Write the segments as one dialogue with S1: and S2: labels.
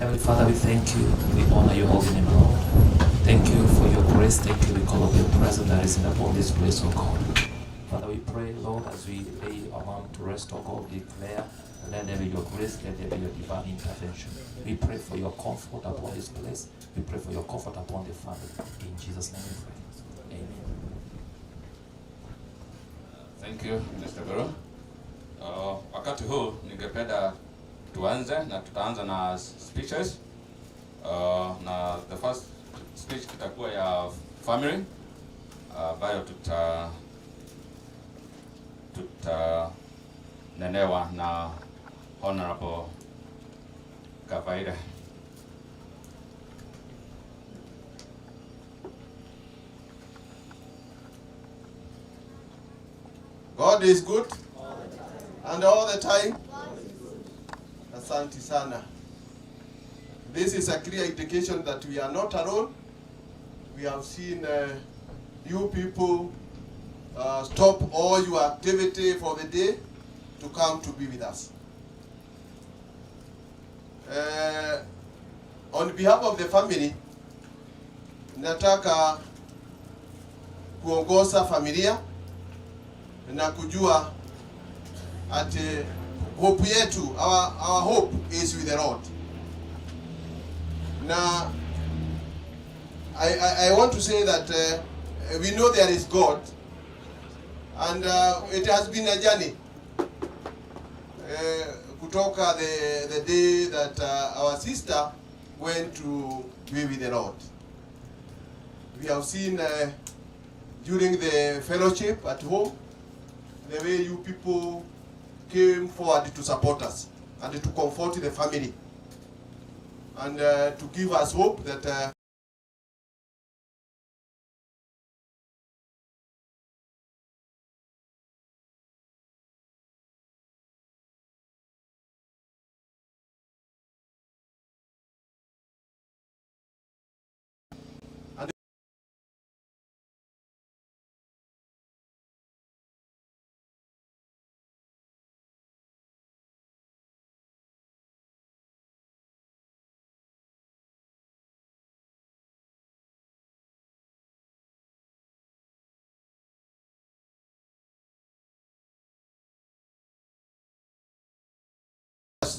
S1: Heavenly Father, we thank you. We honor your holy name, Lord. Thank you for your grace. Thank you because of your presence that is in upon this place, O God. Father, we pray, Lord, as we lay our mom to rest, O God, declare, let there be your grace, let there be your divine intervention. We pray for your comfort upon this place. We pray for your comfort upon the family. In Jesus' name we pray. Amen.
S2: Thank you, Mr. Guru. Wakati huu ningependa tuanze na tutaanza na speeches. Na the first speech itakuwa ya family ambayo tutanenewa na Honorable Kavaire.
S3: God is good and all the time. Asante sana. This is a clear indication that we are not alone. We have seen you people stop all your activity for the day to come to be with us. On behalf of the family, nataka kuongoza familia na kujua ati hope yetu, our hope is with the Lord. Na I want to say that we know there is God, and it has been a journey kutoka the day that our sister went to be with the Lord. We have seen during the fellowship at home the way you people came forward to support us and to comfort the family and to give us hope that and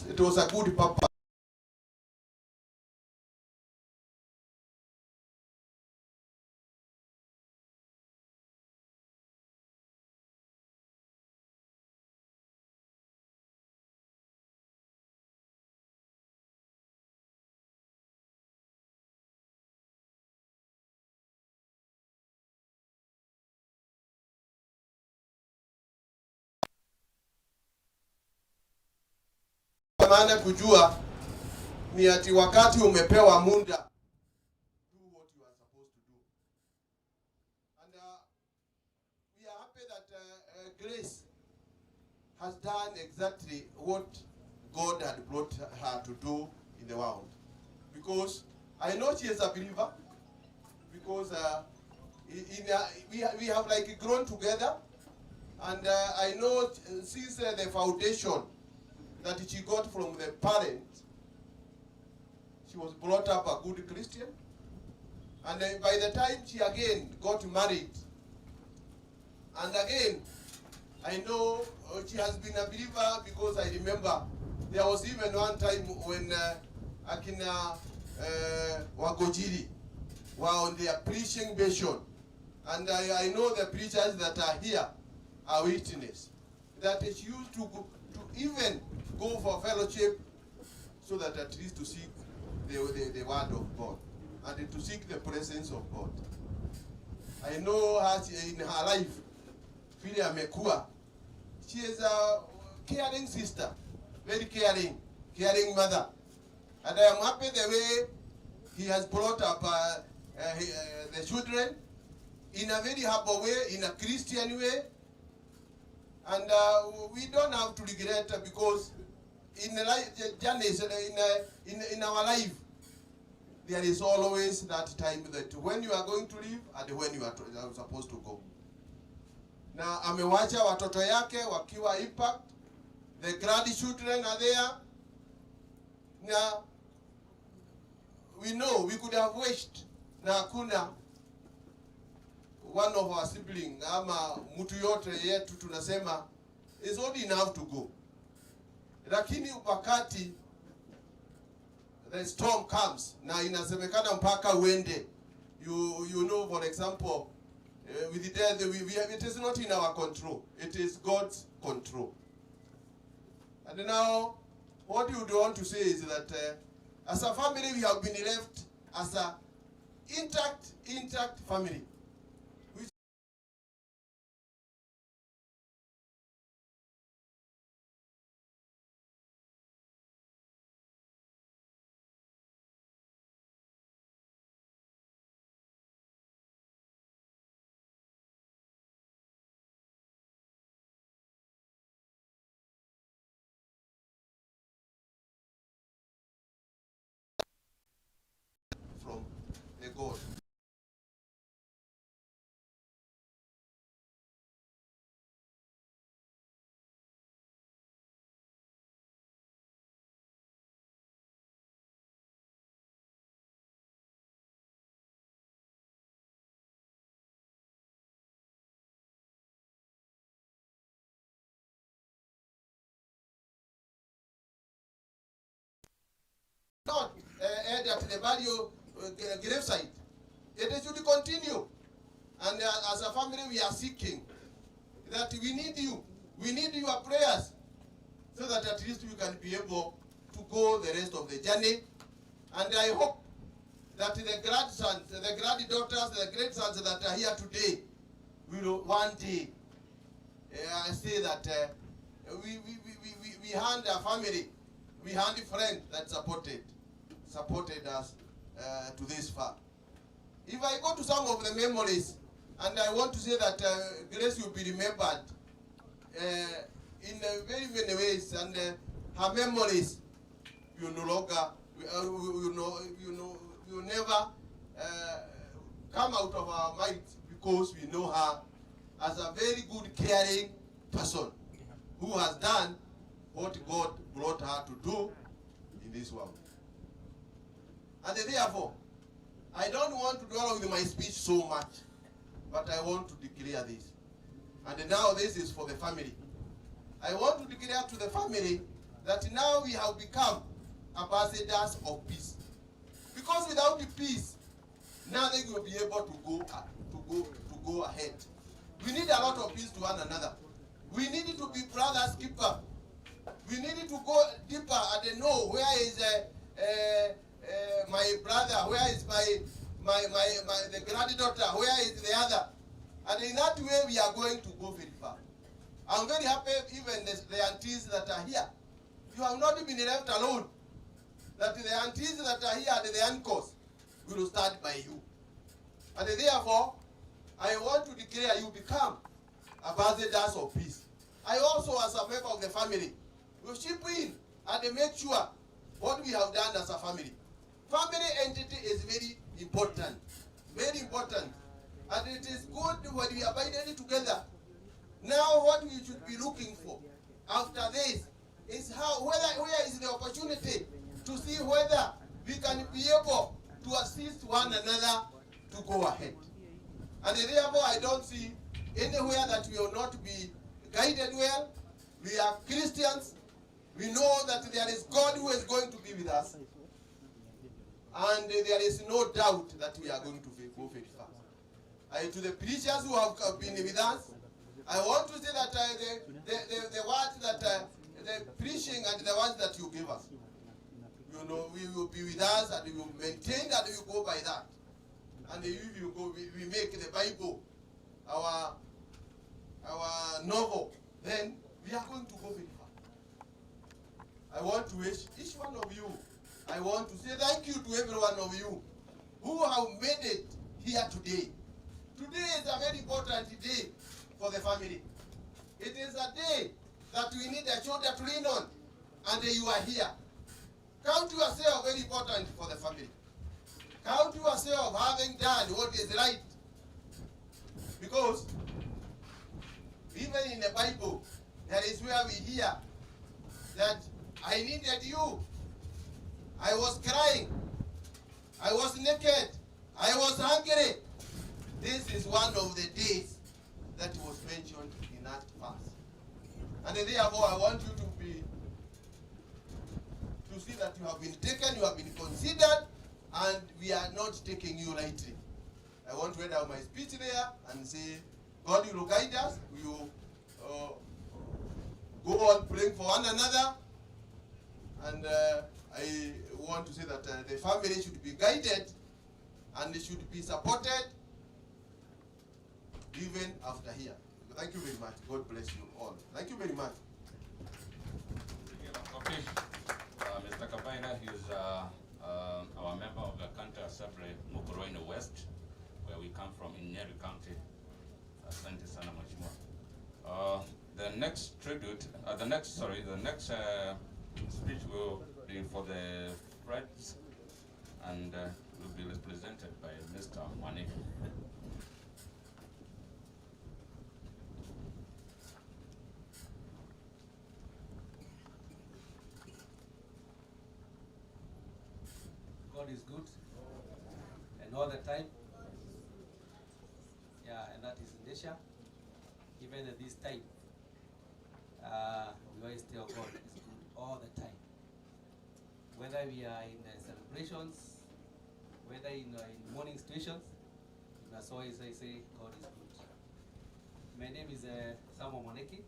S3: it was a good purpose. Maana kujua ni ati wakati umepewa muda, do what you are supposed to do. And we are happy that Grace has done exactly what God had brought her to do in the world. Because I know she is a believer, because we have like grown together, and I know since the foundation that she got from the parents, she was brought up a good Christian. And then by the time she again got married, and again, I know she has been a believer, because I remember there was even one time when Akina Wagojiri were on their preaching mission. And I know the preachers that are here are witness that she used to go, to even go for fellowship, so that at least to seek the word of God and to seek the presence of God. I know her in her life, vile amekuwa, she is a caring sister, very caring, caring mother. And I am happy the way he has brought up the children in a very humble way, in a Christian way. And we don't have to regret, because in the life, the journeys, in our life, there is always that time that when you are going to leave and when you are supposed to go. Na amewacha watoto yake wakiwa impact, the grandchildren are there. Na We know we could have wished na hakuna one of our sibling ama mtu yote yetu tunasema is old enough to go, lakini wakati the storm comes na inasemekana mpaka uende, you know, for example, with death it is not in our control, it is God's control. And now what you would want to say is that as a family we have been left as a intact family. Which from the God. Not end at the value gravesite. It should continue. And as a family, we are seeking that we need you. We need your prayers so that at least we can be able to go the rest of the journey. And I hope that the grandsons, the granddaughters, the great-sons that are here today will one day say that we had a family, we had a friend that supported us to this far. If I go to some of the memories, and I want to say that Grace will be remembered in very many ways, and her memories will no longer, will never come out of our minds, because we know her as a very good, caring person who has done what God brought her to do in this world. And therefore, I don't want to dwell with my speech so much, but I want to declare this. And now this is for the family. I want to declare to the family that now we have become ambassadors of peace. Because without the peace, nothing will be able to go ahead. We need a lot of peace to one another. We need to be brothers keeper. We need to go deeper and know where is my brother, where is my the granddaughter, where is the other. And in that way, we are going to go very far. I'm very happy, even the aunties that are here. You have not been left alone. That the aunties that are here and the uncles will start by you. And therefore, I want to declare you become ambassadors of peace. I also, as a member of the family, will chip in and make sure what we have done as a family. Family entity is very important, very important. And it is good when we abide together. Now what we should be looking for after this is where is the opportunity to see whether we can be able to assist one another to go ahead. And therefore, I don't see anywhere that we will not be guided well. We are Christians. We know that there is God who is going to be with us. And there is no doubt that we are going to go very far. To the preachers who have been with us, I want to say that the words that the preaching and the words that you give us, you know, we will be with us and we will maintain that, we will go by that. And if you go, we make the Bible our novel, then we are going to go very far. I want to wish each one of you, I want to say thank you to every one of you who have made it here today. Today is a very important day for the family. It is a day that we need a shoulder to lean on, and you are here. Count yourself very important for the family. Count yourself having done what is right. Because even in the Bible, there is where we hear that I needed you. I was crying. I was naked. I was hungry. This is one of the days that was mentioned in that verse. And therefore, I want you to see that you have been taken, you have been considered, and we are not taking you lightly. I want to end out my speech there and say, God will guide us. We will go on praying for one another. And I want to say that the family should be guided and they should be supported even after here. Thank you very much. God bless you all. Thank you very much.
S2: Mr. Kabaira is our member of the County Assembly, Mukurweini West, where we come from in Nyeri County. Asante sana Mheshimiwa. The next tribute, the next, sorry, the next speech will be for the friends and will be represented by Mr. Mwaniki.
S4: God is good and all the time. Yeah, and that is in nature. Even at this time, we always tell God is good all the time. Whether we are in celebrations, whether in mourning situations, we must always say God is good. My name is Samuel Mwaniki.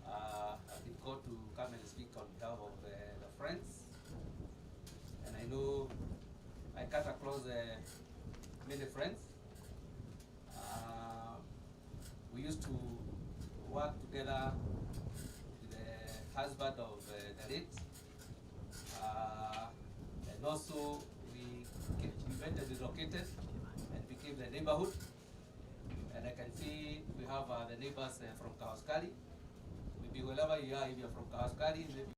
S4: I've been called to come and speak on behalf of the friends. And I know I cut across many friends. We used to work together with the husband of the late. And also we went and relocated and became the neighborhood. And I can see we have the neighbors from Kawaskari. Maybe wherever you are, if you're from Kawaskari, maybe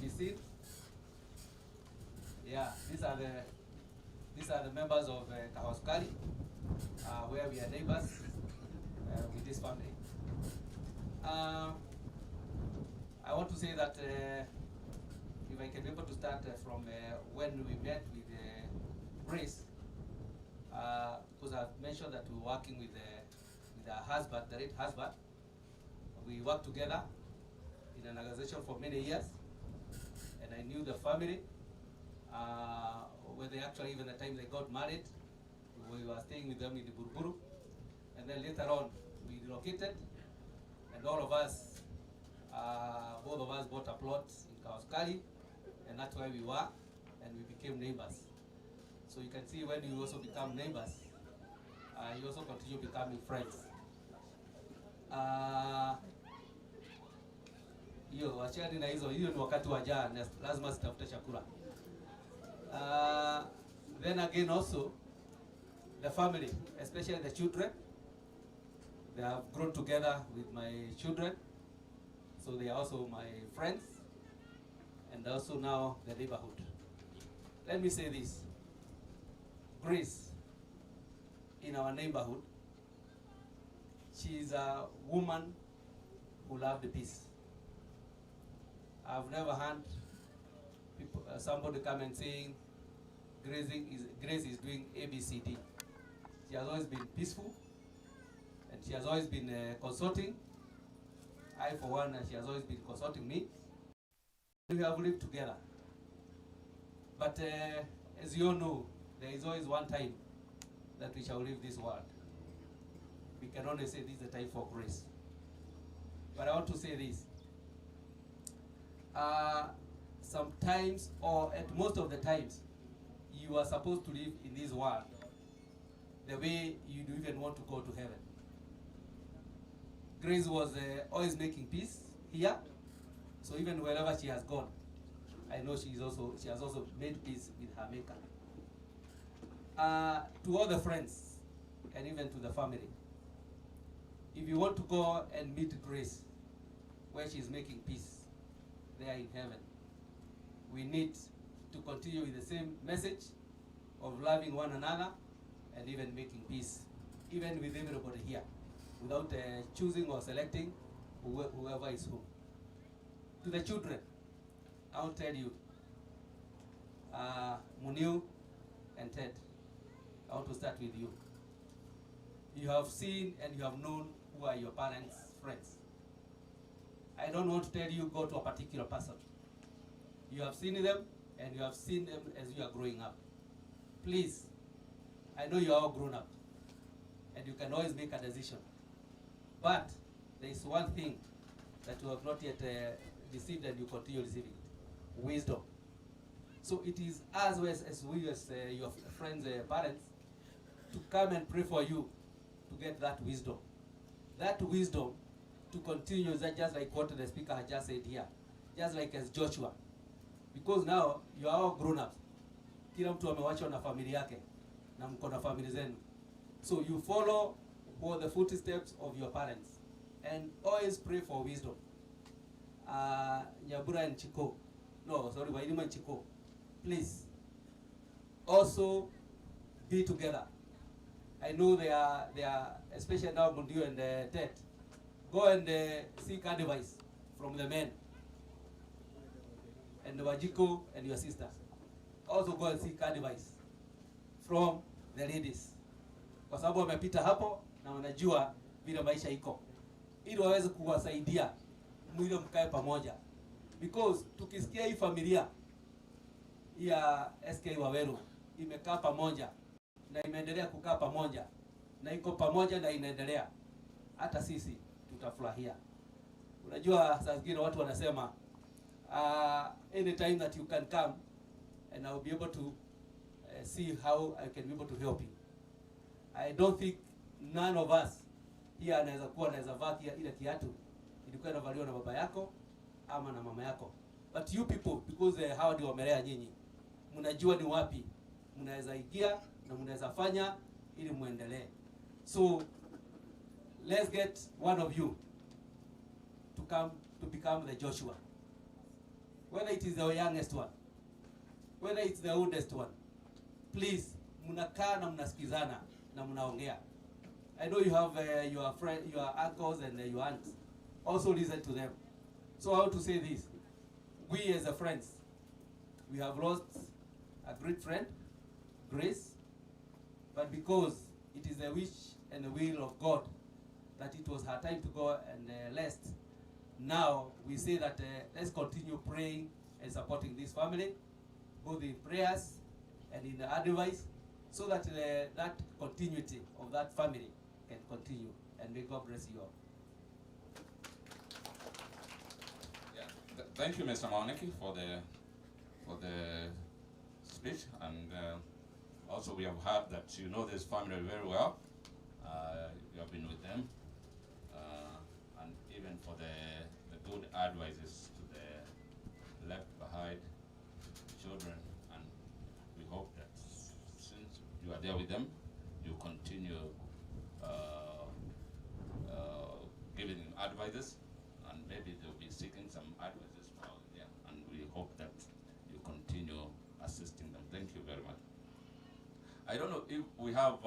S4: you see? Yeah, these are the members of Kawaskari, where we are neighbors with this family. I want to say that if I can be able to start from when we met with Grace, because I've mentioned that we're working with her husband, the late husband. We worked together in an organization for many years, and I knew the family. Where they actually, even the time they got married, we were staying with them in the Buruburu. And then later on, we relocated, and all of us, both of us bought a plot in Kawaskari, and that's where we were, and we became neighbors. So you can see when you also become neighbors, you also continue becoming friends. Hiyo wachani na hizo, hiyo ni wakati wa njaa, lazima sitafute chakula. Then again also, the family, especially the children, they have grown together with my children, so they are also my friends, and also now the neighborhood. Let me say this, Grace, in our neighborhood, she is a woman who loved peace. I've never had people, somebody come and saying, Grace is doing A, B, C, D. She has always been peaceful, and she has always been consulting. I, for one, she has always been consulting me. We have lived together. But as you all know, there is always one time that we shall leave this world. We can only say this is the time for grace. But I want to say this. Sometimes, or at most of the times, you are supposed to live in this world the way you do even want to go to heaven. Grace was always making peace here, so even wherever she has gone, I know she has also made peace with her maker. To all the friends and even to the family, if you want to go and meet Grace where she is making peace there in heaven, we need to continue with the same message of loving one another and even making peace, even with everybody here. without choosing or selecting whoever is who. To the children, I'll tell you, Muniu and Ted, I want to start with you. You have seen and you have known who are your parents' friends. I don't want to tell you go to a particular person. You have seen them and you have seen them as you are growing up. Please, I know you are all grown up and you can always make a decision. But there is one thing that you have not yet received and you continue receiving it: wisdom. So it is as well as we as your friends, parents, to come and pray for you to get that wisdom. That wisdom to continue, just like what the speaker had just said here, just like as Joshua. Because now you are all grown ups. Kila mtu amewachwa na familia yake na mko na familia zenu. So you follow for the footsteps of your parents and always pray for wisdom. Nyabura and Chiko, no, sorry, Wairima and Chiko, please also be together. I know they are, especially now Mundiu and Ted, go and seek advice from the men and Wajiko and your sister. Also go and seek advice from the ladies, kwa sababu wamepita hapo na wanajua vile maisha iko, ili waweze kuwasaidia mwile mkae pamoja. Because tukisikia hii familia ya SK Waweru imekaa pamoja na imeendelea kukaa pamoja na iko pamoja na inaendelea, hata sisi tutafurahia. Unajua saa zingine watu wanasema anytime that you can come and I will be able to see how I can be able to help you. I don't think none of us here anaweza kuwa anaweza vaa ile kiatu ilikuwa inavaliwa na baba yako ama na mama yako. But you people, because hawa ndio wamelea nyinyi, mnajua ni wapi mnaweza ingia na mnaweza fanya ili muendelee. So let's get one of you to come to become the Joshua. Whether it is the youngest one, whether it's the oldest one, please, mnakaa na mnasikizana na mnaongea. I know you have your friend, your uncles and your aunts. Also listen to them. So how to say this? We as a friends, we have lost a great friend, Grace, but because it is the wish and the will of God that it was her time to go and rest. Now we say that let's continue praying and supporting this family, both in prayers and in the advice, so that that continuity of that family can continue. And may God bless you all.
S2: Yeah, thank you, Mr. Maoneki, for the speech, and also we have heard that you know this family very well. You have been with them, and even for the good advices to the left behind children, and we hope that since you are there with them, you continue giving them advices, and maybe they'll be seeking some advices from there, and we hope that you continue assisting them. Thank you very much. I don't know if we have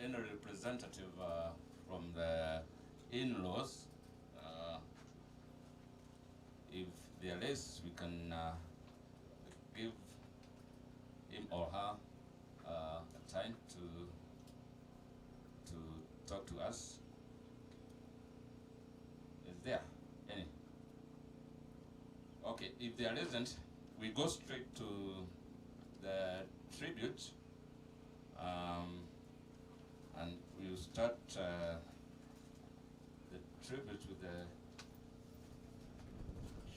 S2: any representative from the in-laws. If there is, we can give him or her a time to talk to us. Is there any? Okay, if there isn't, we go straight to the tribute, and we'll start the tribute with the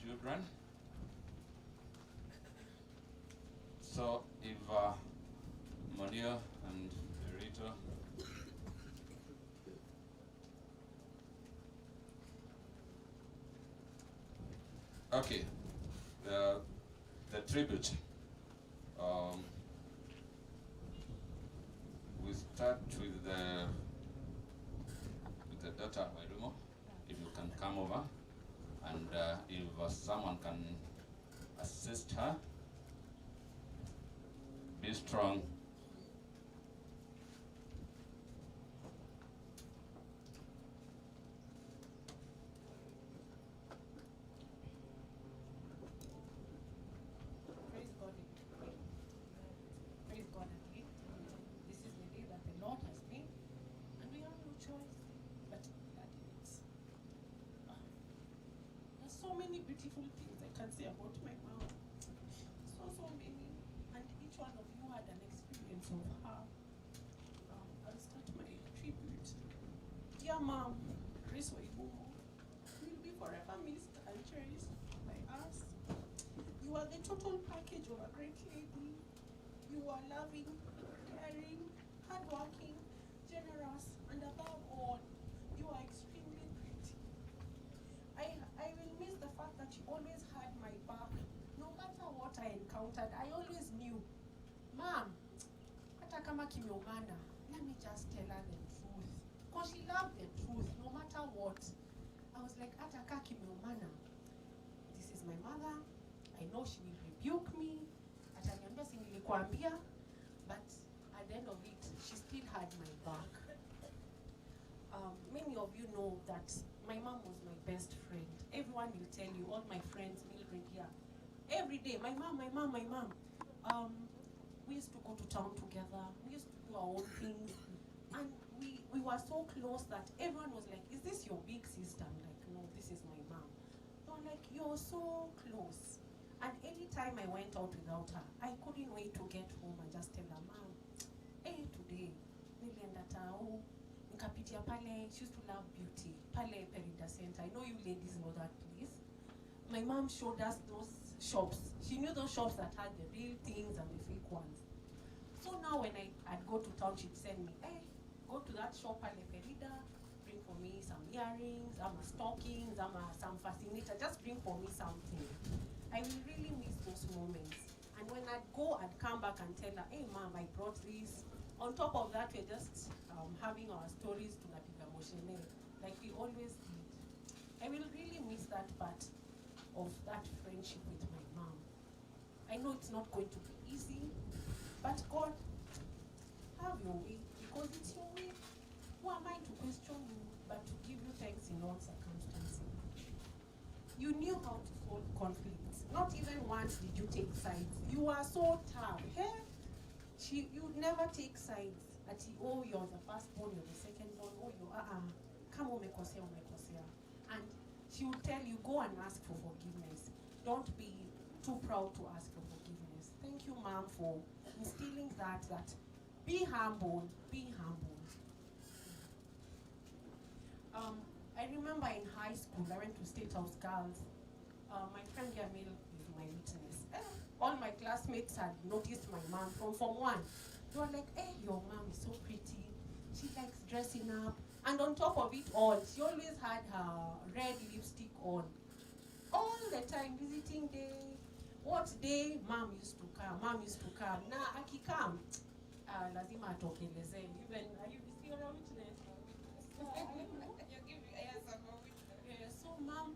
S2: children. So if Monia and Rita. Okay, the tribute. We start with the daughter Wairimu, if you can come over, and if someone can assist her. Be strong.
S5: beautiful things I can say about my mom. So many. And each one of you had an experience of her. I'll start my tribute. Dear Mom, Grace Waigumo, you will be forever missed and cherished by us. You are the total package of a great lady. You are loving, caring, hardworking, generous, and above all, you are extremely pretty. I will miss the fact that you always had my back. No matter what I encountered, I always knew, Mom, hata kama kimeumana, let me just tell her the truth. Because she loved the truth, no matter what. I was like, hata kama kimeumana, this is my mother. I know she will rebuke me. Ataniambia si nilikuambia, but at the end of it, she still had my back. Many of you know that my mom was my best friend. Everyone will tell you, all my friends, Mildred here. Every day, my mom, my mom, my mom. We used to go to town together. We used to do our own things. And we were so close that everyone was like, is this your big sister? I'm like, no, this is my mom. They were like, you're so close. And any time I went out without her, I couldn't wait to get home and just tell her, Mom, hey, today, nilienda tao, nikapitia pale. She used to love beauty, pale Perida Center. I know you ladies know that place. My mom showed us those shops. She knew those shops that had the real things and the fake ones. So now when I'd go to town, she'd send me, hey, go to that shop pale Perida, bring for me some earrings, ama stockings, ama some fascinator, just bring for me something. I will really miss those moments. And when I'd go, I'd come back and tell her, hey, Mom, I brought this. On top of that, we're just having our stories, tunapiga moshene, like we always did. I will really miss that part of that friendship with my mom. I know it's not going to be easy, but God, have your way, because it's your way. Who am I to question you, but to give you thanks in all circumstances? You knew how to solve conflicts. Not even once did you take sides. You are so tough. Hey? You never take sides. Ati, oh, you're the firstborn, you're the secondborn, oh, you're, Kama umekosea, umekosea. And she will tell you, go and ask for forgiveness. Don't be too proud to ask for forgiveness. Thank you, Mom, for instilling that be humble, be humble. I remember in high school, I went to State House Girls. My friend Yamil is my witness. All my classmates had noticed my mom from Form 1. They were like, hey, your mom is so pretty. She likes dressing up. And on top of it all, she always had her red lipstick on. All the time, visiting day. What day? Mom used to come. Mom used to come. Na akikam, lazima atokeleze. Even, are you still a witness? Yeah, so mom,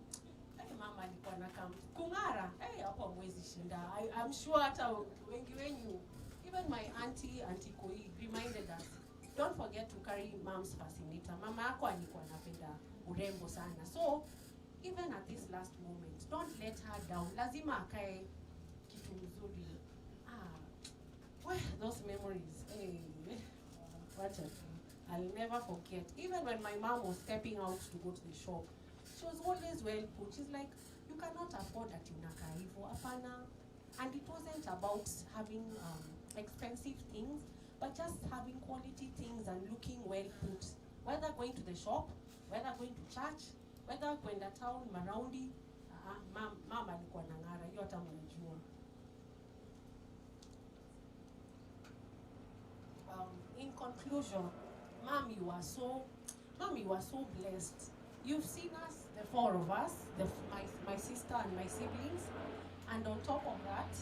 S5: hey, mama alikuwa anakam kung'ara, hey, hapo hamwezi shinda. I'm sure hata wengi wenyu, even my auntie, Auntie Koi, reminded us, don't forget to carry mom's fascinator. Mama yako alikuwa anapenda urembo sana. So, even at this last moment, don't let her down. Lazima akae kitu mzuri. Well, those memories. Hey, what a I'll never forget. Even when my mom was stepping out to go to the shop, she was always well put. She's like, you cannot afford that unakaa hivyo. Hapana. And it wasn't about having expensive things, but just having quality things and looking well put. Whether going to the shop, whether going to church, whether kwenda town, maraundi, mama alikuwa anang'ara, hiyo hata mnajua. In conclusion, Mom, you are so blessed. You've seen us, the four of us, my sister and my siblings, and on top of that,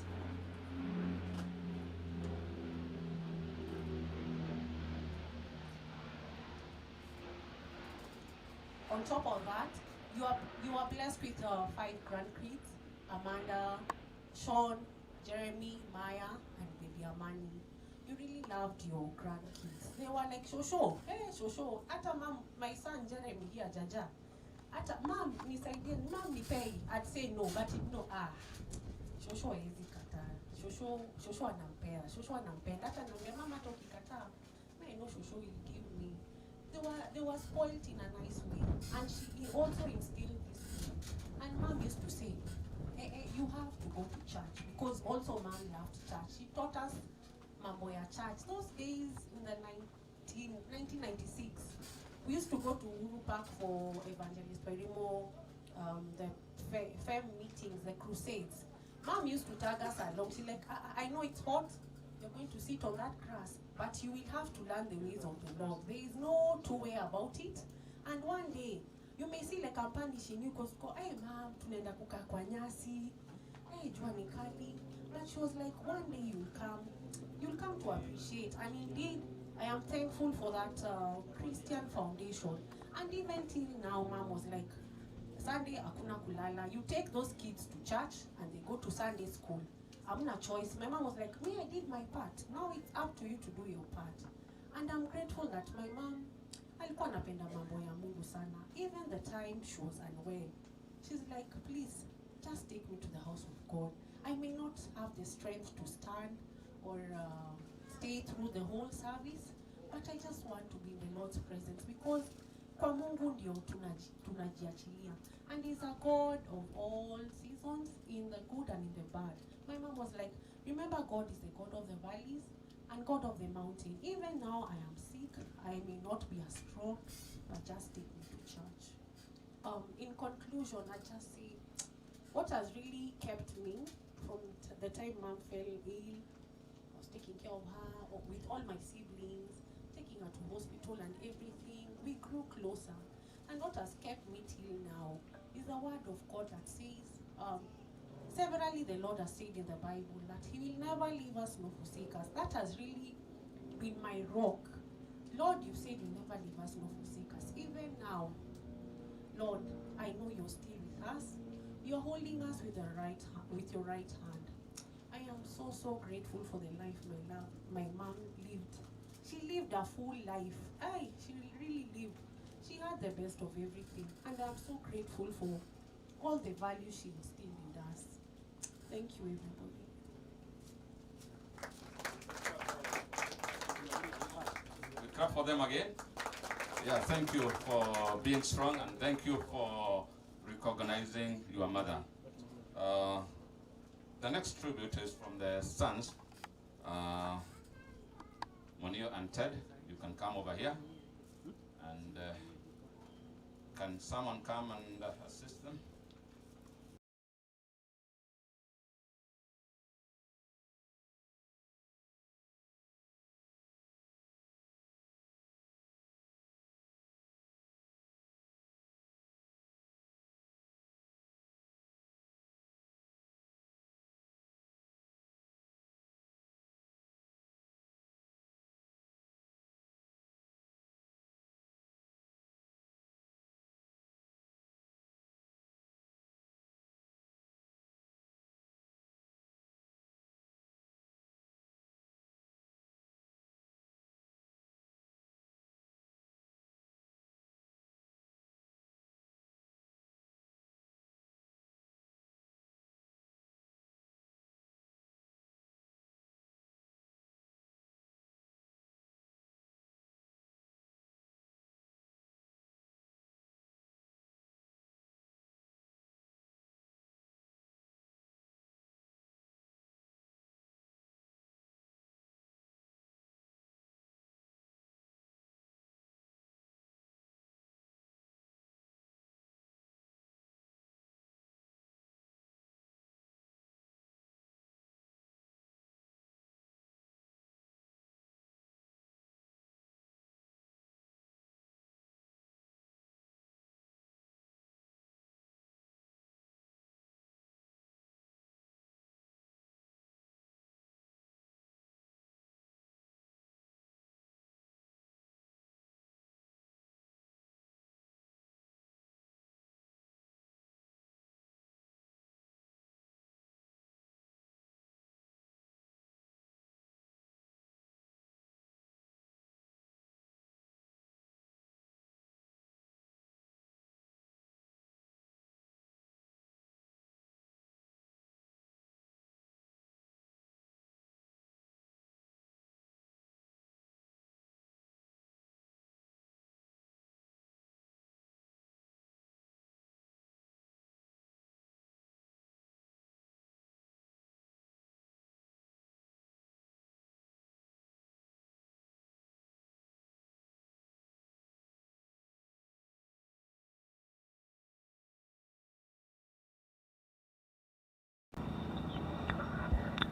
S5: you are blessed with 5 grandkids: Amanda, Sean, Jeremy, Maya, and baby Amani. You really loved your grandkids. They were like, Shosho, hey, Shosho, ata mom, my son Jeremy here, Jaja. Ata mom, nisaidie, mom nipei. I'd say no, but no, Shosho hawezi kataa. Shosho, Shosho anampea, Shosho anampenda. Hata anambia mama hata ukikataa, I know Shosho will give me. They were spoiled in a nice way. And she also instilled this way. And mom used to used to say, "Hey, hey, you have to go to church," because also Mom loved church. She taught us mambo ya church. Those days in the 1996, we used to go to Uhuru Park for Evangelist Wairimu, the FEM meetings, the crusades. Mom used to tag us along. She's like, I know it's hot, you're going to sit on that grass, but you will have to learn the ways of the Lord. There is no two way about it. And one day, you may see like I'm punishing you because, hey Mom, tunaenda kukaa kwa nyasi, hey jua ni kali. But she was like, one day you'll come to appreciate. And indeed, I am thankful for that Christian foundation. And even till now, Mom was like, Sunday, hakuna kulala. You take those kids to church and they go to Sunday school. Hamna choice. My mom was like, me, I did my part. Now it's up to you to do your part. And I'm grateful that my mom alikuwa anapenda mambo ya Mungu sana. Even the time she was unwell, she's like, please, just take me to the house of God. I may not have the strength to stand or stay through the whole service, but I just want to be in the Lord's presence, because kwa Mungu ndio tunajiachilia. And he's a God of all seasons, in the good and in the bad. My mom was like, remember, God is the God of the valleys and God of the mountain. Even now I am sick, I may not be as strong, but just take me to church. In conclusion, I just say, what has really kept me from the time Mom fell ill, I was taking care of her with all my siblings, taking her to hospital and everything, we grew closer. And what has kept me till now is the word of God that says, severally the Lord has said in the Bible that he will never leave us nor forsake us. That has really been my rock. Lord, you said you'll never leave us nor forsake us. Even now, Lord, I know you're still with us. You're holding us with with your right hand. I am so, so grateful for the life my mom lived. She lived a full life. She really lived. She had the best of everything. And I'm so grateful for all the values she instilled in us. Thank you, everybody.
S2: We clap for them again. Yeah, thank you for being strong, and thank you for recognizing your mother. The next tribute is from the sons, Monio and Ted. You can come over here. And can someone come and assist them?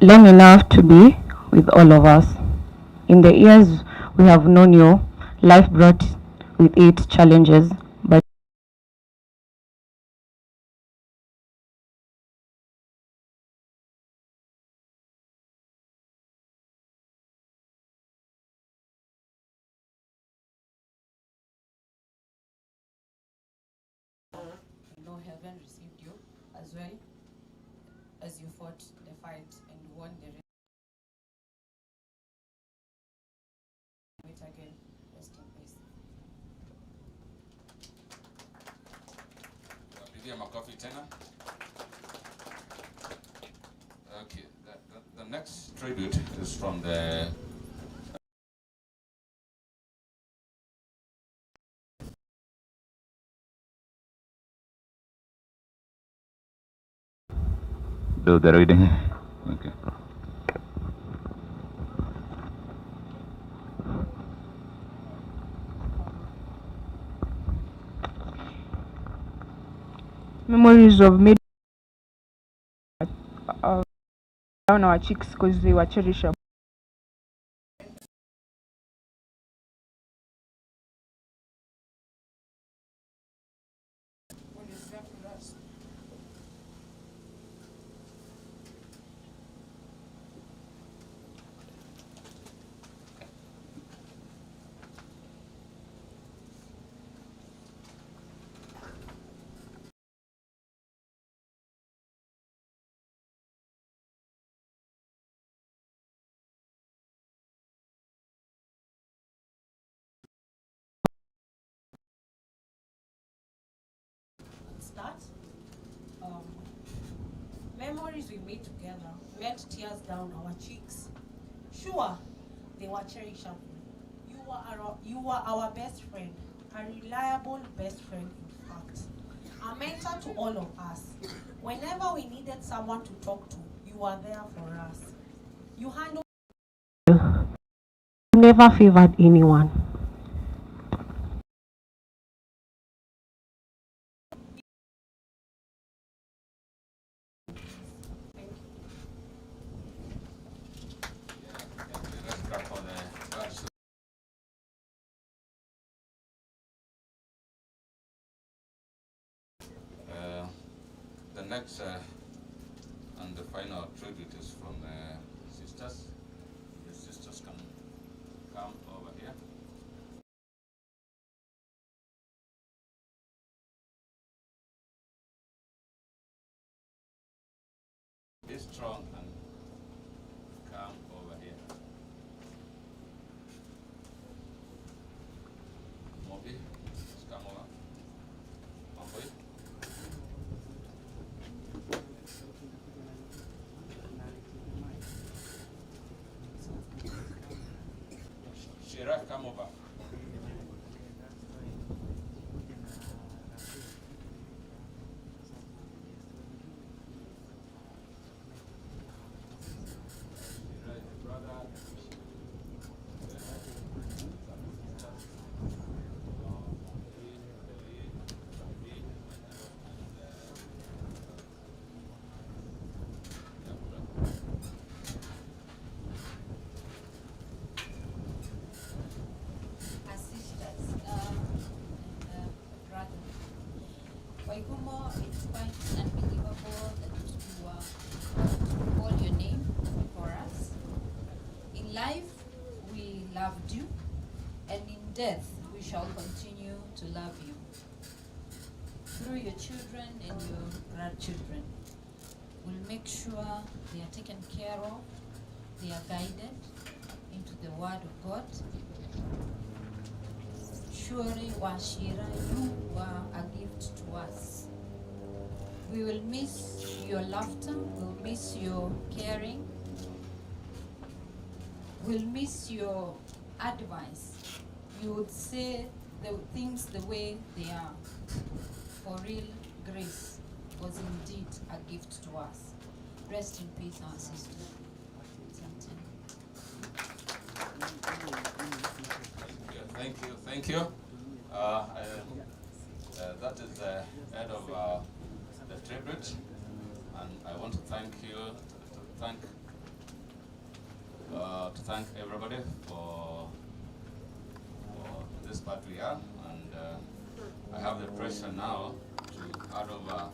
S6: long enough to be with all of us. In the years we have known you, life brought with it challenges, but
S7: I know heaven received you as well as you fought the fight and won the race. Meet again. Rest in peace.
S2: Wapigie makofi tena. Okay, the next tribute is from the do the reading. Okay.
S8: Memories of made down our cheeks because they were cherishable.
S7: Always there for us.
S5: Start. Memories we made together melt tears down our cheeks. Sure, they were cherishable. You were our best friend, a reliable best friend, in fact, a mentor to all of us. Whenever we needed someone to talk to, you were there for us. You handled never favored anyone. Thank you.
S2: Let's clap for the girls. The next and the final tribute is from the sisters. The sisters can come over here. Be strong and come over here. Mobi, just come over. Mamboi. Shira, come over. Shira is the brother.
S7: As sisters and brother. Waigumo, it's quite unbelievable that you are to call your name for us. In life, we loved you, and in death, we shall continue to love you. Through your children and your grandchildren, we'll make sure they are taken care of, they are guided into the Word of God. Surely, Wachira, you were a gift to us. We will miss your laughter, we'll miss your caring, we'll miss your advice. You would say the things the way they are. For real, Grace was indeed a gift to us. Rest in peace, our sister. Asante.
S2: Thank you, thank you. That is the end of the tribute, and I want to thank you, to thank To thank everybody for this part we are, and I have the pressure now to hand over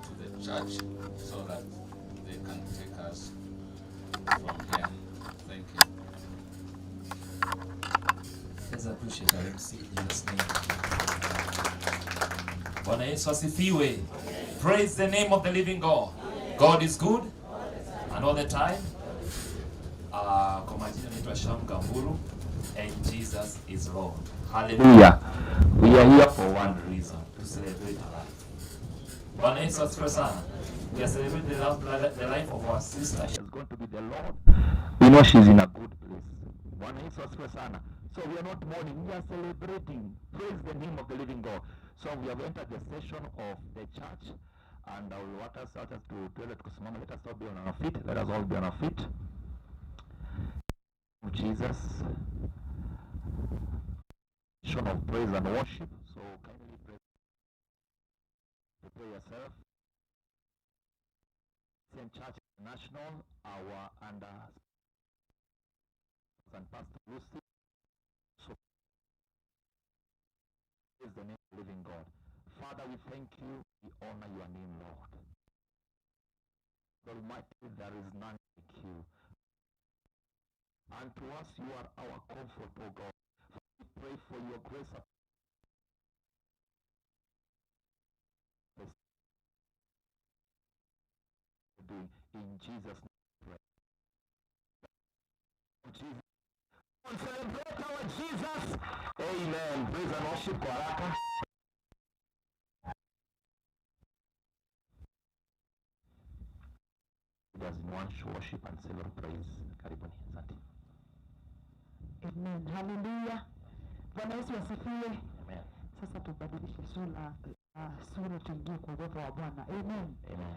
S2: to the church so that they can take us from here. Thank you.
S1: Let's appreciate our MC in Jesus' name. Bwana Yesu asifiwe. Praise the name of the living God. God is good and all the time. Kwa majina naitwa Sham Gamburu and Jesus is Lord. Hallelujah. We are here for one reason, to celebrate our life. Bwana Yesu asifiwe sana. We are celebrating the life of our sister.
S9: She has gone to be the Lord. We know she's in a good place. Bwana Yesu asifiwe sana. So we are not mourning, we are celebrating. Praise the name of the living God. So we have entered the session of the church and we want us to tuweze tukusimama. Let us all be on our feet. Let us all be on our feet. Jesus. Session of praise and worship. So kindly pray, prepare yourself. Christian Church International, our under and Pastor Lucy. So praise the name of the living God. Father, we thank you. We honor your name, Lord. Almighty, there is none like you. And to us, you are our comfort, O God. We pray for your grace upon this doing in Jesus' name. We pray. Jesus. Celebrate our Jesus. Amen. Praise and worship kwa haraka. Leaders in one worship and several praise. Karibuni. Asante.
S10: Amen. Haleluya. Bwana Yesu asifiwe.
S9: Amen.
S10: Sasa tubadilishe sura tuingie kwa uwepo wa Bwana. Amen.
S9: Amen.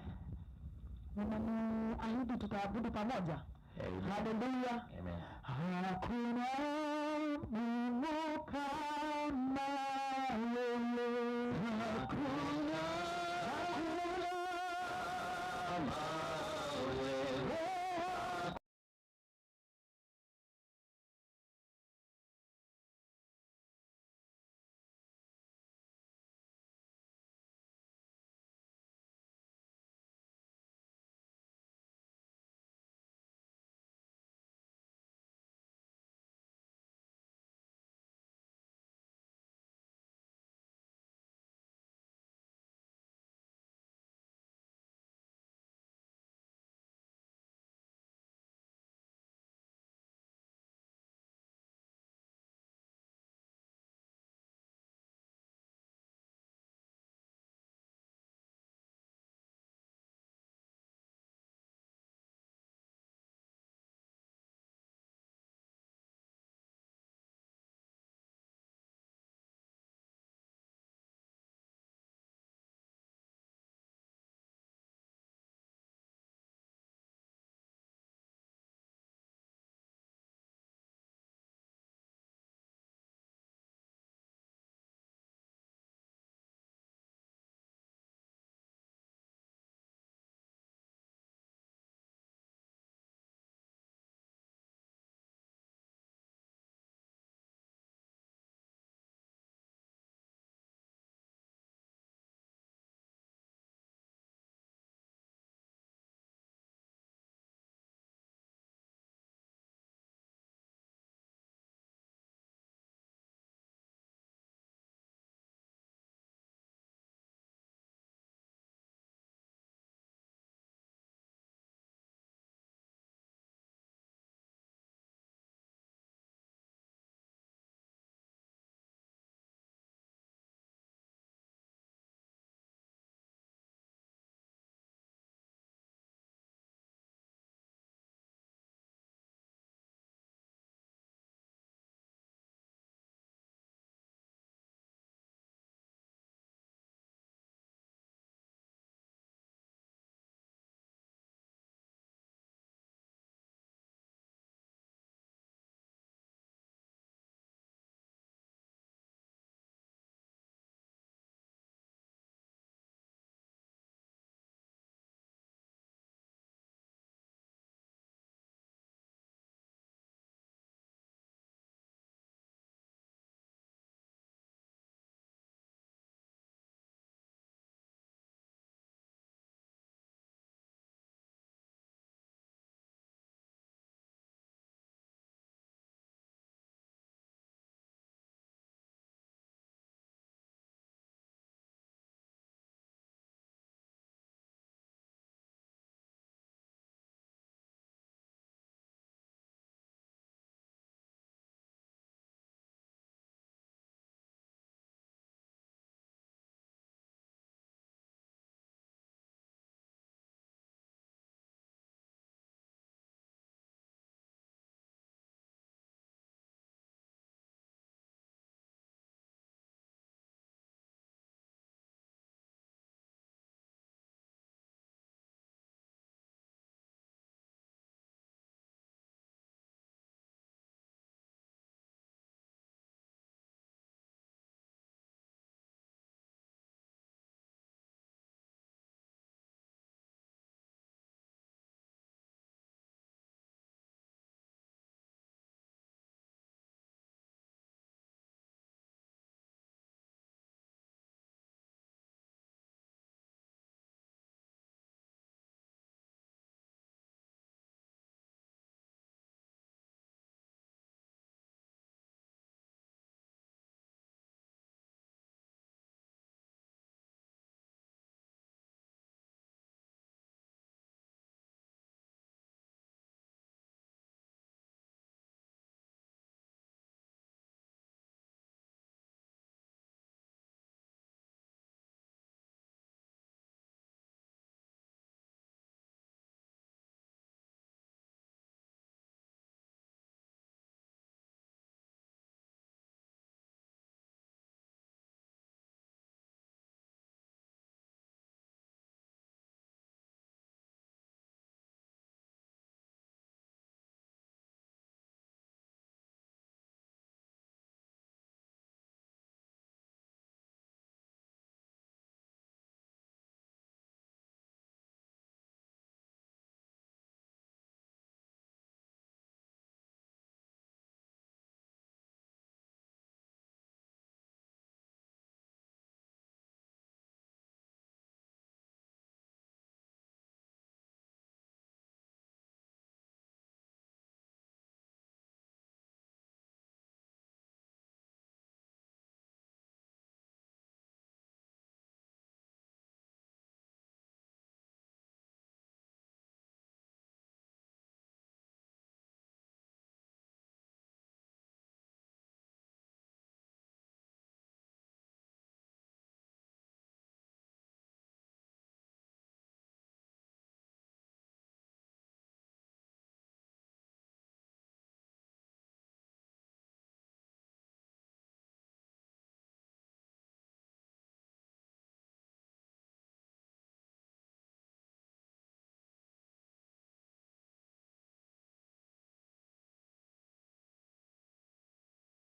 S10: Unaniahidi tutaabudu pamoja.
S9: Amen.
S10: Haleluya.
S9: Amen.
S10: Hakuna Mungu kama wewe. Hakuna, hakuna kama wewe.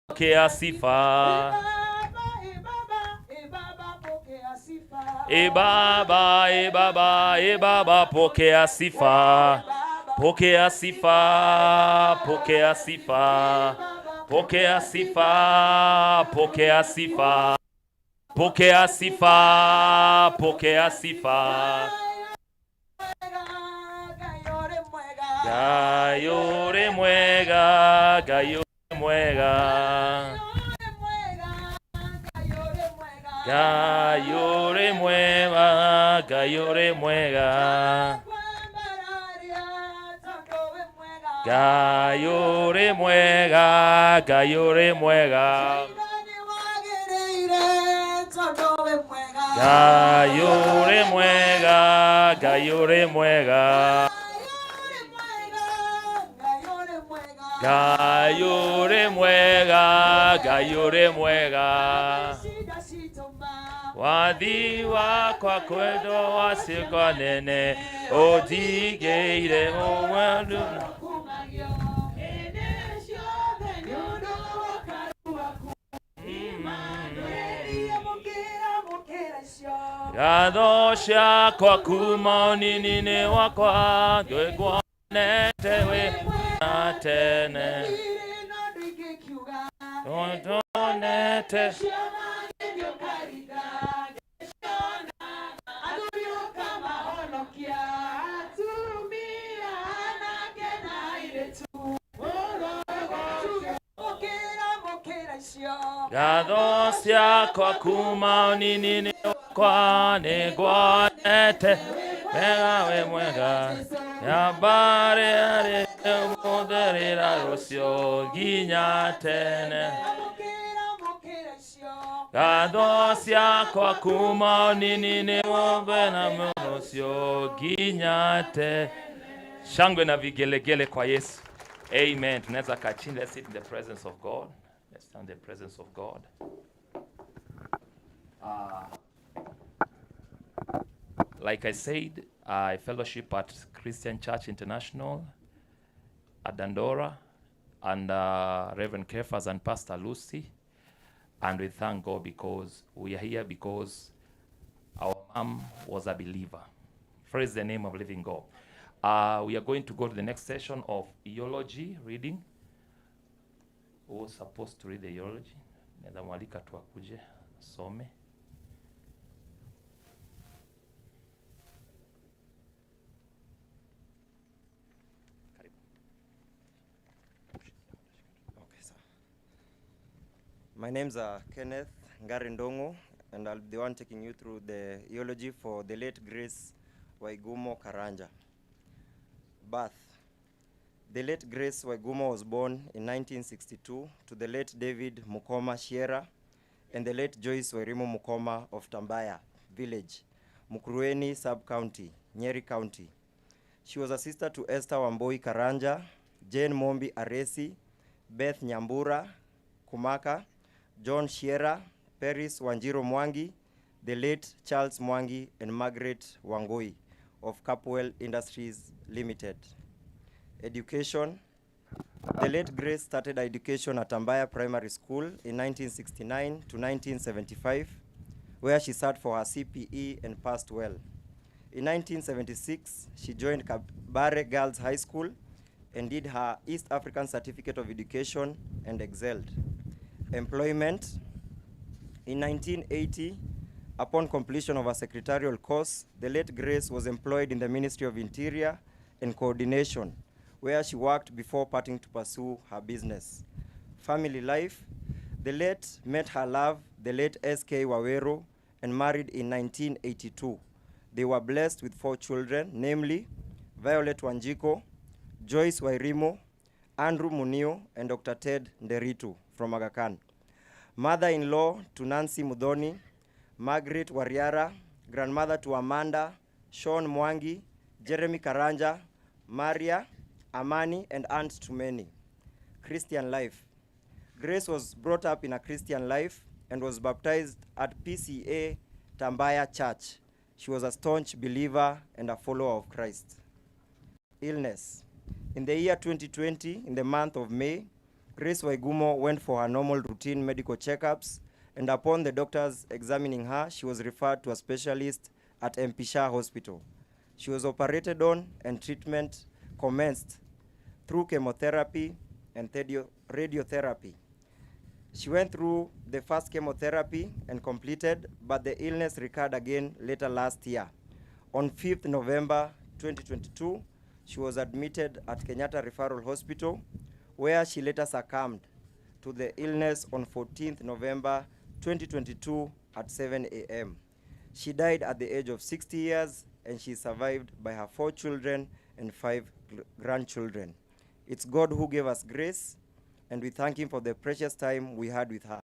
S1: Pokea sifa. E Baba, e Baba, e Baba, pokea sifa. Pokea sifa, pokea sifa. Pokea sifa, pokea sifa. Pokea sifa, pokea sifa. Ngai ũrĩ mwega, Ngai ũrĩ mwega. Ngai ũrĩ mwega, Ngai ũrĩ mwega. Ngai ũrĩ mwega, Ngai ũrĩ mwega. Ngai ũrĩ mwega, Ngai ũrĩ mwega. Ngai ũrĩ mwega, Ngai ũrĩ mwega. Wathi wakwa kwendo wa ciĩko nene ũnjigĩire ũmwendu. Ngatho ciakwa kuma ũnini-inĩ wakwa ngĩguonete wĩ na tene Ndonete. Ngatho ciakwa kuma ũnini-inĩ wakwa nĩnguonete wega wĩ mwega nyambarĩ arĩ ũmũthĩ rĩra rũciũ nginya tene. Ngatho ciakwa kuma ũnini-inĩ wothe na rũciũ nginya tene. Shangwe na vigelegele kwa Yesu. Amen. Tunaweza kaa chini. Let's sit in the presence of God. Let's stand in the presence of God. Like I said, I fellowship at Christian Church International at Dandora and Reverend Kefas and Pastor Lucy. And we thank God because we are here because our mom was a believer. Praise the name of living God. We are going to go to the next session of eulogy reading. Who was supposed to read the eulogy? Naweza mwalika tu akuje asome. Karibu.
S11: Okay, sir. My name's Kenneth Ngarindongo, and I'll be the one taking you through the eulogy for the late Grace Waigumo Karanja. Birth. The late Grace Waigumo was born in 1962 to the late David Mukoma Shiera and the late Joyce Wairimu Mukoma of Tambaya Village, Mukurweini Sub-County, Nyeri County. She was a sister to Esther Wamboi Karanja, Jane Mombi Aresi, Beth Nyambura Kumaka, John Shiera, Paris Wanjiro Mwangi, the late Charles Mwangi, and Margaret Wangoi of Capwell Industries Limited. Education. The late Grace started her education at Tambaya Primary School in 1969 to 1975, where she sat for her CPE and passed well. In 1976, she joined Kabare Girls High School and did her East African Certificate of Education and excelled. Employment. In 1980, upon completion of her secretarial course, the late Grace was employed in the Ministry of Interior and Coordination, where she worked before parting to pursue her business. Family life. The late met her love, the late S.K. Wawero, and married in 1982. They were blessed with 4 children, namely Violet Wanjiko, Joyce Wairimu, Andrew Munio, and Dr. Ted Nderitu from Aga Khan. Mother-in-law to Nancy Mudhoni, Margaret Wariara, grandmother to Amanda, Sean Mwangi, Jeremy Karanja, Maria, Amani, and aunt to many. Christian life. Grace was brought up in a Christian life and was baptized at PCA Tambaya Church. She was a staunch believer and a follower of Christ. Illness. In the year 2020, in the month of May, Grace Waigumo went for her normal routine medical checkups, and upon the doctors examining her, she was referred to a specialist at MP Shah Hospital. She was operated on and treatment commenced through chemotherapy and radiotherapy. She went through the first chemotherapy and completed, but the illness recurred again later last year. On 5th November 2022, she was admitted at Kenyatta Referral Hospital, where she later succumbed to the illness on 14th November 2022 at 7 a.m. She died at the age of 60 years, and she survived by her 4 children and 5 grandchildren. It's God who gave us grace, and we thank him for the precious time we had with her.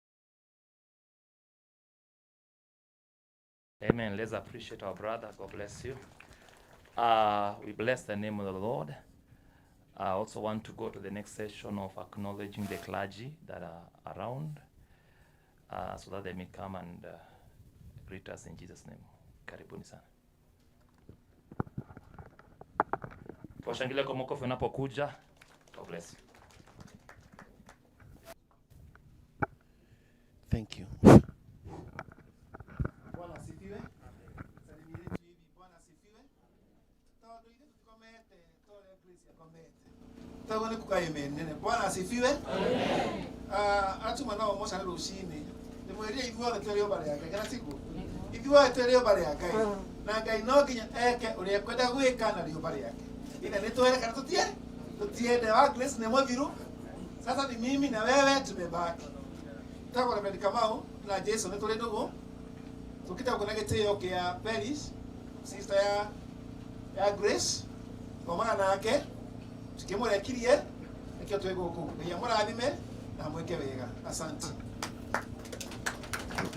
S1: Amen. Let's appreciate our brother. God bless you. We bless the name of the Lord. I also want to go to the next session of acknowledging the clergy that are around, so that they may come and greet us in Jesus' name. Karibuni sana. Washangilia kwa makofi wanapokuja. God bless you.
S12: Thank you. Bwana asifiwe. Salimieni tu hivi, Bwana asifiwe. Tondu ithe tutikomete, tore Grace akomete. Tago ni kuka amen nene. Bwana asifiwe. Amen. Atuma nao moca nĩ rũcinĩ. Ndĩmwĩrire ithuothe twĩ rĩũmba rĩa Ngai, kana tiguo? Ithuothe twĩ rĩũmba rĩa Ngai. Na Ngai no nginya eke ũrĩa ekwenda gwĩka na rĩũmba rĩake. Ina nĩ twere kana tũtie? Tũtiende wa Grace nĩ mũthiru. Sasa ni mimi na wewe tumebaki. Tagwo Reverend Kamau na Jason nĩ tũrĩ ndũgũ. Tũkĩte gũkũ na gĩtĩo kĩa Peris, sister ya Grace, thomaga nake, tukĩmũrekirie, nĩkĩo twĩ gũkũ. Ngai amũrathime na amwĩke wega. Asante.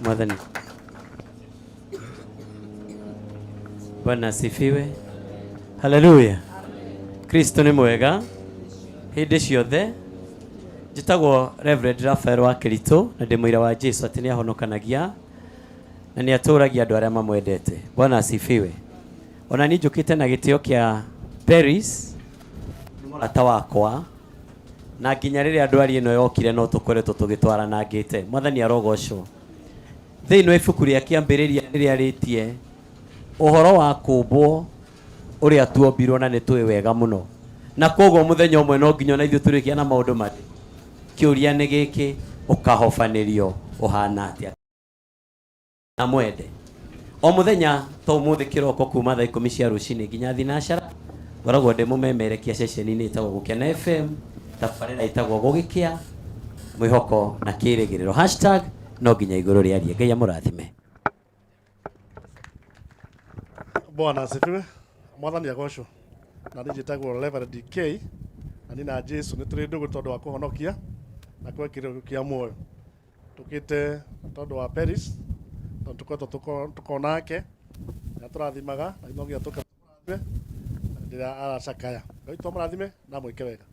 S13: Mwathani. Bwana asifiwe. Haleluya. Kristo nĩ mwega hĩndĩ ciothe. Njĩtagwo Reverend Raphael wa Kĩritũ na ndĩ mũira wa Jesu atĩ nĩ ahonokanagia na nĩ atũragia andũ arĩa mamwendete. Bwana asifiwe. Ona niĩ njũkĩte na gĩtĩo kĩa Peris, nĩ mũrata wakwa, na nginya rĩrĩa ndwari ĩno yokire no tũkoretwo tũgĩtwaranangĩte. Mwathani arogocwo. Thĩinĩ wa ibuku rĩa kĩambĩrĩria rĩrĩa rĩtie ũhoro wa kũmbwo ũrĩa tuombirwo na nĩ tũĩ wega mũno, na koguo mũthenya ũmwe no nginya ona ithuĩ tũrĩkia na maũndũ marĩ. Kĩũria nĩ gĩkĩ, ũkahobanĩrio ũhana atĩa? Na mwende o mũthenya to ũmũthĩ kĩroko kuma thaa 10 cia rũcinĩ nginya thinacara ngoragwo ndĩ mũmemerekia ceceni-inĩ ĩtagwo Gũkena FM, tabarĩra ĩtagwo Gũgĩkĩa, mwĩhoko na kĩrĩgĩrĩro, hashtag no nginya igũrũ rĩarie. Ngai amũrathime.
S14: Bwana asifiwe. Mwathani agocwo. Na niĩ njĩtagwo Reverend DK, na niĩ na Jesu nĩ tũrĩ ndũgũ tondũ wa kũhonokia na kũhe kĩrĩgĩrĩro kĩa muoyo. Tũkĩte tondũ wa Peris, tondũ tũkoretwo tũkorwo nake, na tũrathimaga, na no nginya tũke tũmũrathime rĩrĩa aracakaya. Ngai witũ amũrathime na amwĩke wega.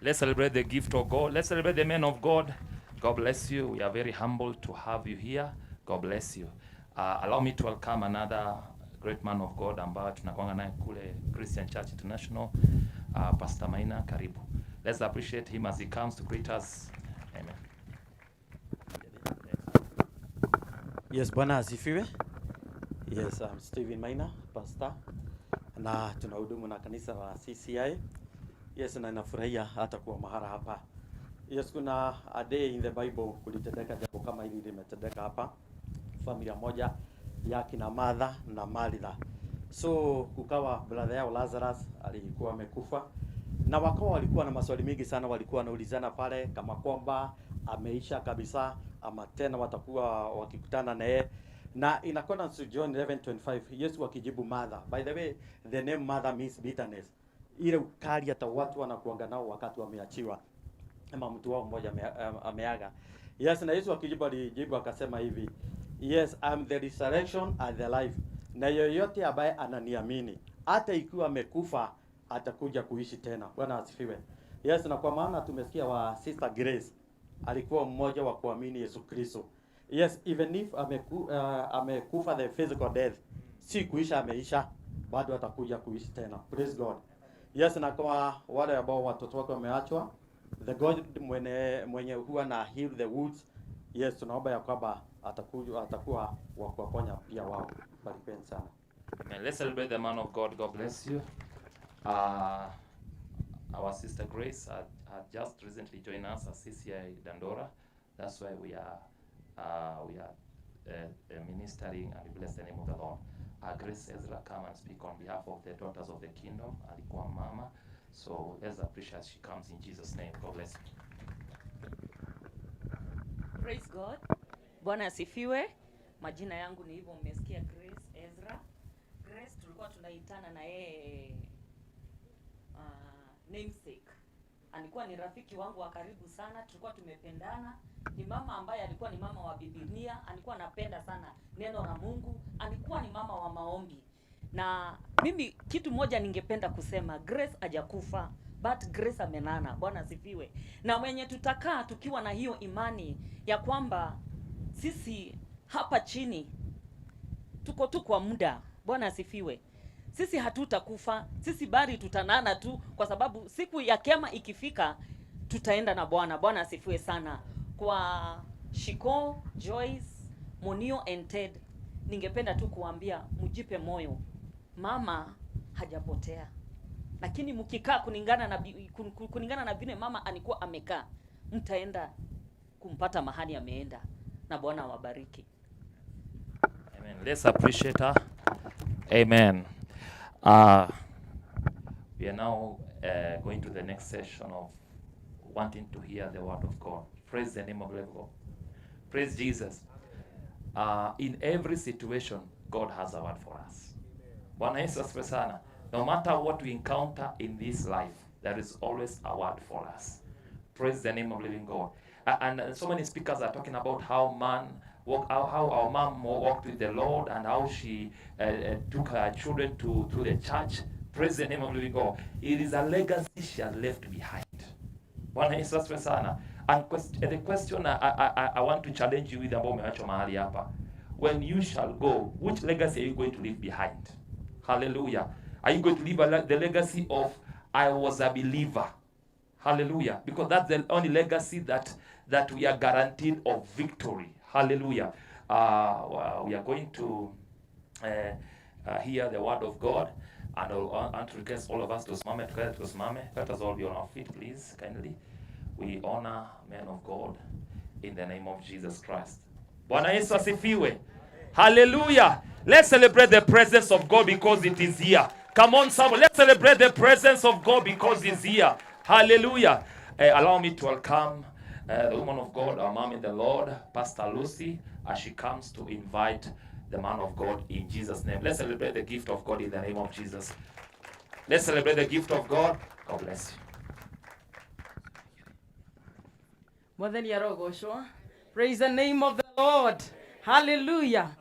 S1: Let's celebrate the gift of God. Let's celebrate the men of God. God bless you. We are very humbled to have you here. God bless you. Allow me to welcome another great man of God ambaye tunakuanga naye kule Christian Church International, Pastor Maina, karibu. Let's appreciate him as he comes to greet us. Amen.
S15: Yes, Bwana asifiwe. Yes, I'm Stephen Maina, pastor, na tunahudumu na kanisa la CCI. Yes, na nafurahia hata kuwa mahali hapa. Yes, kuna a day in the Bible kulitendeka jambo kama hili limetendeka hapa. Familia moja ya kina Martha na Maritha. So kukawa brother yao Lazarus alikuwa amekufa, na wakawa walikuwa na maswali mingi sana, walikuwa wanaulizana pale kama kwamba ameisha kabisa ama tena watakuwa wakikutana na yeye. Na in accordance to John 11:25, Yesu akijibu Martha. By the way, the name Martha means bitterness. Ile ukali hata watu wanakuanga nao wakati wameachiwa ama mtu wao mmoja ameaga. Yes, na Yesu akijibu alijibu akasema hivi, yes, I'm the resurrection and the life. Na yoyote ambaye ananiamini hata ikiwa amekufa atakuja kuishi tena. Bwana asifiwe. Yes, na kwa maana tumesikia wa Sister Grace alikuwa mmoja wa kuamini Yesu Kristo. Yes, even if amekufa the physical death, si kuisha ameisha, bado atakuja kuishi tena. Praise God. Yes, na kwa wale ambao watoto wake wameachwa, The God mwenye huwa na heal the wounds. Yes, tunaomba ya kwamba atakuwa wa kuwaponya pia wao. Barikiweni sana.
S1: Amen. Let's celebrate the man of God. God bless you. Our sister Grace had just recently joined us at CCI Dandora. That's why we are ministering, and we bless the name of the Lord. Grace Ezra, come and speak on behalf of the daughters of the kingdom. Alikuwa mama. So let's appreciate as she comes in Jesus' name. God bless you.
S16: Praise God. Bwana asifiwe. Majina yangu ni hivyo, mmesikia Grace Ezra. Grace tulikuwa tunaitana na yeye namesake. Alikuwa ni rafiki wangu wa karibu sana, tulikuwa tumependana. Ni mama ambaye alikuwa ni mama wa Biblia, alikuwa anapenda sana neno la Mungu, alikuwa ni mama wa maombi. Na mimi kitu moja ningependa kusema, Grace hajakufa, but Grace amenana. Bwana asifiwe. Na mwenye tutakaa tukiwa na hiyo imani ya kwamba sisi hapa chini tuko tu kwa muda. Bwana asifiwe. Sisi hatutakufa, sisi bali tutanana tu, kwa sababu siku ya kema ikifika tutaenda na Bwana. Bwana asifiwe sana. Kwa Shiko, Joyce, Monio and Ted, ningependa tu kuambia mjipe moyo. Mama hajapotea. Lakini mkikaa kulingana na vile mama alikuwa amekaa, mtaenda kumpata mahali ameenda, na Bwana awabariki.
S1: Amen. Let's appreciate her. Amen. We are now going to the next session of wanting to hear the word of God. Praise the name of the Lord. Praise Jesus. In every situation, God has a word for us. Bwana Yesu asifiwe sana. No matter what we encounter in this life, there is always a word for us. Praise the name of living God. And so many speakers are talking about how man walk, how our mom walked with the Lord and how she took her children to the church. Praise the name of living God. It is a legacy she has left behind. Bwana Yesu asifiwe sana. And the question I want to challenge you with, ambao umeachwa mahali hapa. When you shall go, which legacy are you going to leave behind? Hallelujah. Are you going to leave the legacy of I was a believer? Hallelujah. Because that's the only legacy that we are guaranteed of victory. Hallelujah. We are going to hear the word of God, and I want to request all of us to simame together, to simame. Let us all be on our feet, please, kindly. We honor men of God in the name of Jesus Christ. Bwana Yesu asifiwe. Hallelujah. Let's celebrate the presence of God because it is here. Come on, someone. Let's celebrate the presence of God because it's here. Hallelujah. Allow me to welcome the woman of God, our mom in the Lord, Pastor Lucy, as she comes to invite the man of God in Jesus' name. Let's celebrate the gift of God in the name of Jesus. Let's celebrate the gift of God. God bless you.
S17: Praise the name of the Lord. Hallelujah.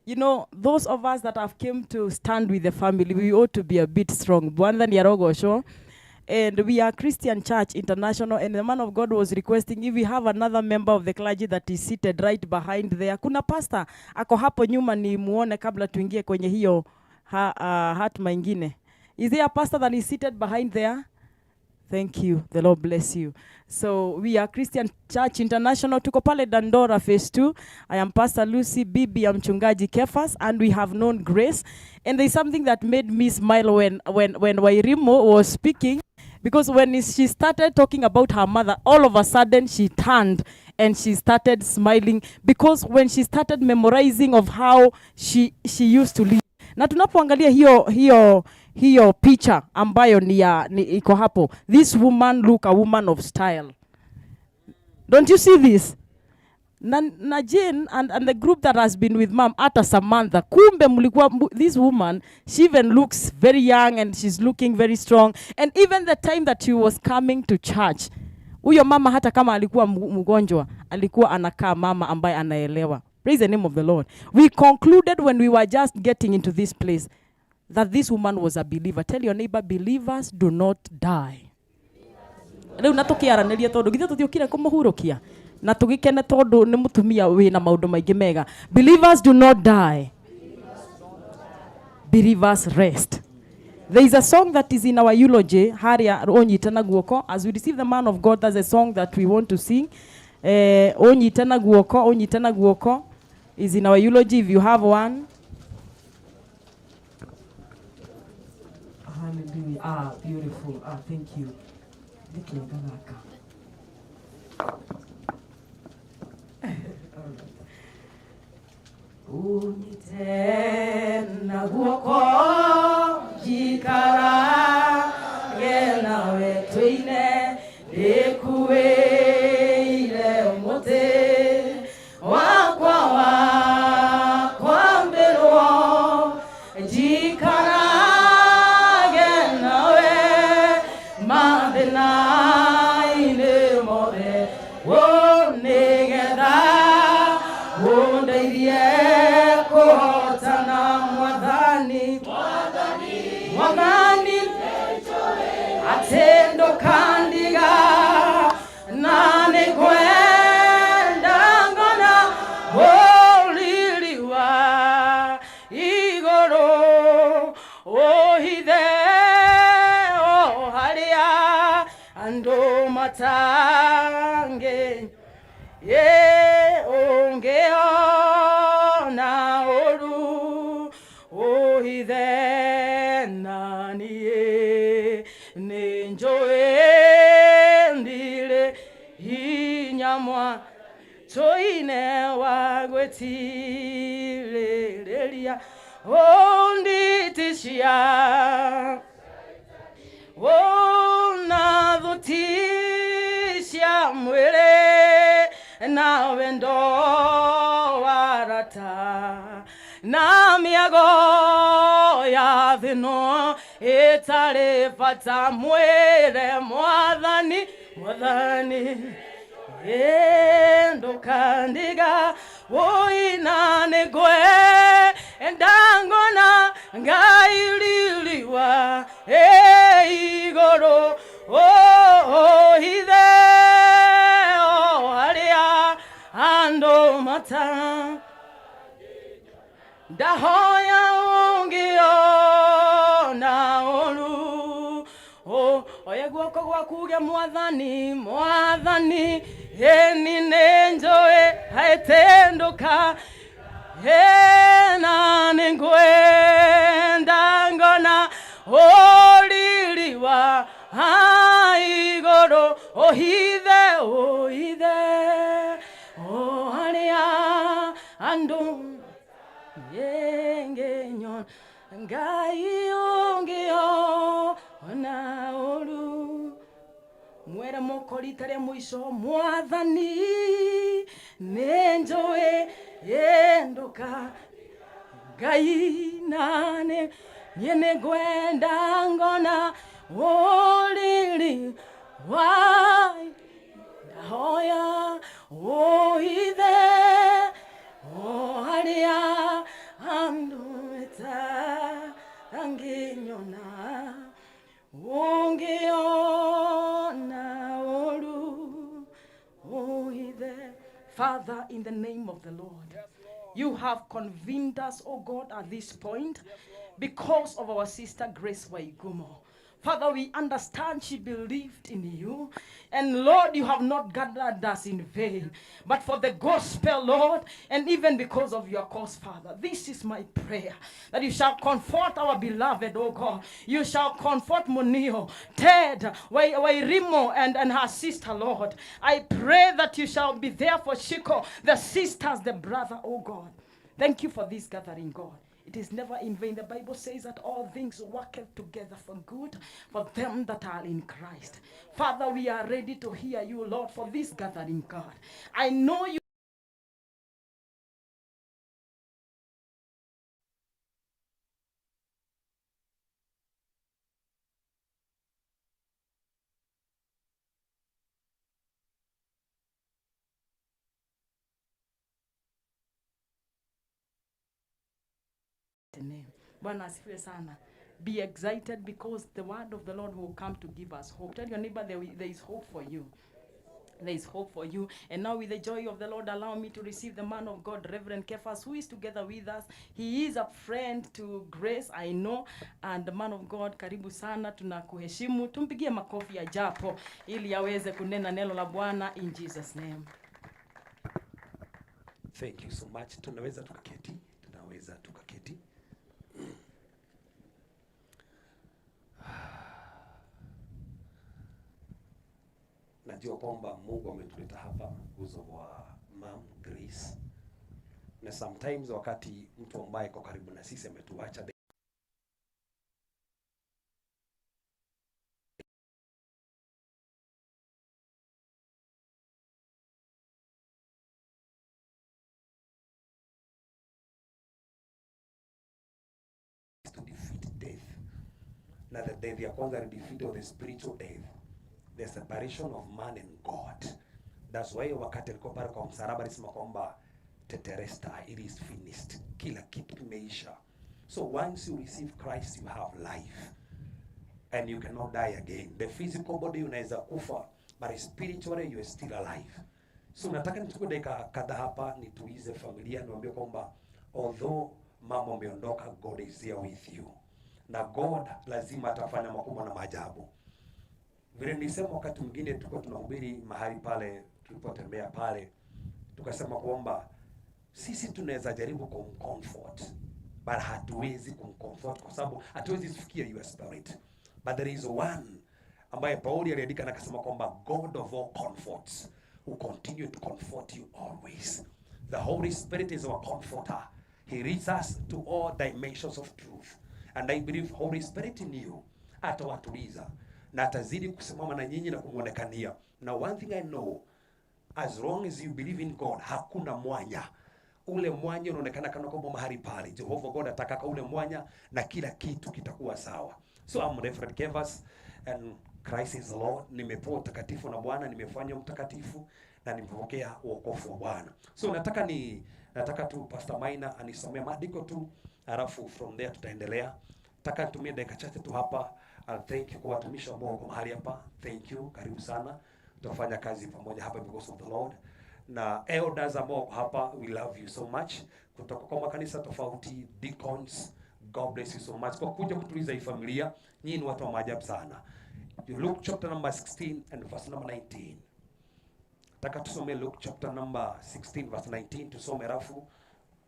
S17: You know, those of us that have came to stand with the family, we ought to be a bit strong. And we are Christian Church International, and the man of God was requesting if we have another member of the clergy that is seated right behind there. Kuna pastor ako hapo nyuma, ni muone kabla tuingie kwenye hiyo hatma ingine. Is there a pastor that is seated behind there? Thank you. The Lord bless you. So we are Christian Church International. Tuko pale Dandora Phase 2. I am Pastor Lucy, bibi ya mchungaji Kefas, and we have known Grace. And there's something that made me smile when Wairimo was speaking, because when she started talking about her mother, all of a sudden she turned and she started smiling, because when she started memorizing of how she used to live. Na tunapoangalia hiyo picha ambayo ni iko hapo, this woman look a woman of style. Don't you see this? Na Jane and the group that has been with mom, ata Samantha, kumbe mlikuwa, this woman, she even looks very young and she's looking very strong. And even the time that she was coming to church, huyo mama hata kama alikuwa mgonjwa, alikuwa anakaa mama ambaye anaelewa. Praise the name of the Lord. We concluded when we were just getting into this place that this woman was a believer. Tell your neighbor, believers do not die. Rĩu na tũkĩaranĩria tondũ githĩ tũtiũkire kũmũhurũkia na tũgĩkene tondũ nĩ mũtumia wĩna maũndũ maingĩ mega. Believers do not die. Believers rest. There is a song that is in our eulogy, haria Ũnyite na Guoko. As we receive the man of God, that's a song that we want to sing. Ũnyite na Guoko, Ũnyite na Guoko is in our eulogy if you have one.
S18: Hallelujah. Ah, beautiful. Ah, thank you. Nĩkĩ gathaka? All right. Ũnyite na guoko njikarage nawe tũine ndĩkuĩire mũtĩ wakwa wa kwambĩrwo njikarage nawe mathĩna-inĩ mothe ũ nĩgetha ũndeithie kũhotana mwathani mwathani atĩ ndũkandiga na nĩngwenda ngona ũriri wa igũrũ ũhithe o harĩa andũ matangĩ ye ũngĩona ũru ũhithe na niĩ nĩnjũĩ ndirĩ hinya mwa tũine wa gwĩtirĩrĩria ũnditĩcia ona thuti cia mwĩrĩ na wendo warata na mĩago ya thĩno ĩtarĩ bata mwĩre mwathani mwathani ndũkandiga ũina nĩngwenda ngona Ngai riri wa igũrũ ũhithe o harĩa andũ mata ndahoya ũngĩona ũru oye guoko gwaku uge mwathani mwathani ĩni nĩnjũĩ haĩtĩndũka ĩna nĩngwenda ngona ũriri wa igũrũ ũhithe ũhithe o harĩa andũ yengenyon Ngai ũngĩona ũru mwere moko rita rĩa mũico mwathani nĩnjũĩ ĩndũka Ngai nane niĩ nĩngwenda ngona ũriri wa ndahoya ũhithe o harĩa andũ matangĩnyona ũngĩona ũru ũhithe. Father, in the name of the Lord, you have convened us, O God, at this point because of our sister Grace Waigumo. Father, we understand she believed in you. And Lord, you have not gathered us in vain, but for the gospel, Lord, and even because of your cause, Father. This is my prayer, that you shall comfort our beloved, O God. You shall comfort Monio, Ted, Wairimo, and her sister, Lord. I pray that you shall be there for Shiko, the sisters, the brother, O God. Thank you for this gathering, God. It is never in vain. The Bible says that all things work together for good for them that are in Christ. Father, we are ready to hear you, Lord, for this gathering, God. I know you. Name. Bwana asifiwe sana. Be excited because the word of the Lord will come to give us hope. Tell your neighbor there is hope for you.
S17: There is hope for you. And now, with the joy of the Lord, allow me to receive the man of God, Reverend Kefas, who is together with us. He is a friend to Grace, I know. And the man of God, karibu sana, tunakuheshimu. Tumpigie makofi ya japo ili aweze kunena neno la Bwana in Jesus name.
S19: Thank you so much. Tunaweza tukaketi, tunaweza tukaketi. Najua kwamba Mungu ametuleta hapa uzo wa Mom Grace, na sometimes wakati mtu ambaye kwa karibu na sisi ametuacha, to defeat death. Na the death ya kwanza ni defeat of the spiritual death, the separation of man and God. That's why wakati alikuwa pale kwa msalaba alisema kwamba tetelestai, it is finished, kila kitu kimeisha. So once you receive Christ you have life and you cannot die again. The physical body unaweza kufa, but spiritually you are still alive. So nataka nichukue dakika kadhaa hapa nitulize familia, niwaambie kwamba although mama ameondoka, God is here with you, na God lazima atafanya makubwa na maajabu. Vile nilisema wakati mwingine tulikuwa tunahubiri mahali pale, tulipotembea pale, tukasema kwamba sisi tunaweza jaribu kumcomfort, but hatuwezi kumcomfort kwa sababu hatuwezi fikia your spirit. But there is one ambaye Pauli aliandika na akasema kwamba God of all comforts who continue to comfort you always. The Holy Spirit is our comforter. He leads us to all dimensions of truth. And I believe Holy Spirit in you atawatuliza na atazidi kusimama na nyinyi na kumwonekania. Na one thing I know, as long as you believe in God, hakuna mwanya. Ule mwanya unaonekana kana kwamba mahali pale, Jehovah God atakaka ule mwanya na kila kitu kitakuwa sawa. So I'm Reverend Kevas and Christ is the Lord. Nimepewa utakatifu na Bwana, nimefanywa mtakatifu na nimepokea wokovu wa Bwana. So nataka tu Pastor Maina anisomee maandiko tu, alafu from there tutaendelea. Nataka nitumie dakika chache tu hapa. Thank you kwa watumishi ambao wako mahali hapa. Thank you, karibu sana. Tutafanya kazi pamoja hapa because of the Lord. Na elders ambao wako hapa, we love you so much. Kutoka kwa makanisa tofauti, deacons, God bless you so much kwa kuja kutuliza hii familia. Nyinyi ni watu wa maajabu sana. Luke chapter number 16 and verse number 19. Nataka tusome Luke chapter number 16 verse 19, tusome rafu.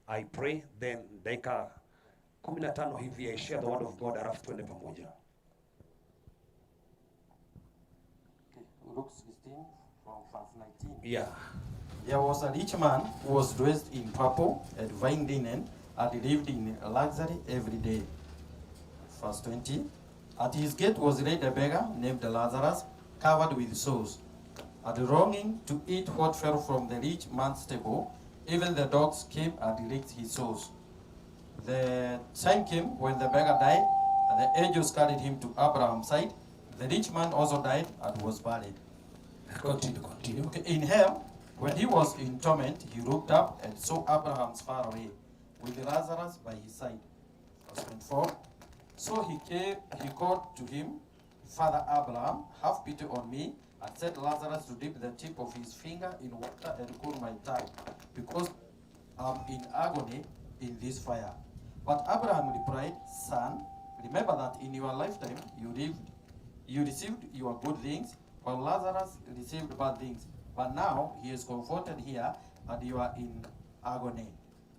S19: I pray then dakika 15 hivi I share the word of God, alafu tuende pamoja.
S20: Luke 16 from verse 19.
S19: Yeah.
S20: There was a rich man who was dressed in purple and fine linen and lived in luxury every day. Verse 20. At his gate was laid a beggar named Lazarus, covered with sores, and longing to eat what fell from the rich man's table. Even the dogs came and licked his sores. The time came when the beggar died, and the angels carried him to Abraham's side. The rich man also died and was buried.
S19: Continue.
S20: Okay. In hell, when he was in torment, he looked up and saw Abraham far away, with Lazarus by his side. Verse 24. So he called to him, Father Abraham, have pity on me, and said Lazarus to dip the tip of his finger in water and cool my tongue, because I'm in agony in this fire. But Abraham replied, Son, remember that in your lifetime you received your good things, while Lazarus received bad things. But now he is comforted here, and you are in agony.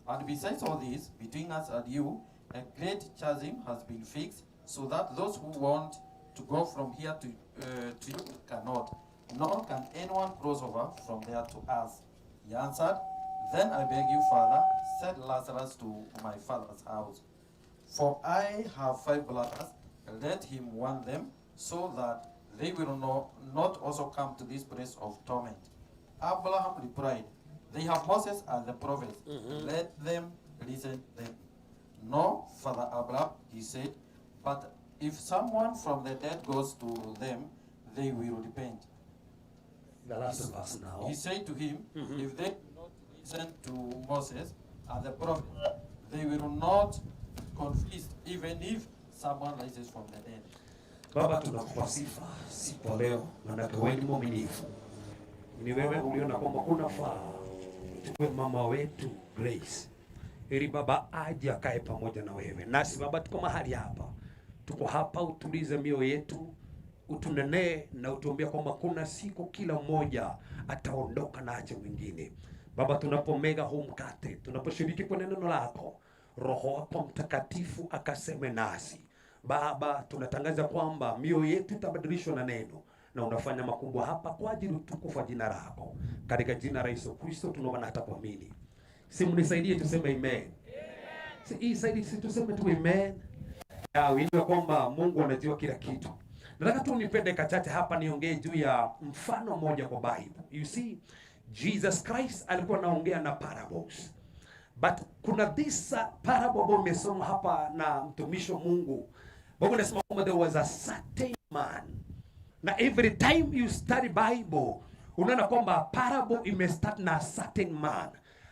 S20: And besides all this, between us and you, a great chasm has been fixed, so that those who want to go from here to you cannot, nor can anyone cross over from there to us. He answered, Then I beg you, Father, send Lazarus to my father's house. For I have 5 brothers, let him warn them, so that they will not also come to this place of torment. Abraham replied, They have Moses and the prophets.
S19: Mm-hmm.
S20: Let them listen them. No, Father Abraham, he said, but if someone from the dead goes to them, they will repent.
S19: The last verse now.
S20: He said to him, If they do not listen to Moses and the prophets, they will not confess, even if someone rises from the dead.
S19: Baba, tunakupa sifa siku ya leo, maana wewe ni mwaminifu. Ni wewe uliona kwamba kunafaa tuwe mama wetu Grace, ili Baba aje akae pamoja na wewe. Nasi Baba tuko mahali hapa, tuko hapa, utulize mioyo yetu, utunenee na utuambia kwamba kuna siku kila mmoja ataondoka na ache mwingine. Baba, tunapomega huu mkate, tunaposhiriki kwenye neno lako, Roho wako Mtakatifu akaseme nasi. Baba, tunatangaza kwamba mioyo yetu itabadilishwa na neno na unafanya makubwa hapa kwa ajili utukufu wa jina lako. Katika jina la Yesu Kristo tunaomba na hata kuamini. Si mnisaidie tuseme amen. Si hii saidi, si tuseme tu amen. Ya uijue kwamba Mungu anajua kila kitu. Nataka tu nipende kachache hapa niongee juu ya mfano mmoja kwa Bible. You see, Jesus Christ alikuwa anaongea na parables. But kuna this parable ambayo imesoma hapa na mtumishi wa Mungu. Bible inasema kwamba there was a certain man. Na every time you study Bible, unaona kwamba parable imestart na a certain man.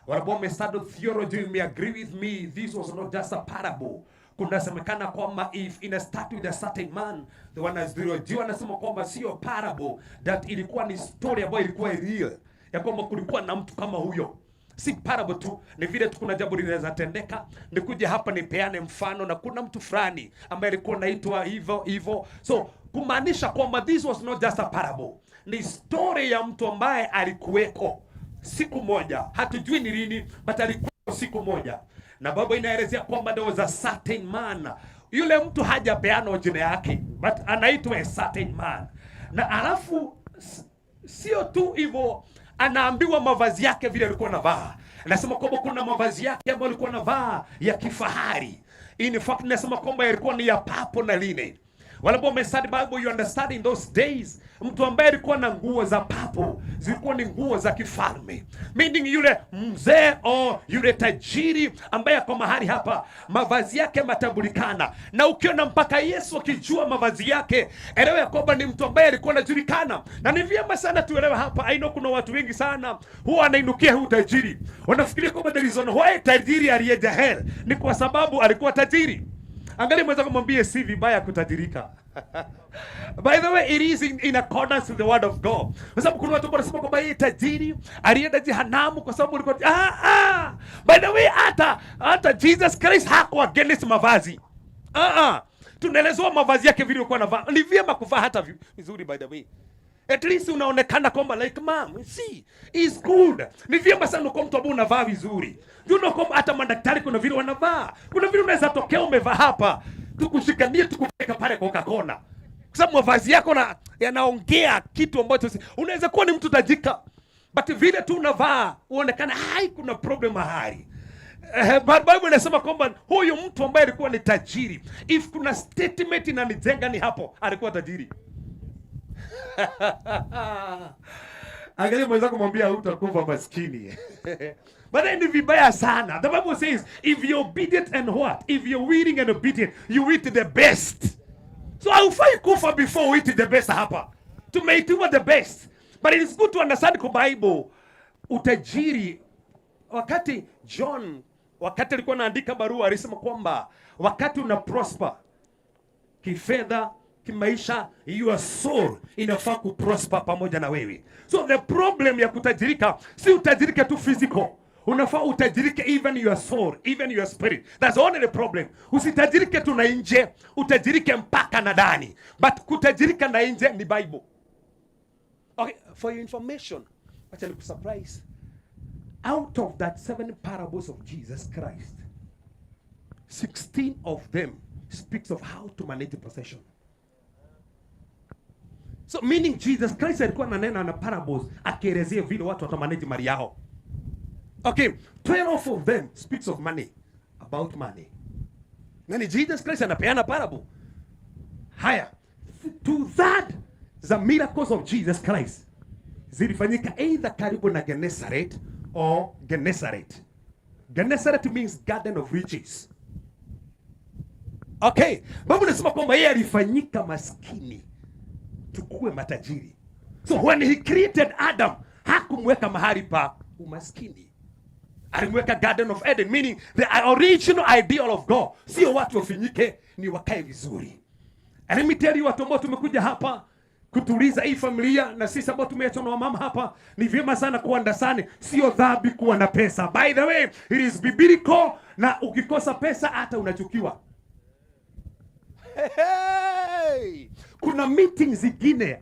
S19: Wale ambao wamestudy theology, you may agree with me, this was not just a parable. Kunasemekana kwamba if ina start with a certain man, the wanatheolojia wanasema kwamba sio parable, that ilikuwa ni story ambayo ilikuwa real, ya kwamba kulikuwa na mtu kama huyo. Si parable tu, ni vile tu kuna jambo linaweza tendeka. Nikuje hapa nipeane mfano, na kuna mtu fulani ambaye alikuwa anaitwa hivyo hivyo. So kumaanisha kwamba this was not just a parable, ni story ya mtu ambaye alikuweko siku moja, hatujui ni lini, but alikuwa siku moja, na Bible inaelezea kwamba there was a certain man. Yule mtu hajapeana jina yake, but anaitwa a certain man, na alafu sio tu hivyo, anaambiwa mavazi yake vile alikuwa anavaa. Anasema kwamba kuna mavazi yake ambayo alikuwa anavaa ya kifahari. In fact, nasema kwamba yalikuwa ni ya purple na linen. Wale ambao wamestudy Bible, you understand in those days, mtu ambaye alikuwa na nguo za purple zilikuwa ni nguo za kifalme, meaning yule mzee o yule tajiri ambaye ako mahali hapa, mavazi yake matambulikana, na ukiona mpaka Yesu akijua mavazi yake, elewa ya kwamba ni mtu ambaye alikuwa anajulikana. Na ni vyema sana tuelewe hapa. I know kuna watu wengi sana huwa wanainukia huu tajiri, wanafikiria kwamba the reason why tajiri alienda hell ni kwa sababu alikuwa tajiri. Angalia mwenzako, mwambie si vibaya kutajirika. By the way, it is in accordance with the word of God. Kwa sababu kuna watu ambao wanasema kwamba yeye tajiri alienda jehanamu kwa sababu alikuwa ah. By the way, hata Jesus Christ hakuwa against mavazi. Ah. Tunaelezewa mavazi yake vile alikuwa anavaa. Ni vyema kuvaa hata vizuri, by the way. At least unaonekana kwamba like, mom, see, is good. Ni vyema sana kwa mtu ambaye unavaa vizuri. You know kwamba hata madaktari kuna vile wanavaa. Kuna vile unaweza tokea umevaa hapa, tukushikanie tukupeleka pale Coca-Cola. Kwa sababu mavazi yako na yanaongea kitu ambacho unaweza kuwa ni mtu tajika. But vile tu unavaa uonekana hai kuna problem mahali. But Bible inasema kwamba huyu mtu ambaye alikuwa ni tajiri, if kuna statement inanijenga ni hapo, alikuwa tajiri. Angalia mwenzako, mwambia hutakufa maskini. But then ni vibaya sana. The Bible says if you're obedient and what? If you're willing and obedient, you eat the best. So haufai kufa before we eat the best hapa. Tumeitiwa the best. But it is good to understand kwa Bible utajiri, wakati John, wakati alikuwa anaandika barua, alisema kwamba wakati una prosper kifedha, kimaisha, your soul inafaa kuprosper pamoja na wewe. So the problem ya kutajirika si utajirike tu physical, unafaa utajirike even your soul, even your spirit. That's only the problem. Usitajirike tu na nje, utajirike mpaka na ndani. But kutajirika na nje ni Bible. Okay, for your information, acha nikusurprise. Out of that seven parables of Jesus Christ, 16 of them speaks of how to manage possession. So meaning Jesus Christ alikuwa ananena na parables akielezea vile watu watamanage mali yao. Okay, 12 of them speaks of money, about money. Nani Jesus Christ anapeana parable. Haya, two third the miracles of Jesus Christ zilifanyika either karibu na Gennesaret or Gennesaret. Gennesaret means garden of riches. Okay, Bible inasema kwamba yeye alifanyika maskini tukue matajiri. So when he created Adam, hakumweka mahali pa umaskini. Alimweka Garden of Eden, meaning the original ideal of God. Sio watu wafinyike, ni wakae vizuri. And let me tell you, watu ambao tumekuja hapa
S21: Kutuliza hii familia na sisi ambao tumeachwa na wamama hapa, ni vyema sana kuunderstand, sio dhambi kuwa na pesa. By the way, it is biblical, na ukikosa pesa hata unachukiwa. Hey! Kuna meeting zingine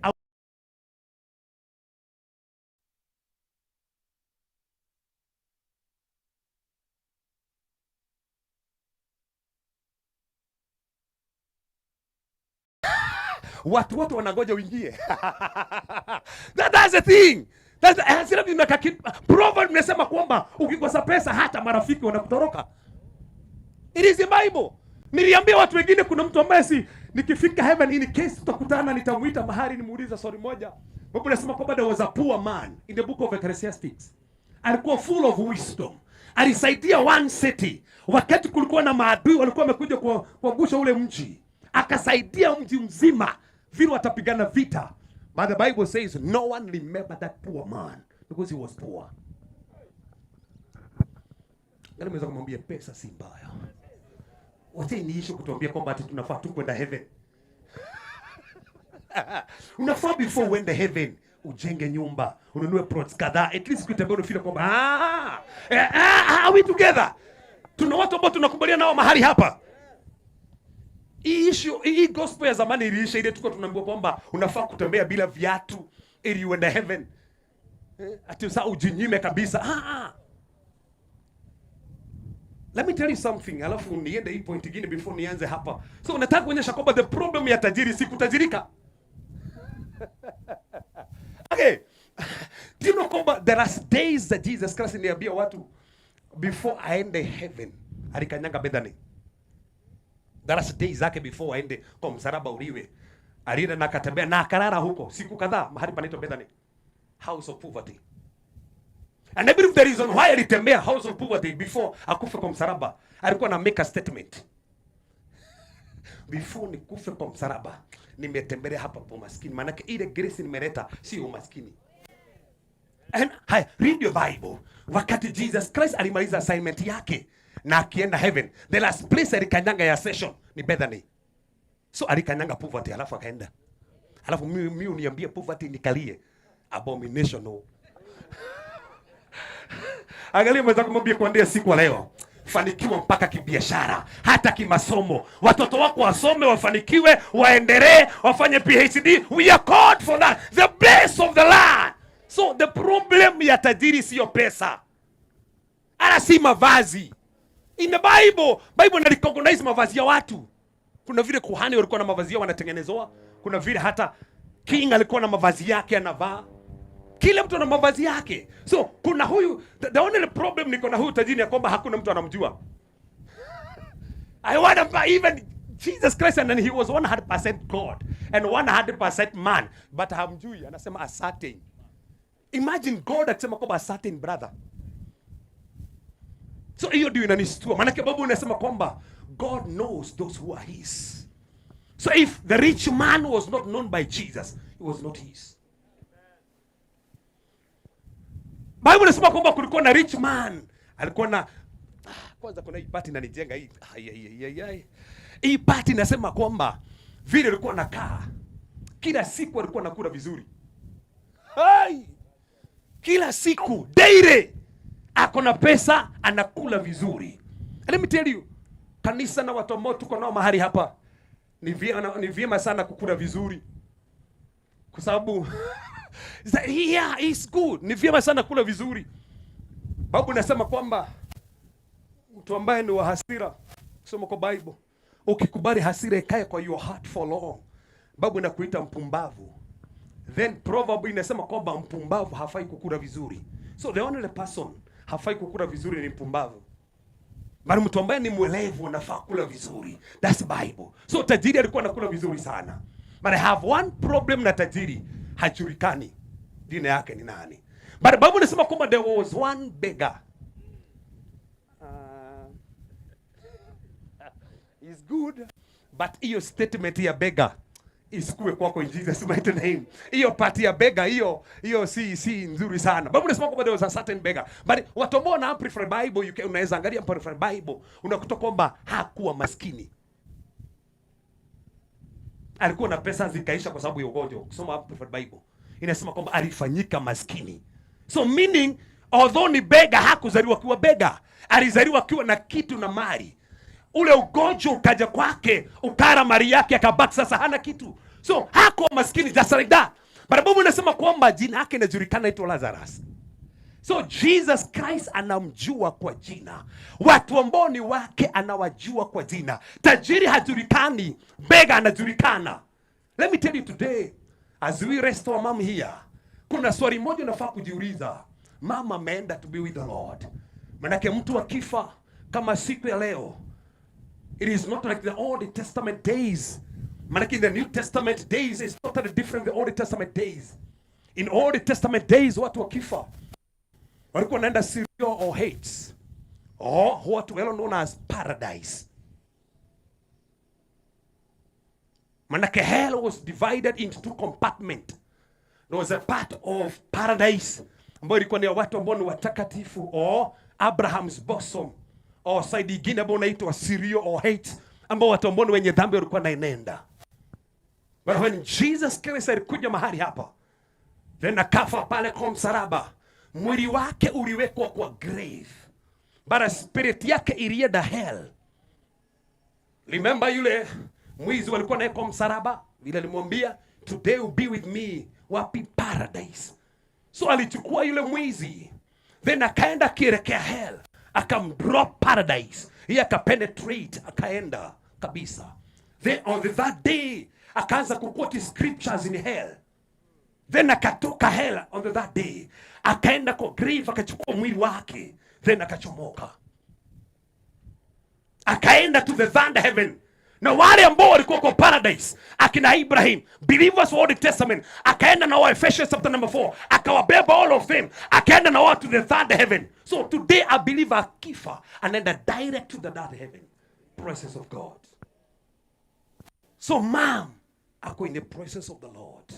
S21: watu wote wanangoja uingie. That's the thing. Hasira Proverb imesema kwamba ukikosa pesa hata marafiki wanakutoroka. It is the Bible. Niliambia watu wengine, kuna mtu ambaye si nikifika heaven in case tutakutana, nitamuita mahali nimuulize swali moja. Bible inasema kwamba there was a poor man in the book of Ecclesiastes. Alikuwa full of wisdom. Alisaidia one city wakati kulikuwa na maadui walikuwa wamekuja kuangusha ule mji. Akasaidia mji mzima vile watapigana vita. But the Bible says no one remembered that poor man because he was poor. Ngani kumwambia pesa si mbaya. Wacha niishe kutuambia kwamba ati tunafaa tu kwenda heaven. Unafaa before uende heaven ujenge nyumba, ununue plots kadhaa, at least ukitembea unafeel kwamba are we together? Tuna watu ambao tunakubaliana nao mahali hapa. Hii issue, hii gospel ya zamani iliisha, ile tulikuwa tunaambiwa kwamba unafaa kutembea bila viatu ili uende heaven. Ati sasa ujinyime kabisa. Let me tell you something, alafu niende hii point ingine before nianze hapa. So nataka kuonyesha kwamba the problem ya tajiri si kutajirika. Okay. Do you know kwamba there are days that Jesus Christ niambia watu before aende heaven alikanyanga Bethany. There are days zake before aende kwa msalaba uliwe. Alienda na akatembea na akalala huko siku kadhaa mahali panaitwa Bethany, house of poverty. And I believe the reason why alitembea house of poverty before akufe kwa msalaba, alikuwa na make a statement. Before nikufe kwa msalaba, nimetembelea hapa kwa umaskini. Maanake ile grace nimeleta sio umaskini. And hi, read your Bible. Wakati Jesus Christ alimaliza assignment yake na akienda heaven, the last place alikanyanga ya session ni Bethany. So alikanyanga poverty alafu akaenda. Alafu mimi uniambie poverty nikalie. Abomination no. Angalia mwenzako kumwambia kuandia siku leo. Fanikiwa mpaka kibiashara, hata kimasomo. Watoto wako wasome, wafanikiwe, waendelee, wafanye PhD. We are called for that. The best of the land. So the problem ya tajiri sio pesa. Ala si mavazi. In the Bible, Bible ina recognize mavazi ya watu. Kuna vile kuhani walikuwa na mavazi yao wanatengenezwa. Kuna vile hata king alikuwa na mavazi yake anavaa. Kila mtu ana mavazi yake. So kuna huyu, the only problem niko na huyu tajiri ya kwamba hakuna mtu anamjua. I wonder even Jesus Christ, and then he was 100% God and 100% man, but hamjui, anasema a certain. Imagine God akisema kwamba a certain brother. So hiyo ndio inanistua. Maana Bible inasema kwamba God knows those who are his. So if the rich man was not known by Jesus, he was not his. Bible inasema kwamba kulikuwa na rich man, alikuwa na kwanza kuna hii part inanijenga hii. Ai, ai, ai, ai. Hii part inasema kwamba vile alikuwa anakaa kila siku alikuwa anakula vizuri. Hai! Kila siku daily ako na pesa anakula vizuri. And let me tell you, kanisa na watu ambao tuko nao mahali hapa, ni vyema sana kukula vizuri. Kwa sababu yeah, it's good. Ni vyema sana kula vizuri. Babu nasema kwamba mtu ambaye ni wa hasira, soma kwa Bible, ukikubali hasira ikae kwa your heart for long, Babu inakuita mpumbavu. Then proverb inasema kwamba mpumbavu hafai kukula vizuri. So the only person hafai kukula vizuri ni mpumbavu. Bali mtu ambaye ni mwelevu anafaa kula vizuri. That's Bible. So tajiri alikuwa anakula vizuri sana. But I have one problem na tajiri, hajulikani dini yake ni nani. But Bible inasema kwamba there was one beggar. Is good, but hiyo statement ya beggar isikue kwako in Jesus mighty name. Hiyo part ya beggar hiyo si nzuri sana. Bible inasema kwamba there was a certain beggar. But watu ambao wana amplify Bible, you can, unaweza angalia amplify Bible, unakuta kwamba hakuwa maskini. Alikuwa na pesa zikaisha kwa sababu ya ugonjwa. Ukisoma Amplified Bible inasema kwamba alifanyika maskini. So meaning, although ni beggar, hakuzaliwa akiwa beggar, alizaliwa akiwa na kitu na mali. Ule ugonjwa ukaja kwake, ukara mali yake, akabaki sasa hana kitu. So hakuwa maskini just like that. But Bible inasema kwamba jina yake inajulikana, inaitwa Lazarus. So Jesus Christ anamjua kwa jina. Watu ambao ni wake anawajua kwa jina. Tajiri hajulikani, beggar anajulikana. Let me tell you today, as we rest our mom here, kuna swali moja unafaa kujiuliza. Mama ameenda to be with the Lord. Manake mtu akifa kama siku ya leo, it is not like the Old Testament days. Manake in the New Testament days is totally different the Old Testament days. In Old Testament days, watu wakifa walikuwa wanaenda Sheol or Hades or what well known as paradise. Manake hell was divided into two compartment. There was a part of paradise ambayo ilikuwa ni ya watu ambao ni watakatifu or Abraham's bosom, or side ingine ambayo inaitwa Sheol or Hades, ambao watu ambao ni wenye dhambi walikuwa wanaenenda. But when Jesus Christ alikuja mahali hapa, then akafa pale kwa msalaba, mwili wake uliwekwa kwa grave, but spirit yake ilienda hell. Remember yule mwizi walikuwa naye kwa msalaba, vile alimwambia, "Today will be with me wapi? Paradise." So alichukua yule mwizi, then akaenda akielekea hell, akamdrop paradise, yeye akapenetrate, akaenda kabisa. Then on the that day akaanza kuquote scriptures in hell. Then akatoka hell on the that day, akaenda kwa grave, akachukua mwili wake, then akachomoka, akaenda to the third heaven. Na wale ambao walikuwa kwa paradise, akina Ibrahim, believers of Old Testament, akaenda na wao, Ephesians chapter number 4, akawabeba all of them, akaenda na wao to the third heaven. So today a believer akifa anaenda direct to the third heaven, presence of God. So mom ako in the presence of the Lord.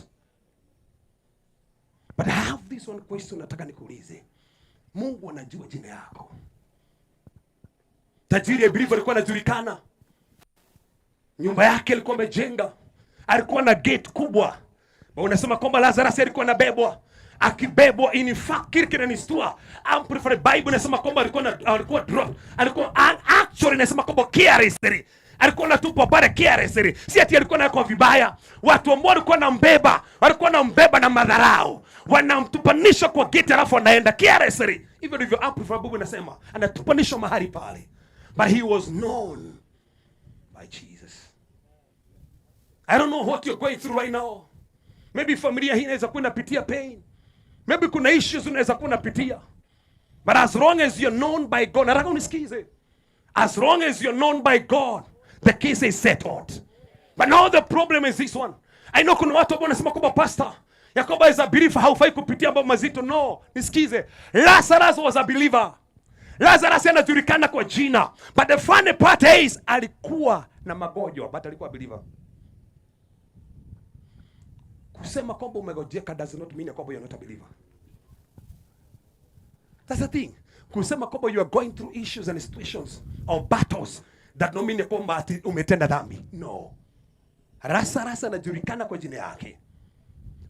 S21: But I have this one question nataka nikuulize. Mungu anajua jina yako. Tajiri, I believe, alikuwa anajulikana. Nyumba yake alikuwa amejenga, alikuwa na gate kubwa. Ba unasema kwamba Lazarus alikuwa anabebwa, akibebwa. In fact, kile kinanistua, Amplified Bible inasema kwamba alikuwa drop, alikuwa actually inasema kwamba carelessly alikuwa anatupwa pale carelessly, si ati alikuwa anawekwa vibaya. Watu ambao walikuwa wanambeba na madharau, wanamtupanisha kwa gate, alafu anaenda carelessly. Hivyo ndivyo Amplified Bible inasema, anatupanishwa mahali pale, but he was known by Jesus. I don't know what you're going through right now. Maybe familia hii inaweza kuwa inapitia pain. Maybe kuna issues unaweza kuwa unapitia. But as long as you're known by God, nataka unisikize. As long as you're known by God, the case is settled. But now the problem is this one. I know kuna watu ambao wanasema kwamba, "Pastor, ya kwamba as a believer haufai kupitia mambo mazito." No, nisikize. Lazarus was a believer. Lazarus anajulikana kwa jina. But the funny part is alikuwa na magonjwa, but alikuwa believer. Kusema kwamba umegonjeka does not mean ya kwamba you're not a believer. That's the thing. Kusema kwamba you are going through issues and situations or battles that no mean ya kwamba ati umetenda dhambi. No. Lazarus anajulikana kwa jina yake.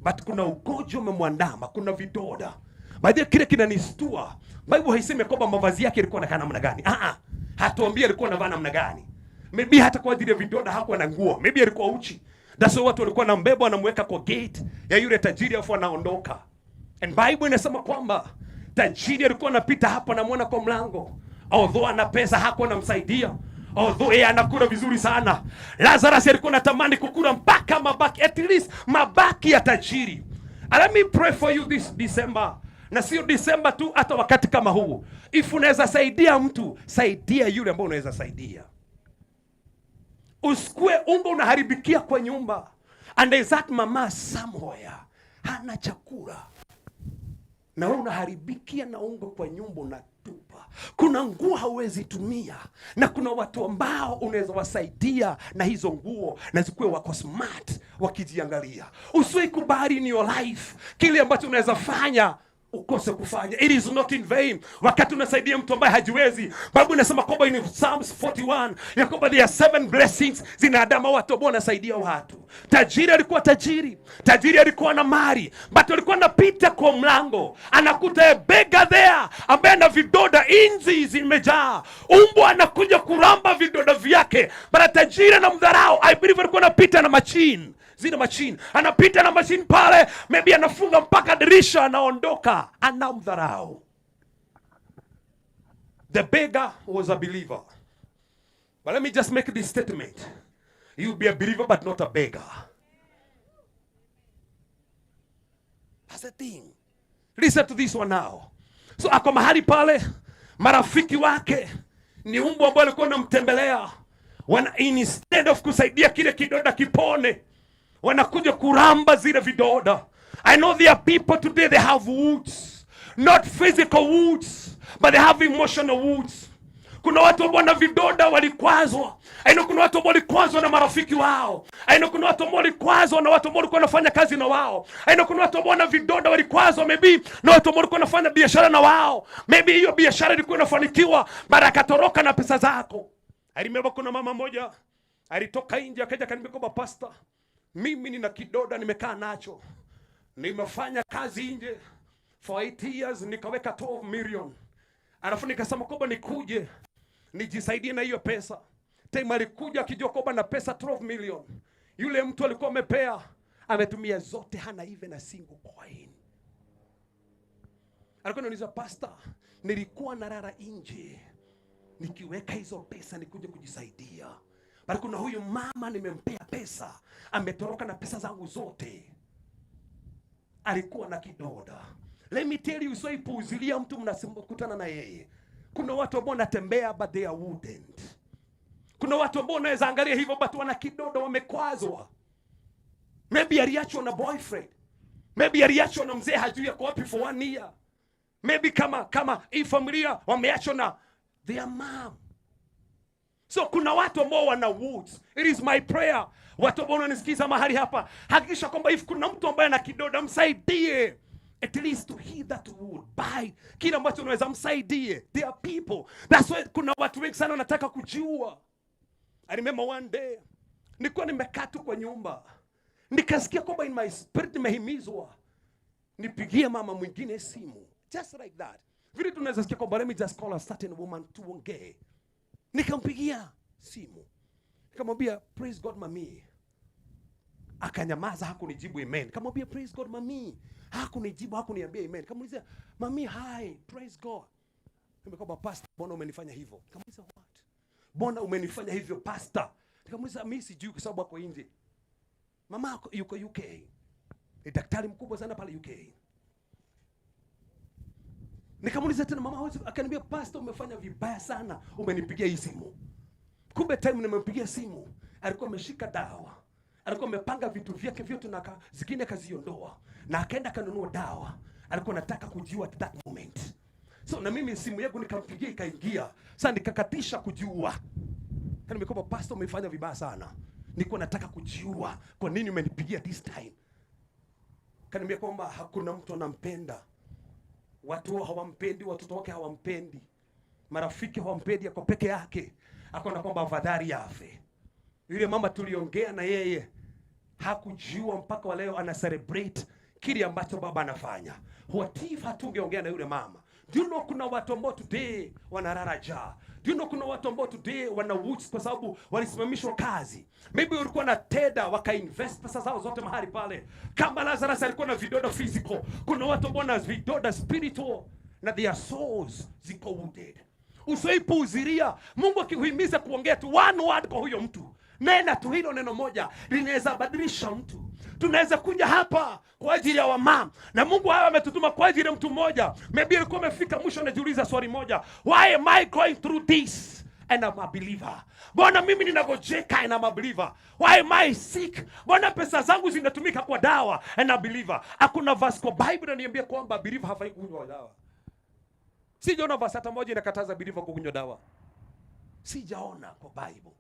S21: But kuna ugonjwa umemwandama, kuna vidonda. By the way, kile kinanistua, Bible haisemi kwamba mavazi yake yalikuwa yanakaa namna gani. Ah ah. Hatuambie alikuwa anavaa namna gani. Maybe hata kwa ajili ya vidonda hakuwa na nguo. Maybe alikuwa uchi. That's why watu walikuwa wanambeba, wanamweka kwa gate ya yule tajiri, afu anaondoka. And Bible inasema kwamba tajiri alikuwa anapita hapo, anamwona kwa mlango. Although ana pesa, hakuwa anamsaidia. Although yeye anakula vizuri sana. Lazarus alikuwa anatamani kukula mpaka mabaki, at least mabaki ya tajiri. And let me pray for you this December. Na sio December tu, hata wakati kama huu. If unaweza saidia mtu, saidia yule ambao unaweza saidia. Usikue unga unaharibikia kwa nyumba. And there's that mama somewhere hana chakula, na wewe unaharibikia na unga kwa nyumba unatupa. Kuna nguo hauwezi tumia, na kuna watu ambao unaweza wasaidia na hizo nguo na zikuwe wako smart wakijiangalia. Usiwahi kubali in your life kile ambacho unaweza fanya. Ukose kufanya. It is not in vain. Wakati unasaidia mtu ambaye hajiwezi, Bible inasema kwamba in Psalms 41 ya kwamba there are seven blessings zinaandama watu ambao wanasaidia watu. Tajiri alikuwa tajiri, tajiri alikuwa na mali, but alikuwa anapita kwa mlango, anakuta a beggar there ambaye ana vidoda, inzi zimejaa, umbwa anakuja kuramba vidoda vyake, but tajiri anamdharau. I believe alikuwa anapita na machine, zile machine, anapita na machine pale, maybe anafunga mpaka dirisha, anaondoka, anamdharau. The beggar was a believer. But let me just make this statement. You'll be a believer but not a beggar. That's the thing. Listen to this one now. So ako mahali pale, marafiki wake ni umbwa ambao alikuwa anamtembelea. Wana instead of kusaidia kile kidoda kipone, wanakuja kuramba zile vidoda. I know there are people today, they have wounds. Not physical wounds, but they have emotional wounds. Kuna watu ambao wana vidoda, walikwazwa. I know kuna watu ambao walikwazwa na marafiki wao. I know kuna watu ambao walikwazwa na watu ambao walikuwa wanafanya kazi na wao. I know kuna watu ambao wana vidoda, walikwazwa maybe na watu ambao walikuwa wanafanya biashara na wao. Maybe hiyo biashara ilikuwa inafanikiwa, mara akatoroka na pesa zako. I remember kuna mama moja alitoka nje akaja akaniambia kwamba, "Pastor, mimi nina kidoda nimekaa nacho. Nimefanya kazi nje for 8 years, nikaweka 12 million. Alafu nikasema kwamba nikuje nijisaidie na hiyo pesa." Time alikuja akijua kwamba na pesa 12 million. Yule mtu alikuwa amepea, ametumia zote, hana even a single coin. Alikuwa ananiuliza, "Pastor, nilikuwa nalala nje nikiweka hizo pesa nikuje kujisaidia. Bali kuna huyu mama nimempea pesa, ametoroka na pesa zangu zote." Alikuwa na kidoda. Let me tell you, usiipuuzilia mtu mnakutana na yeye. Kuna watu ambao wanatembea but they are wounded. Kuna watu ambao unaweza angalia hivyo but wana kidoda, wamekwazwa. Maybe aliachwa na boyfriend. Maybe aliachwa na mzee, hajui ako wapi for one year. Maybe kama hii familia wameachwa na their mom. So kuna watu ambao wana wounds. It is my prayer. Watu ambao wananisikiza mahali hapa, hakikisha kwamba if kuna mtu ambaye ana kidoda, msaidie. At least to heal that wound. Buy kile ambacho unaweza, msaidie. There are people. That's why kuna watu wengi sana wanataka kujiua. I remember one day nilikuwa nimekaa tu kwa nyumba, nikasikia kwamba in my spirit nimehimizwa nipigie mama mwingine simu, just like that. Vile tunaweza sikia kwamba let me just call a certain woman tuongee. Nikampigia simu, nikamwambia, "Praise God, mami." Akanyamaza, hakunijibu amen. Nikamwambia, "Praise God, mami." Hakunijibu, hakuniambia amen. Nikamuuliza, "Mami, hi, praise God." Nimekwamba, "Pastor, mbona umenifanya hivyo?" Nikamuuliza, "What?" "Mbona umenifanya hivyo, pastor?" Nikamuuliza, "Mimi sijui kwa sababu ako nje." Mama yuko UK. Ni daktari mkubwa sana pale UK. Nikamuuliza tena, "Mama, hawezi?" Akaniambia, "Pastor, umefanya vibaya sana, umenipigia hii simu." Kumbe time nimempigia simu alikuwa ameshika dawa, alikuwa amepanga vitu vyake vyote na zingine akaziondoa na akaenda akanunua dawa. Alikuwa anataka kujiua at that moment. So na mimi simu yangu nikampigia ikaingia. Sasa nikakatisha kujiua. Nimekuwa, "Pastor, umefanya vibaya sana. Nilikuwa nataka kujiua. Kwa nini umenipigia this time?" Kaniambia kwamba hakuna mtu anampenda. Watu hawampendi, watoto wake hawampendi, marafiki hawampendi, ako peke yake. Akaona kwamba afadhali afe. Yule mama tuliongea na yeye hakujiua, mpaka wa leo ana celebrate kile ambacho baba anafanya. What if hatungeongea na yule mama? Do you know kuna watu ambao today wanalala njaa? Do you know kuna watu ambao today wana wounds kwa sababu walisimamishwa kazi? Maybe walikuwa na tenda, wakainvest pesa zao zote mahali pale. Kama Lazarus alikuwa na vidoda physical, kuna watu ambao wana vidoda spiritual na their souls ziko wounded. Usiipuuzilia. Mungu akikuhimiza kuongea tu one word kwa huyo mtu, nena tu hilo neno moja, linaweza badilisha mtu. Tunaweza kuja hapa kwa ajili ya wamama na Mungu haya ametutuma kwa ajili ya mtu mmoja. Maybe alikuwa amefika mwisho, anajiuliza swali moja, why am I going through this and I'm a believer? Mbona mimi ninagonjeka and I'm a believer? Why am I sick? Mbona pesa zangu zinatumika kwa dawa and I'm a believer? Hakuna verse kwa Bible inaniambia kwamba believer hafai kunywa dawa. Sijaona verse hata moja inakataza believer kukunywa dawa. Sijaona kwa Bible.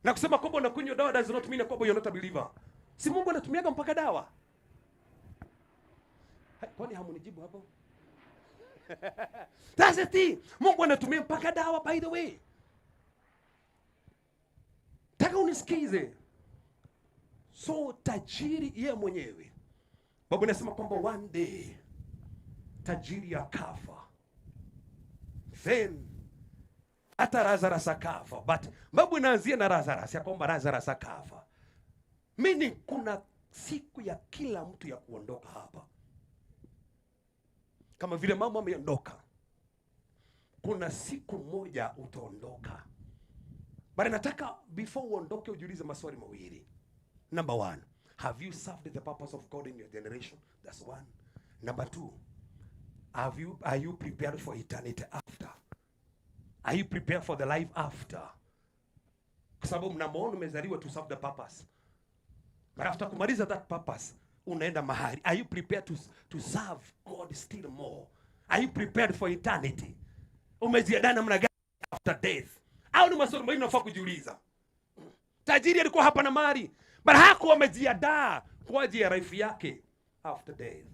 S21: Na kusema kwamba unakunywa dawa does not mean kwamba you're not a believer. Si Mungu anatumiaga mpaka dawa? Kwani hamunijibu hapo? That's the thing. Mungu anatumia mpaka dawa, by the way. Taka unisikize. So tajiri ye mwenyewe, Baba inasema kwamba one day tajiri akafa, then hata Lazarus akafa, but Bible inaanzia na Lazarus ya kwamba Lazarus akafa, meaning kuna siku ya kila mtu ya kuondoka hapa, kama vile mama ameondoka, kuna siku moja utaondoka. But nataka before uondoke ujiulize maswali mawili. Number one, have you served the purpose of God in your generation? That's one. Number two, are you prepared for eternity after? Are you prepared for the life after? Kwa sababu mnamuona umezaliwa to serve the purpose. But after kumaliza that purpose, unaenda mahali. Are you prepared to serve God still more? Are you prepared for eternity? Umejiandaa namna gani after death? Au ni maswali mawili unafaa kujiuliza. Tajiri alikuwa hapa na mali, but hakuwa amejiandaa kwa ajili ya life yake after death.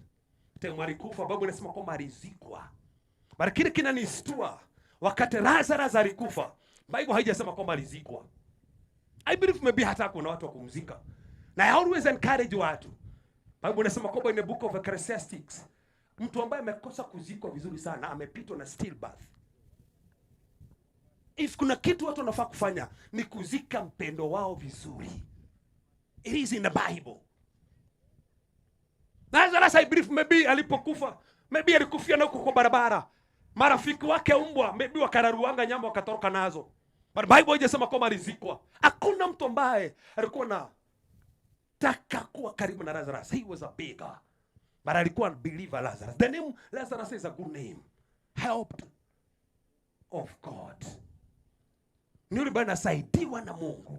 S21: Time alikufa, Bible inasema kwamba alizikwa. But kile kinanistua, wakati Lazarus alikufa, Bible haijasema kwamba alizikwa. I believe maybe hata kuna watu wa kumzika. Na I always encourage watu. Bible inasema kwamba in the book of Ecclesiastes, mtu ambaye amekosa kuzikwa vizuri sana amepitwa na stillbirth. If kuna kitu watu wanafaa kufanya ni kuzika mpendo wao vizuri. It is in the Bible. Lazarus, I believe maybe alipokufa, maybe alikufia na huko kwa barabara. Marafiki wake umbwa maybe wakararuanga nyama wakatoroka nazo. But Bible haijasema kwamba alizikwa. Hakuna mtu ambaye alikuwa na taka kuwa karibu na Lazarus. He was a beggar. But alikuwa believer Lazarus. The name Lazarus is a good name. Helped of God. Ni yule ambaye anasaidiwa na Mungu.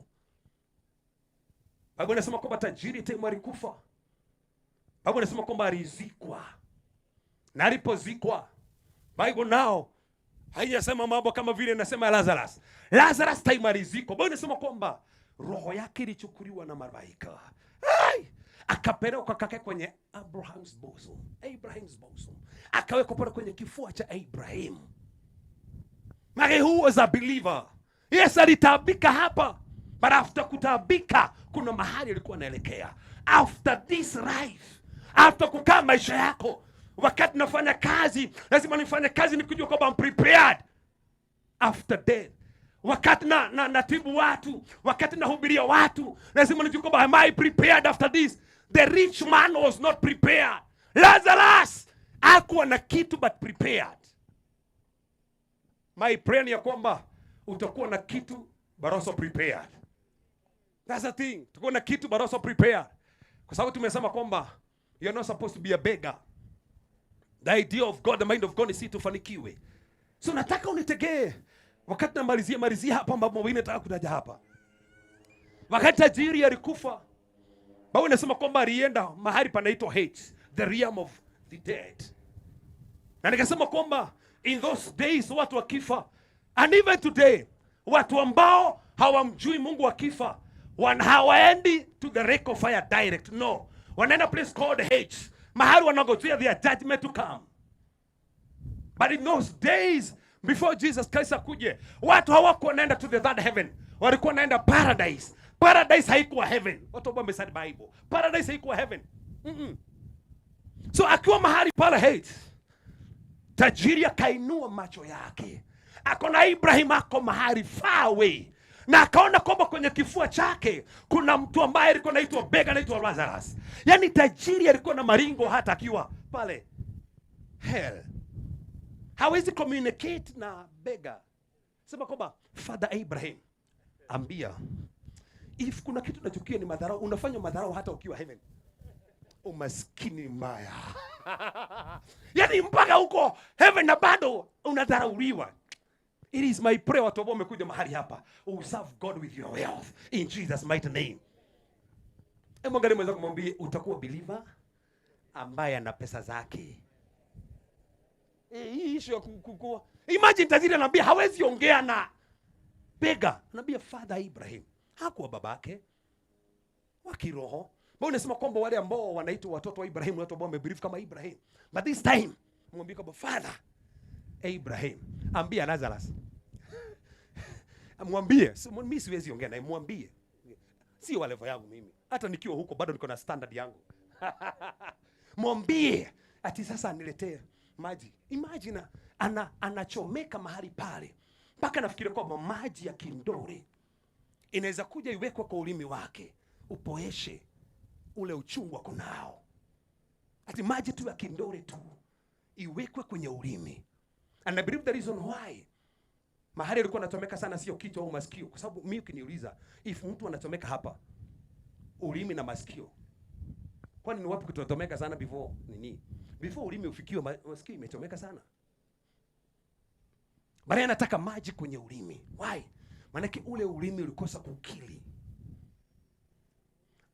S21: Bible inasema kwamba tajiri time alikufa. Bible inasema kwamba alizikwa. Na alipozikwa, Bible nao haijasema mambo kama vile inasema Lazarus. Lazarus time alizikwa. Bible inasema kwamba roho yake ilichukuliwa na malaika. Ai! Akapelekwa kake kwenye Abraham's bosom. Abraham's bosom. Akawekwa pale kwenye kifua cha Abraham. Mary who was a believer. Yes, alitaabika hapa. But after kutaabika, kuna mahali alikuwa anaelekea. After this life, after kukaa maisha yako, wakati nafanya kazi, lazima nifanye kazi nikijua kwamba I'm prepared after death. Wakati na natibu watu, wakati nahubiria watu, lazima nijue kwamba am I prepared after this? The rich man was not prepared. Lazarus hakuwa na kitu but prepared. My prayer ni ya kwamba utakuwa na kitu but also prepared. That's the thing. Tukuwa na kitu but also prepared. Kwa sababu tumesema kwamba you're not supposed to be a beggar. The idea of God, the mind of God ni si tufanikiwe. So nataka unitegee wakati namalizia malizia hapa mambo mawili nataka kutaja hapa. Wakati tajiri alikufa, Biblia inasema kwamba alienda mahali panaitwa Hades, the realm of the dead. Na nikasema kwamba in those days watu wakifa, and even today, watu ambao hawamjui Mungu wakifa, hawaendi to the lake of fire direct. No. Wanaenda place called Hades. Mahali wanangojea their judgment to come. But in those days before Jesus Christ akuje, watu hawakuwa wanaenda to the third heaven. Walikuwa wanaenda paradise. Paradise haikuwa heaven. Watu ambao wamestudy Bible. Paradise haikuwa heaven. So akiwa mahali pale Hades, tajiri akainua macho yake, akaona Ibrahim ako mahali far away, na akaona kwamba kwenye kifua chake kuna mtu ambaye alikuwa anaitwa beggar, anaitwa Lazarus. Yaani tajiri alikuwa na maringo hata akiwa pale hell. Hawezi communicate na beggar. Sema kwamba Father Abraham, ambia if kuna kitu nachukia ni madharau. Unafanya madharau hata ukiwa heaven. Umaskini mbaya. Yaani mpaka huko heaven na bado unadharauliwa. It is my prayer watu ambao wamekuja mahali hapa, you serve God with your wealth in Jesus' mighty name. Hebu angalia mwenzako mwambie utakuwa believer ambaye ana pesa zake. Hii issue ya imagine tajiri anaambia hawezi ongea na beggar. Anaambia Father Ibrahim. Hakuwa babake wa kiroho. Bwana unasema kwamba wale ambao wanaitwa watoto wa Ibrahim, watu ambao wamebelieve kama Ibrahim. But this time mwambie kwamba Father Abraham, ambia Lazarus. Mwambie, mimi siwezi ongea naye, mwambie. Sio wa level yangu mimi. Hata nikiwa huko bado niko na standard yangu. Mwambie ati sasa aniletee maji. Imagine anachomeka mahali pale mpaka nafikiria kwamba maji ya kindore inaweza kuja iwekwe kwa ulimi wake upoeshe ule uchungu wako nao. Ati maji tu ya kindore tu iwekwe kwenye ulimi. And I believe the reason why mahali alikuwa anachomeka sana sio kichwa au masikio, kwa sababu mimi ukiniuliza if mtu anachomeka hapa ulimi na masikio, kwani ni wapi kutotomeka sana before nini? Before ulimi ufikiwe masikio imechomeka sana. Baadaye anataka maji kwenye ulimi. Why? Maanake ule ulimi ulikosa kukili.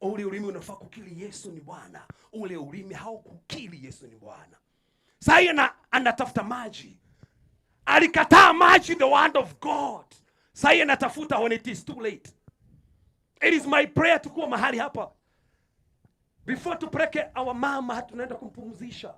S21: Ule ulimi unafaa kukili Yesu ni Bwana. Ule ulimi haukukili Yesu ni Bwana. Sasa anatafuta maji. Alikataa maji, the word of God. Sasa anatafuta when it is too late. It is my prayer tukuwa mahali hapa. Before tupeleke our mama, tunaenda kumpumzisha.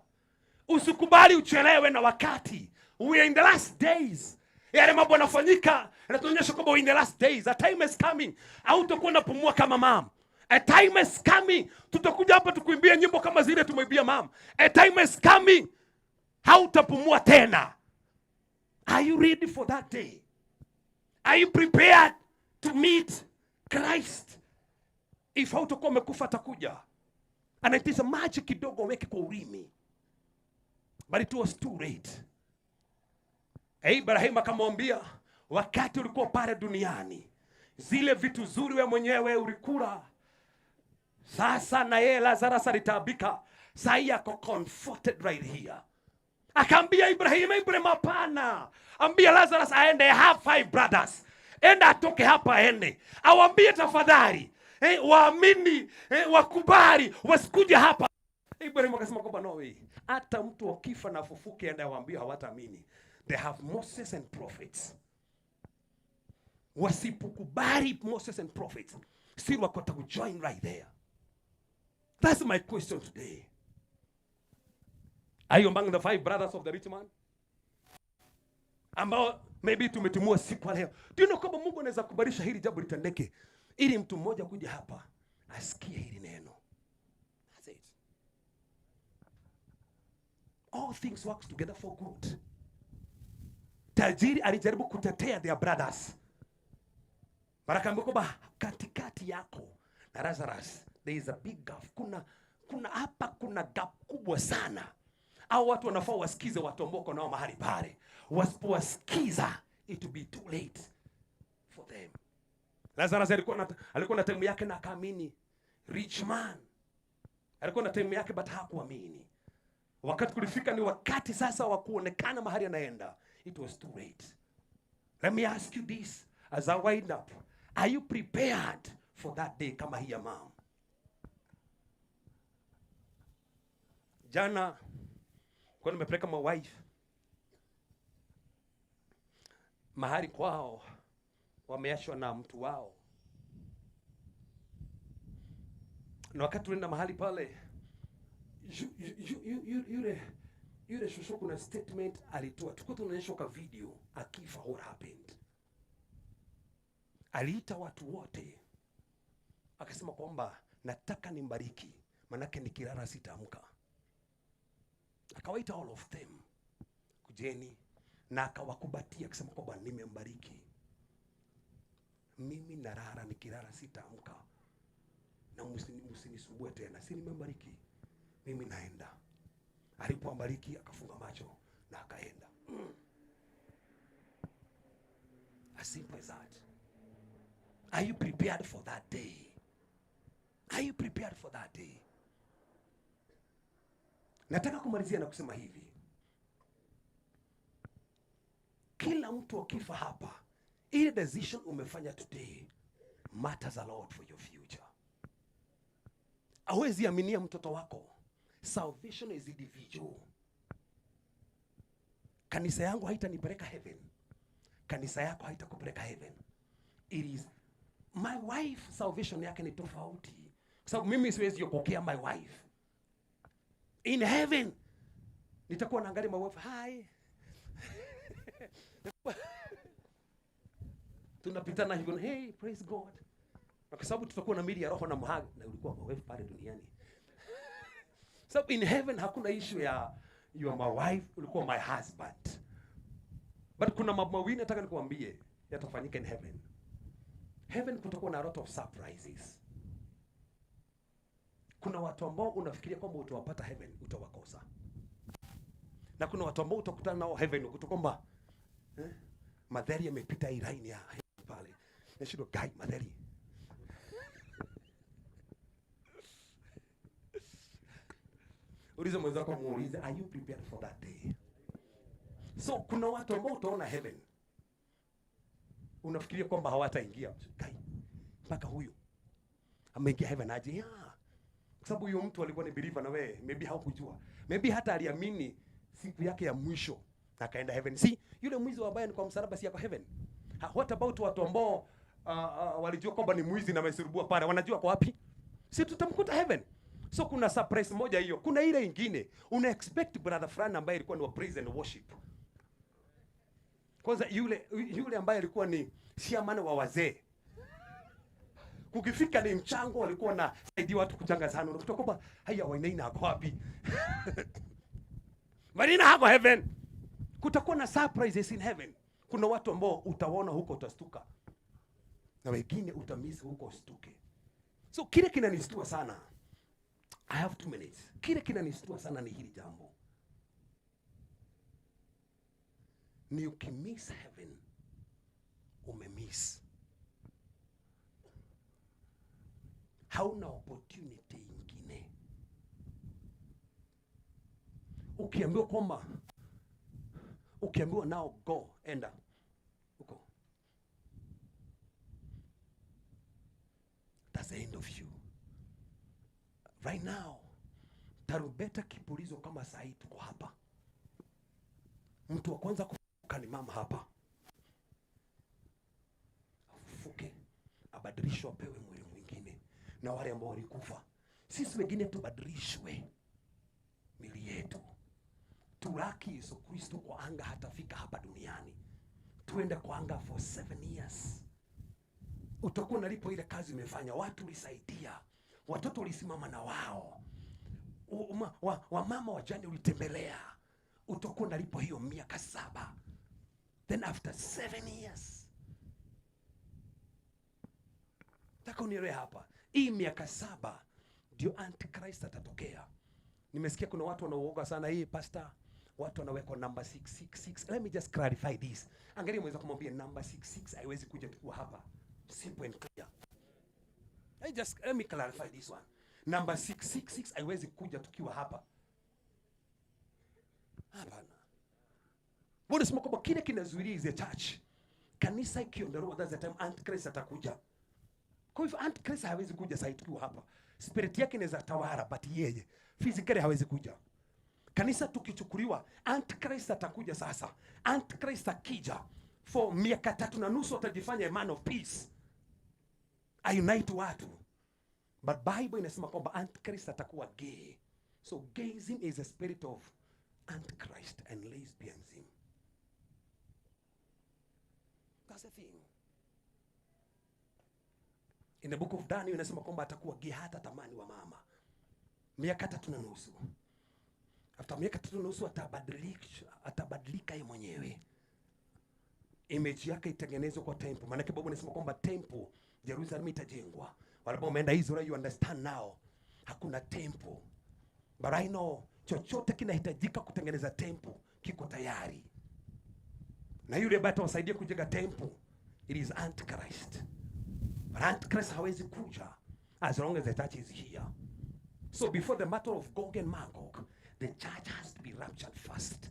S21: Usikubali uchelewe na wakati. We are in the last days. Yale mambo yanafanyika yanatuonyesha kwamba we in the last days. A time is coming. Hautakuwa unapumua kama mama. A time is coming. Tutakuja hapa tukuimbia nyimbo kama zile tumeimbia mama. A time is coming. Hautapumua tena. Are you ready for that day? Are you prepared to meet Christ? If hautakuwa umekufa atakuja. Anaitisha maji kidogo weke kwa ulimi. But it was too late. Ibrahim akamwambia, wakati ulikuwa pale duniani, zile vitu zuri wewe mwenyewe ulikula. Sasa na yeye Lazarus alitaabika. Sasa ako comforted right here. Akaambia Ibrahim, Ibrahim hapana. Ambia Lazarus aende, have 5 brothers. Enda atoke hapa aende. Awambie tafadhali, waamini, wakubali, wasikuje hapa. Ibrahim akasema kwamba no way. Hata mtu akifa na afufuke aende awaambie hawataamini. They have Moses and prophets. Wasipokubali Moses and prophets, still wako join right there. That's my question today. Are you among the 5 brothers of the rich man? Ambao maybe tumetumua siku leo. Do you know kwamba Mungu anaweza kubadilisha hili jambo litendeke ili mtu mmoja kuja hapa asikie hili neno. That's it. All things work together for good. Tajiri alijaribu kutetea their brothers. Baraka kwamba katikati yako na Lazarus there is a big gap. Kuna hapa kuna gap kubwa sana. Au watu wanafaa wasikize watu ambao wako nao mahali pale. Wasipowasikiza it will be too late for them. Lazarus alikuwa na time yake na akaamini. Rich man alikuwa na time yake but hakuamini. Wakati kulifika ni wakati sasa wa kuonekana mahali anaenda. It was too late. Let me ask you this as I wind up. Are you prepared for that day kama hii ya mom? Jana kwa nimepeleka my wife mahali kwao, wameachwa na mtu wao. Na wakati tulienda mahali pale, yule shosho kuna statement alitoa. Tulikuwa tunaonyeshwa kwa video akifa what happened. Aliita watu wote akasema kwamba nataka nimbariki, manake nikilala sitaamka. Akawaita all of them, kujeni, na akawakubatia akisema kwamba nimembariki. Mimi narara, nikilala sitaamka, na msinisumbue tena, si nimembariki, mimi naenda. Alipombariki akafunga macho na akaenda. As simple as that. Are you prepared for that day? Are you prepared for that day? Nataka kumalizia na kusema hivi. Kila mtu akifa hapa, ile decision umefanya today matters a lot for your future. Hawezi aminia mtoto wako. Salvation is individual. Kanisa yangu haitanipeleka heaven. Kanisa yako haitakupeleka heaven. It is my wife, salvation yake ni tofauti Kwa sababu mimi siwezi okokea my wife. In heaven nitakuwa naangalia my wife, hi. Tunapitana hivyo, hey, praise God. Na kwa sababu tutakuwa na mili ya roho na mhag, na ulikuwa my wife pale duniani. So in heaven hakuna issue ya you are my wife, ulikuwa my husband. But kuna mambo mawili nataka nikuambie yatafanyika in heaven. Heaven kutakuwa na a lot of surprises. Kuna watu ambao unafikiria kwamba utawapata heaven, utawakosa. Na kuna watu ambao utakutana nao heaven ukuta kwamba Madheri amepita hii line ya heaven pale. Nashindwa guy Madheri. Uliza mwenzako, muulize, are you prepared for that day? So kuna watu ambao utaona heaven unafikiria kwamba hawataingia. Kai, mpaka huyu ameingia heaven aje? Yeah. Kwa sababu huyo mtu alikuwa ni believer na wewe maybe haukujua. Maybe hata aliamini siku yake ya mwisho akaenda heaven. Si yule mwizi ambaye ni kwa msalaba, si yako heaven? What about watu ambao walijua kwamba ni mwizi na amesurubua pale, wanajua kwa wapi? Si tutamkuta heaven. So kuna surprise moja hiyo. Kuna ile ingine una expect brother fulani ambaye alikuwa ni wa praise and worship. Kwanza yule ambaye alikuwa ni chairman wa wazee. Kukifika ni mchango walikuwa na saidia watu kuchanga sana. Unakuta kwamba haya Wainaina ako wapi? Wainaina hako heaven. Kutakuwa na surprises in heaven. Kuna watu ambao utawaona huko utastuka. Na wengine utamiss huko ustuke. So kile kinanistua sana, I have 2 minutes. Kile kinanistua sana ni hili jambo. Ni ukimiss heaven, umemiss. Hauna opportunity ingine. Ukiambiwa kwamba, ukiambiwa now go, enda huko, that's the end of you. Right now, tarumbeta kipulizo kama saa hii tuko hapa. Mtu wa kwanza kufufuka ni mama hapa. Afufuke, abadilishwe, apewe mwili mwingine. Na wale ambao walikufa, sisi wengine tubadilishwe mili yetu. Tulaki Yesu Kristo kwa anga, hatafika hapa duniani. Tuende kwa anga for 7 years. Utakuwa unalipwa ile kazi umefanya, watu ulisaidia, watoto ulisimama na wao, wamama wajane ulitembelea. Utakuwa unalipwa hiyo miaka 7. Then after 7 years, nataka unielewe hapa, hii miaka 7 ndio Antichrist atatokea. Nimesikia kuna watu wanaooga sana hii pastor, watu wanawekwa number 666. Let me just clarify this. Angalia mweza kumwambia number 66 haiwezi kuja tukiwa hapa. Simple and clear. Let me clarify this one. Number 666 haiwezi kuja tukiwa hapa. Hapana. Bwana sema kwamba kile kinazuilia is the church. Kanisa ikiondolewa, that's the time Antichrist atakuja. Kwa hivyo Antichrist hawezi kuja sasa tukiwa hapa. Spirit yake inaweza tawala, but yeye physically hawezi kuja. Kanisa tukichukuliwa, Antichrist atakuja sasa. Antichrist akija for miaka 3.5 atajifanya a man of peace. Unite watu. But Bible inasema kwamba Antichrist atakuwa gay. So gayism is a spirit of Antichrist and lesbianism. That's the thing. In the book of Daniel inasema kwamba atakuwa gay, hata tamani wa mama. Miaka 3.5. After miaka 3.5 atabadilika yeye mwenyewe. Image yake itengenezwe kwa temple. Maana Bible inasema kwamba temple Jerusalem itajengwa. Wale ambao wameenda Israel, you understand now. Hakuna temple. But I know chochote kinahitajika kutengeneza temple kiko tayari. Na yule ambaye atawasaidia kujenga temple, it is Antichrist. But Antichrist hawezi kuja as long as the church is here. So before the matter of Gog and Magog, the church has to be raptured first.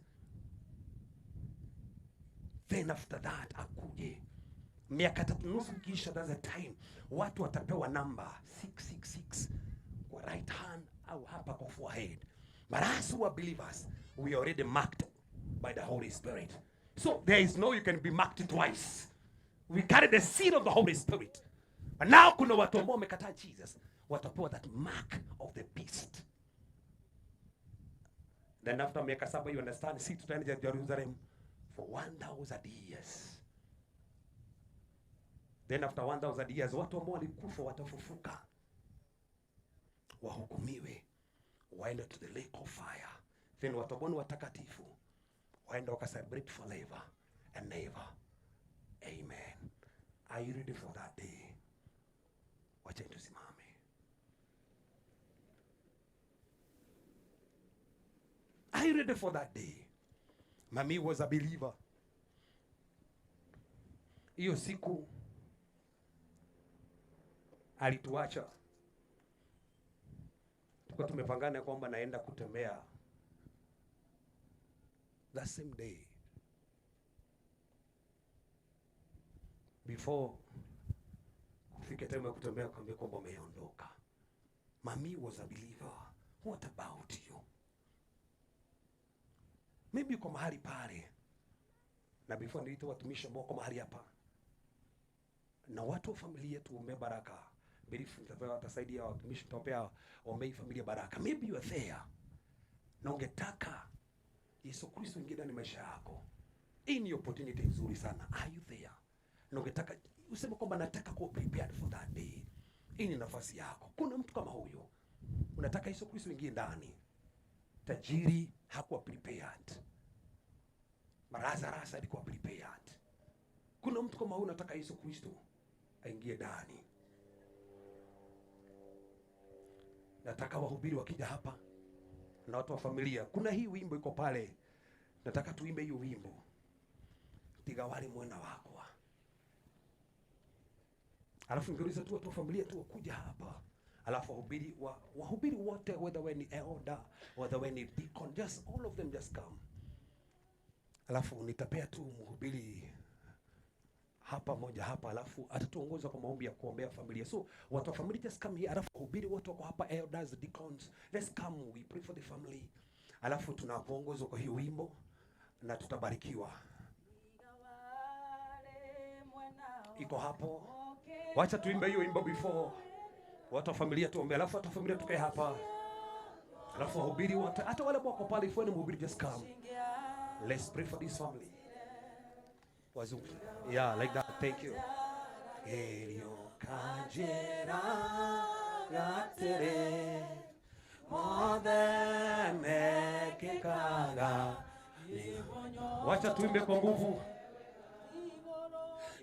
S21: Then after that akuje. Miaka 3.5 kisha, that's the time watu watapewa number 666 kwa right hand au hapa kwa forehead. But as we are believers, we are already marked by the Holy Spirit. So there is no you can be marked twice. We carry the seal of the Holy Spirit. But now kuna watu ambao wamekataa Jesus,
S19: Watapewa that mark of the beast. Then after miaka 7, you understand, si tutaenda Jerusalem for 1000 years. Then after 1000 years, watu ambao walikufa watafufuka, wahukumiwe, waende to the lake of fire. Then watu ambao ni watakatifu waende wakacelebrate forever and ever. Amen. Are you ready for that day? Wacha tusimame. Are you ready for that day? Mami was a believer. Hiyo siku alituacha, tulikuwa tumepangana kwamba naenda kutembea that same day. Before kufika time ya kutembea, kwambia kwamba umeondoka. Mami was a believer. What about you? Maybe uko mahali pale, na before nilitoa watumishi ambao wako mahali hapa na watu wa familia yetu waombee baraka. Believe watasaidia watumishi, tutawapea waombee familia baraka. Maybe you are there na ungetaka Yesu Kristo ingie ndani maisha yako. Hii ni opportunity nzuri sana. Are you there? Na ungetaka useme kwamba nataka kuwa prepared for that day. Hii ni nafasi yako. Kuna mtu kama huyo, unataka Yesu Kristo ingie ndani. Tajiri hakuwa prepared. Lazarus alikuwa prepared. Kuna mtu kama huyo unataka Yesu Kristo aingie ndani. Nataka wahubiri wakija hapa na watu wa familia, kuna hii wimbo iko pale, nataka tuimbe hiyo wimbo, tigawali mwena wako. Alafu ningeuliza tu watu wa familia tu wakuja hapa, alafu wahubiri wahubiri wote, whether we ni elder, whether we ni deacon, just all of them just come. Alafu nitapea tu mhubiri hapa moja hapa, alafu atatuongoza kwa maombi ya kuombea familia. So watu wa familia just come here, alafu wahubiri wote wako hapa, elders, deacons, let's come, we pray for the family. Alafu tunakuongoza kwa hiyo wimbo na tutabarikiwa. Iko hapo, wacha tuimbe hiyo wimbo before watu wa familia tuombe, alafu watu wa familia tukae hapa, alafu wahubiri wote, hata wale wako pale, if wewe ni mhubiri just come, let's pray for this family. Wazungu. Yeah, like that. Thank you. Elio kajera gatere modeme kekaga. Wacha tuimbe kwa nguvu.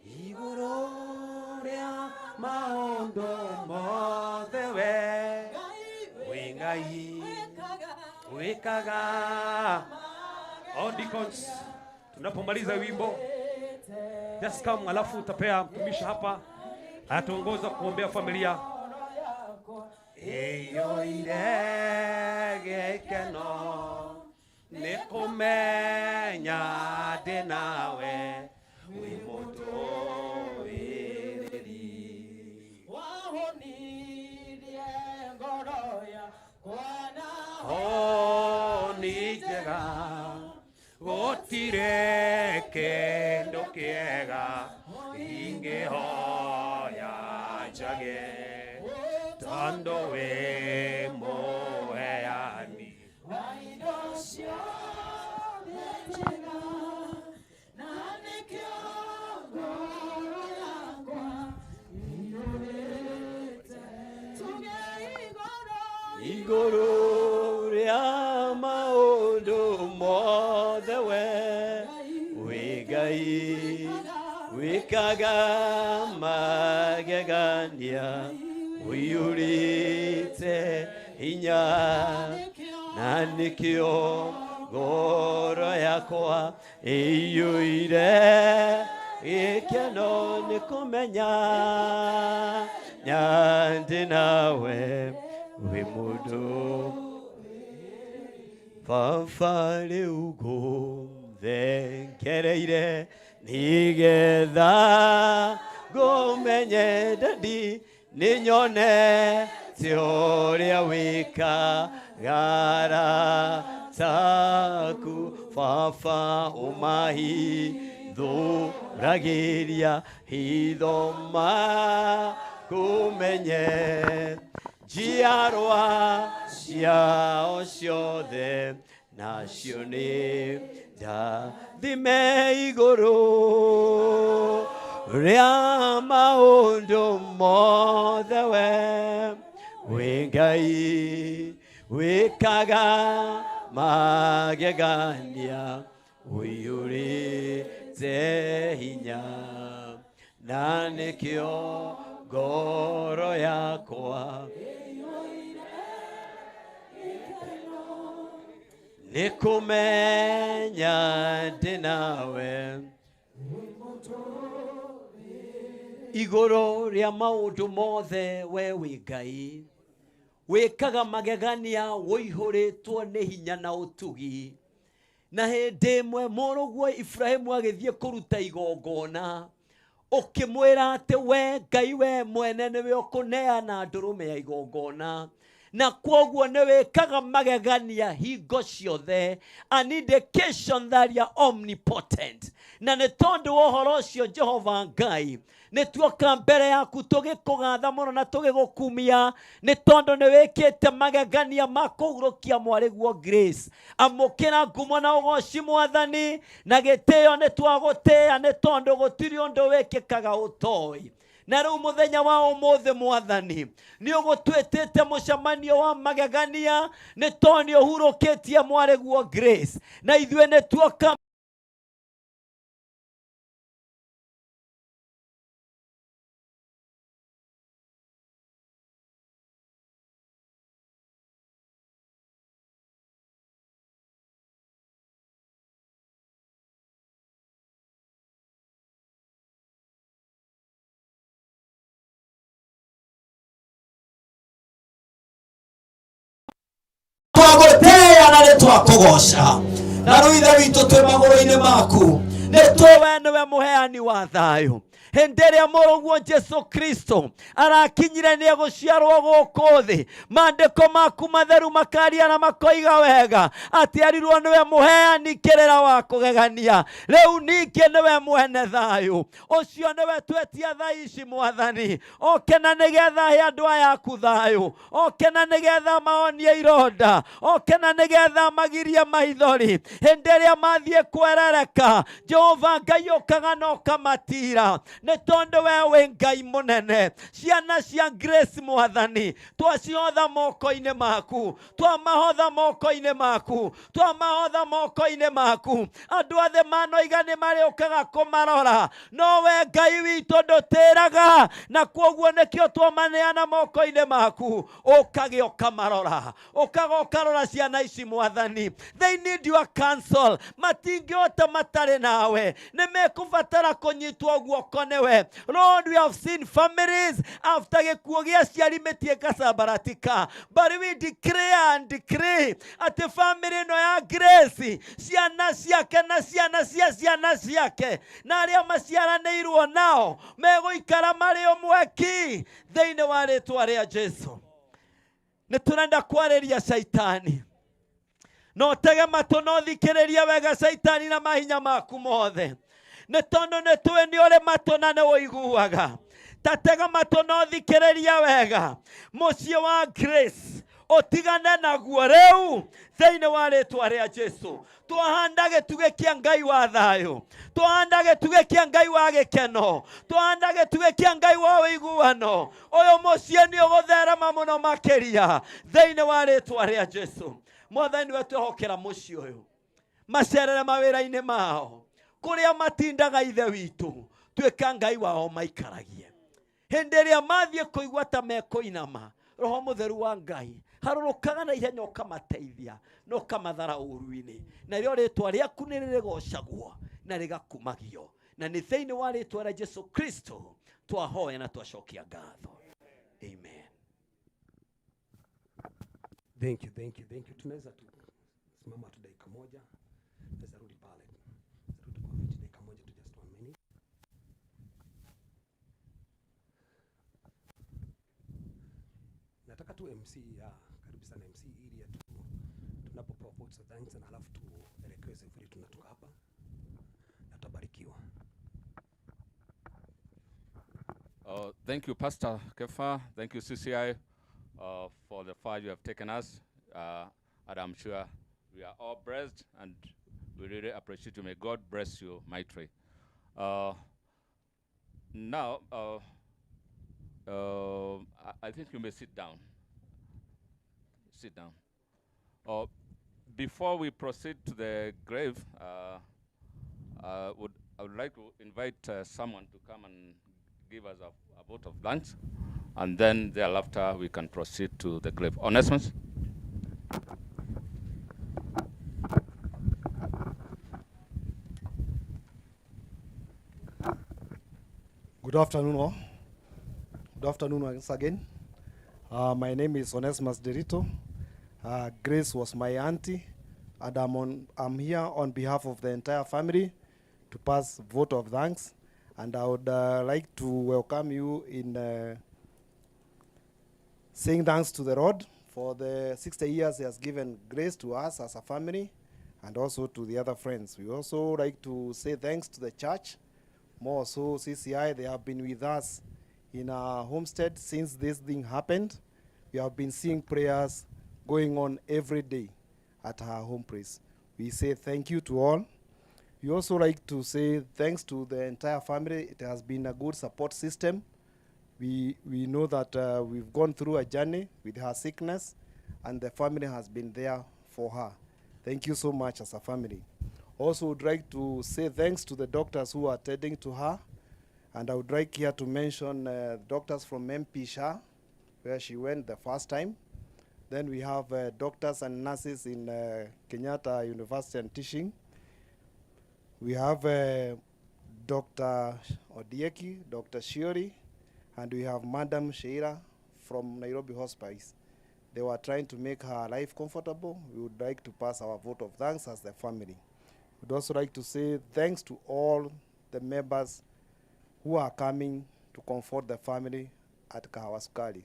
S19: Igoro ria maondo mothewe wingai wikaga. All deacons, tunapomaliza wimbo just come, alafu utapea mtumishi hapa ataongoza kuombea familia. Eyo irege keno nikumenya ndĩ nawe wĩ mũtũũrĩrĩri.
S3: Wahonirie ngoro yakwa na
S19: honi njega, gũtirĩ kĩndũ kĩega ingĩhoya njage, tondũ wĩ mũheani
S3: wa indo ciothe njega, na nĩkĩo ngoro yakwa iyũrĩte. Tuge igũrũ,
S13: igũrũ rĩa maũndũ mothe we wĩ Ngai wĩkaga magegania, ũiyũrĩte hinya, na nĩkĩo ngoro yakwa ĩiyũire gĩkeno nĩ kũmenya ndĩ nawe wĩ mũndũ. Baba rĩu ngũthengereire nĩgetha ngũmenye ndadi nĩnyonete ũrĩa wĩkaga taku. Baba ũmahithũragĩria hitho makũmenye Njiarwa ciao ciothe nacio nĩ ndathime igũrũ rĩa maũndũ mothe we wĩ Ngai wĩkaga magegania ũiyũrĩte hinya na nĩkĩo ngoro yakwa nĩ kũmenya ndĩ nawe igũrũ rĩa maũndũ mothe we wĩ Ngai wĩkaga magegania ũihũrĩtwo nĩ hinya na ũtugi na hĩndĩ ĩmwe mũrũguo Ibrahimu agĩthiĩ kũruta igongona ũkĩmwĩra atĩ we Ngai we mwene nĩwe ũkũneana ndũrũme ya igongona na kwoguo nĩ wĩkaga magegania hingo ciothe, an indication that you are omnipotent. Na nĩ tondũ wa ũhoro ũcio Jehova Ngai nĩ tuoka mbere yaku tũgĩkũgatha mũno na tũgĩgũkumia nĩ tondũ nĩ wĩkĩte magegania ma kũhurũkia mwarĩguo Grace. Amũkĩra ngumo na ũgoci Mwathani na gĩtĩo nĩ twagũtĩĩa nĩ tondũ gũtirĩ ũndũ wĩkĩkaga ũtoĩ. Na rĩu mũthenya wa ũmũthĩ Mwathani nĩ ũgũtwĩtĩte mũcemanio wa magegania nĩ tondũ nĩ ũhurũkĩtie mwarĩguo Grace na ithuĩ nĩ tuoka twagũtĩĩa na nĩ twakũgoca na rĩu Ithe witũ twĩ magũrũ-inĩ maku nĩ tũĩ we nĩwe mũheani wa thayũ. Hĩndĩ ĩrĩa mũrũguo Jesu Kristo arakinyire nĩ egũciarwo gũkũ thĩ, maandĩko maku matheru makaria na makoiga wega atĩ arirwo nĩwe mũheani kĩrĩra wa kũgegania. Rĩu ningĩ nĩwe mwene thayũ ũcio nĩwe twetia thaa ici Mwathani, oke na nĩgetha he andũ aya aku thayũ, oke na nĩgetha maonie ironda, oke na nĩgetha magirie maithori hĩndĩ ĩrĩa mathiĩ kwerereka. Jehova Ngai ũkaga na ũkamatira nĩ tondũ we wĩ Ngai mũnene. Ciana cia Grace Mwathani twacihotha moko-inĩ maku, twamahotha moko-inĩ maku, twamahotha moko-inĩ maku. Andũ othe manoiga nĩ marĩũkaga kũmarora, no we Ngai witũ ndũtĩraga, na kwoguo nĩkĩo twamaneana moko-inĩ maku. Ũkagĩa ũkamarora, ũkaga ũkarora ciana ici Mwathani. They need your counsel, matingĩhota matarĩ nawe, nĩ mekũbatara kũnyitwo guoko nĩwe. Lord, we have seen families after gĩkuũ gĩa aciari mĩtĩ ĩgacambaratika, but we declare and decree atĩ family ĩno ya Grace, ciana ciake na ciana cia ciana ciake na arĩa maciaranĩirwo nao megũikara marĩ ũmwe ki thĩinĩ wa rĩtwa rĩa Jesu. Nĩ tũrenda kwarĩria Shaitani, no tege matũ no thikĩrĩrie wega Shaitani na mahinya maku mothe, nĩ tondũ nĩ tũĩ nĩ ũrĩ matũ na nĩ ũiguaga. Ta tega matũ no thikĩrĩrie wega, mũciĩ wa Grace ũtigane naguo rĩu thĩinĩ wa rĩtwa rĩa Jesu. Twahanda gĩtugĩ kĩa Ngai wa thayũ, twahanda gĩtugĩ kĩa Ngai wa gĩkeno, twahanda gĩtugĩ kĩa Ngai wa ũiguano. Ũyũ mũciĩ nĩ ũgũtherema mũno makĩria thĩinĩ wa rĩtwa rĩa Jesu. Mwathani we twehokera mũciĩ ũyũ, macerere mawĩra-inĩ mao kũrĩa matindaga Ithe witũ, tuĩka Ngai wao maikaragie. Hĩndĩ ĩrĩa mathiĩ kũigua ta mekũinama, Roho Mũtheru wa Ngai harũrũkaga na ihenya ũkamateithia na ũkamathara ũũru-inĩ, narĩo rĩtwa rĩaku nĩ rĩrĩgocagwo na rĩgakumagio, na nĩ thĩinĩ wa rĩtwa rĩa Jesu Kristo twahoya na twacokia ngatho. Amen.
S19: Thank you, thank you, thank you. Tunaweza tu simama tu dakika moja. Tunaweza rudi pale. Rudi kwa viti dakika moja tu, just 1 minute. Nataka tu MC ya karibu sana MC ili ya tu tunapopewa votes of thanks na halafu tuelekeze vile tunatoka hapa na tutabarikiwa.
S2: Thank you, Pastor Kefa. Thank you, CCI, for the far you have taken us. And I'm sure we are all blessed and we really appreciate you. May God bless you mightily. Now, I think you may sit down. Sit down. Before we proceed to the grave, I would like to invite someone to come and give us a vote of thanks, and then thereafter we can proceed to the grave. Onesimus?
S4: Good afternoon, all. Good afternoon once again. My name is Onesimus Derito. Grace was my auntie, and I'm here on behalf of the entire family to pass vote of thanks. And I would like to welcome you in saying thanks to the Lord for the 60 years he has given grace to us as a family and also to the other friends. We also like to say thanks to the church, more so CCI. They have been with us in our homestead since this thing happened. We have been seeing prayers going on every day at our home place. We say thank you to all. We also like to say thanks to the entire family. It has been a good support system. We know that we've gone through a journey with her sickness, and the family has been there for her. Thank you so much as a family. Also would like to say thanks to the doctors who are attending to her. And I would like here to mention doctors from MP Shah, where she went the first time. Then we have doctors and nurses in Kenyatta University and Teaching. We have Dr. Odieki, Dr. Shiori, and we have Madam Sheila from Nairobi Hospice. They were trying to make her life comfortable. We would like to pass our vote of thanks as the family. We'd also like to say thanks to all the members who are coming to comfort the family at Kahawa Sukari,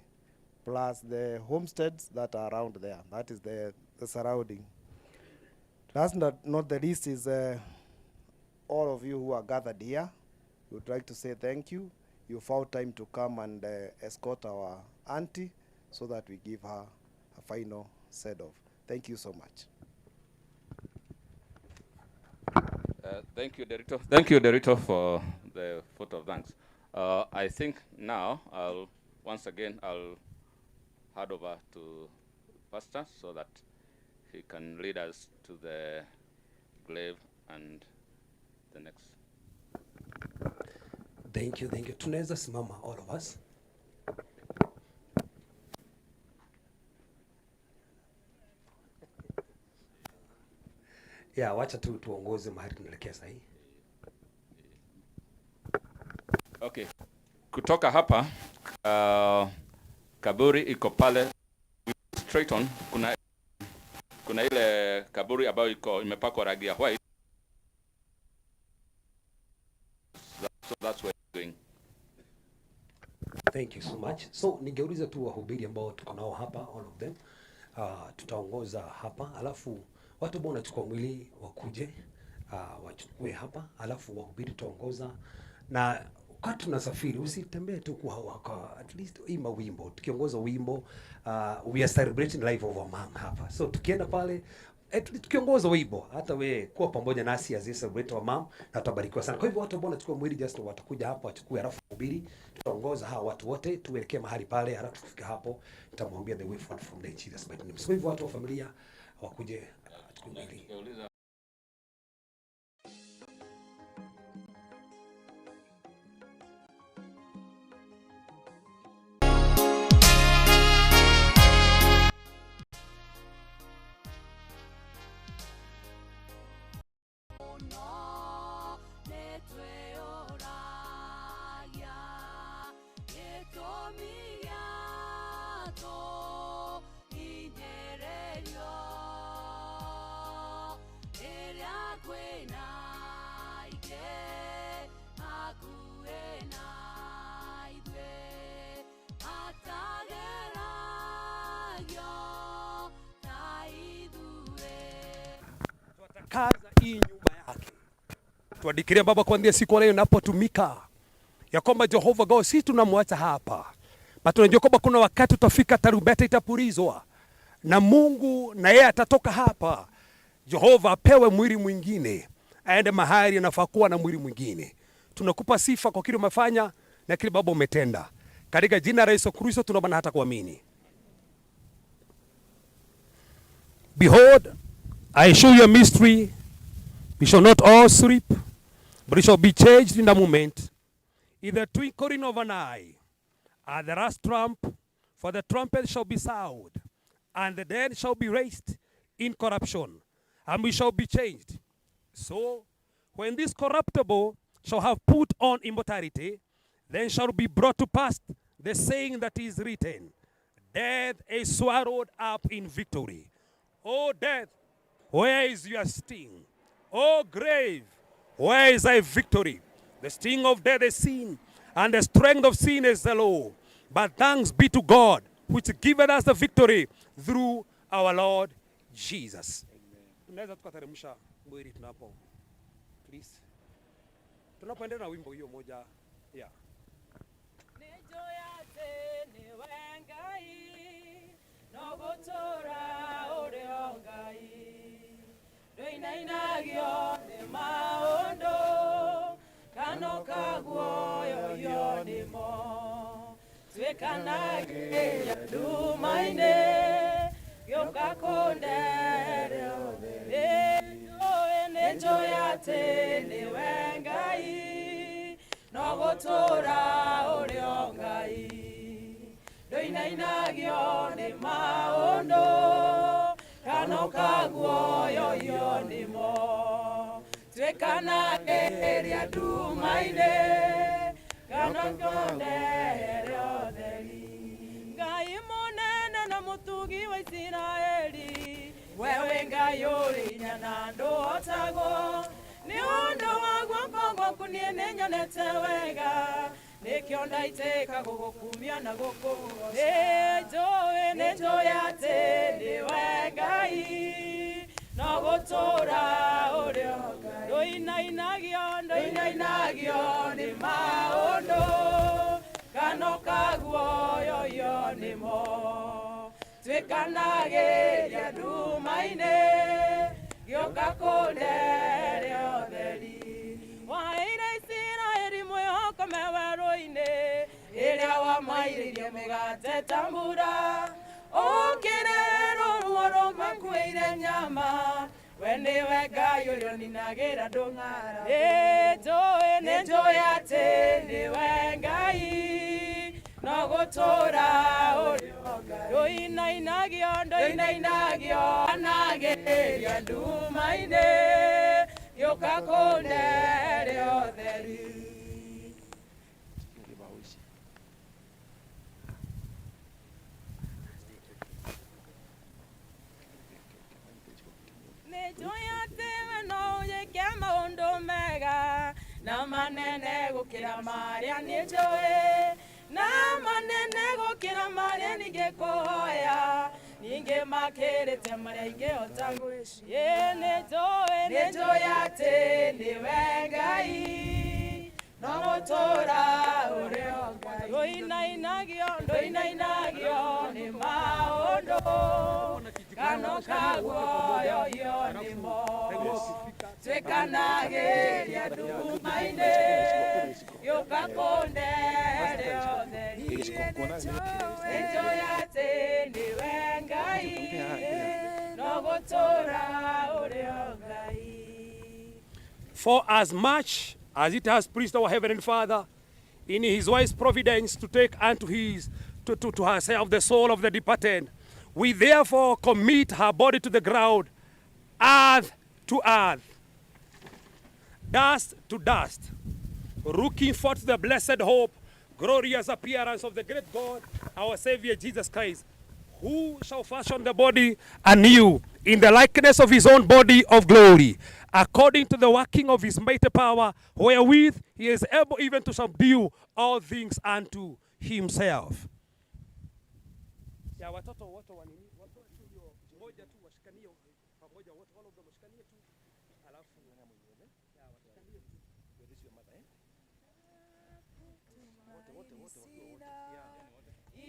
S4: plus the homesteads that are around there. That is the surrounding. Last but not the least is all of you who are gathered here. We would like to say thank you. You found time to come and escort our auntie so that we give her a final send-off. Thank you so much.
S2: Thank you, Derito. Thank you, Derito, for the vote of thanks. I think now I'll once again hand over to Pastor so that he can lead us to the grave and the next.
S19: Thank you, thank you. Tunaweza simama, all of us. Yeah, wacha tu tuongoze mahali tunaelekea sahi.
S2: Okay. Kutoka hapa kaburi iko pale straight on. Kuna ile kaburi ambayo iko imepakwa rangi ya white. So that's where we're going.
S19: Thank you so much. So ningeuliza tu wahubiri ambao tuko nao hapa, all of them. Tutaongoza hapa, alafu watu ambao wanachukua mwili wakuje, wachukue hapa, alafu wahubiri tutaongoza. Na wakati tunasafiri usitembee tu kwa at least imba wimbo. Tukiongoza wimbo, we are celebrating life of our mom hapa. So tukienda pale at least tukiongoza wimbo, hata we kuwa pamoja nasi as we celebrate our mom, na tutabarikiwa sana. Kwa hivyo watu ambao wanachukua mwili just watakuja hapa wachukue, alafu wahubiri tutaongoza hawa watu wote tuelekee mahali pale, alafu tukifika hapo nitamwambia the way forward from there in Jesus mighty name. So hivyo watu wa familia wakuje achukue mwili. Kaza hii nyumba yake. Tuadikiria Baba kuanzia siku leo inapotumika ya kwamba Jehova God si tunamwacha hapa,
S21: But tunajua kwamba kuna wakati utafika, tarumbeta itapulizwa na Mungu na yeye atatoka hapa. Jehova apewe mwili mwingine, aende mahali anafaa kuwa na mwili mwingine. Tunakupa sifa kwa kile umefanya na kile Baba umetenda. Katika jina la Yesu Kristo tunaomba na hata kuamini. Behold, I show you a mystery. We shall not all sleep, but we shall be changed in a moment, in the twinkling of an eye. At the last trump, for the trumpet shall be sound, and the dead shall be raised in corruption, and we shall be changed. So, when this corruptible shall have put on immortality, then shall be brought to pass the saying that is written, Death is swallowed up in victory. O death, where is your sting? O grave, where is thy victory? The sting of death is sin, and the strength of sin is the law. But thanks be to God, which giveth us the victory through our Lord Jesus. Tunaweza tukateremsha mwili tunapo, please, tunapoendelea na wimbo hiyo moja, yeah.
S3: Ndoinainagio nĩ maũndũ kano kaguoyoyo nĩmo tuĩkanagĩria nduma-inĩ gĩũka kũndere nĩnjũĩ nĩnjũĩ atĩ nĩwe Ngai no gũtũũra ũrĩ o Ngai ndoinainagio nĩ maũndũ kano kaguoyoyo nĩmo tuĩkanagĩria nduma-inĩ kana kũndere ũtheri Ngai mũnene na mũtugi wa Isiraeli wewe Ngai ũrĩ hinya na ndũhotagwo nĩ ũndũ wa guoko gwaku niĩ nĩnyonete wega nĩkĩo ndaitĩka gũgũkumia na gũkũgoca nĩnjũĩ nĩnjũĩ atĩ nĩwe Ngai no gũtũũra ũrĩ o Ngai ndoinainagio ndoinainagio nĩ maũndũ kano kaguoyoyo nĩmo tuĩkanagĩria nduma-inĩ gĩũka kũndere ũtheri waheire Isiraeli mwĩhoko me werũ-inĩ ĩrĩa wamairĩirie mĩgate ta mbura ũkĩre rũruo rũmakuĩire nyama we nĩwe Ngai ũrĩa ũninagĩra ndũng'ara nĩnjũĩ nĩnjũĩ atĩ nĩwe Ngai no gũtũũra ũrĩ o Ngai ndoinainagio ndoinainagio anagĩria nduma-inĩ gĩũka kũndere ũtheri. Nĩnjũĩ atĩ we no ũnjĩke maũndũ mega na manene gũkĩra marĩa nĩnjũĩ na manene gũkĩra marĩa ningĩkũhoya ningĩ makĩrĩte marĩa ingĩhota gwĩciria. Nĩnjũĩ nĩnjũĩ atĩ nĩwe Ngai no gũtũũra ũrĩ o Ngai ndoinainagio ndoinainagio nĩ maũndũ kano kaguoyoyo nĩmo tuĩkanagĩria nduma-inĩ gĩũka kũndere ũtheri nĩnjũĩ atĩ nĩwe Ngai no gũtũũra ũrĩ o Ngai.
S21: For as much as it has pleased our heavenly Father in his wise providence to take unto his to herself the soul of the departed, we therefore commit her body to the ground, earth to earth, dust to dust, looking forth the blessed hope, glorious appearance of the great God, our Savior Jesus Christ, who shall fashion the body anew in the likeness of his own body of glory, according to the working of his mighty power, wherewith he is able even to subdue all things unto himself. Ya watoto wote wa nini? Watoto moja tu washikanie pamoja wote, wale washikanie tu, alafu ya washikanie tu. Wote wote wote wakiwa wote. Yeah.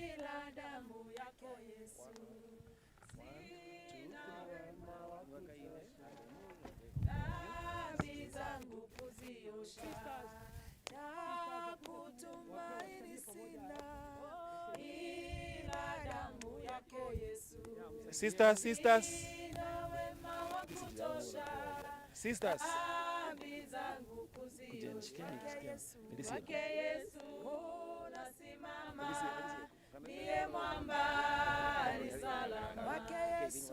S3: Ila damu yako Yesu. Sina wema wa kutosha, dhambi zangu kuziosha, na kutumaini sina, ila damu yako Yesu.
S12: Sisters, sisters.
S3: Sina wema wa kutosha,
S12: Sisters.
S3: dhambi zangu kuziosha. Kwake Yesu nasimama, ndiye mwamba ni salama. Kwake Yesu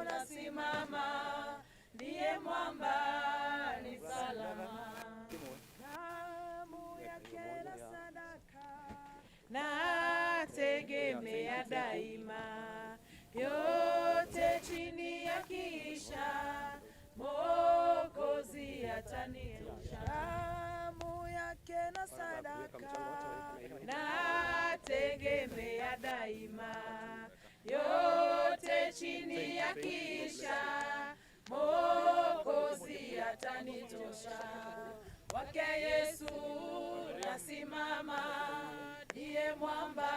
S3: nasimama, ndiye mwamba ni salama. Damu yake na sadaka nategemea daima, yote chini yakiisha, Mwokozi atanitosha. Damu yake na sadaka nategemea daima, yote chini yakiisha, Mwokozi atanitosha. Wake Yesu nasimama, ndiye mwamba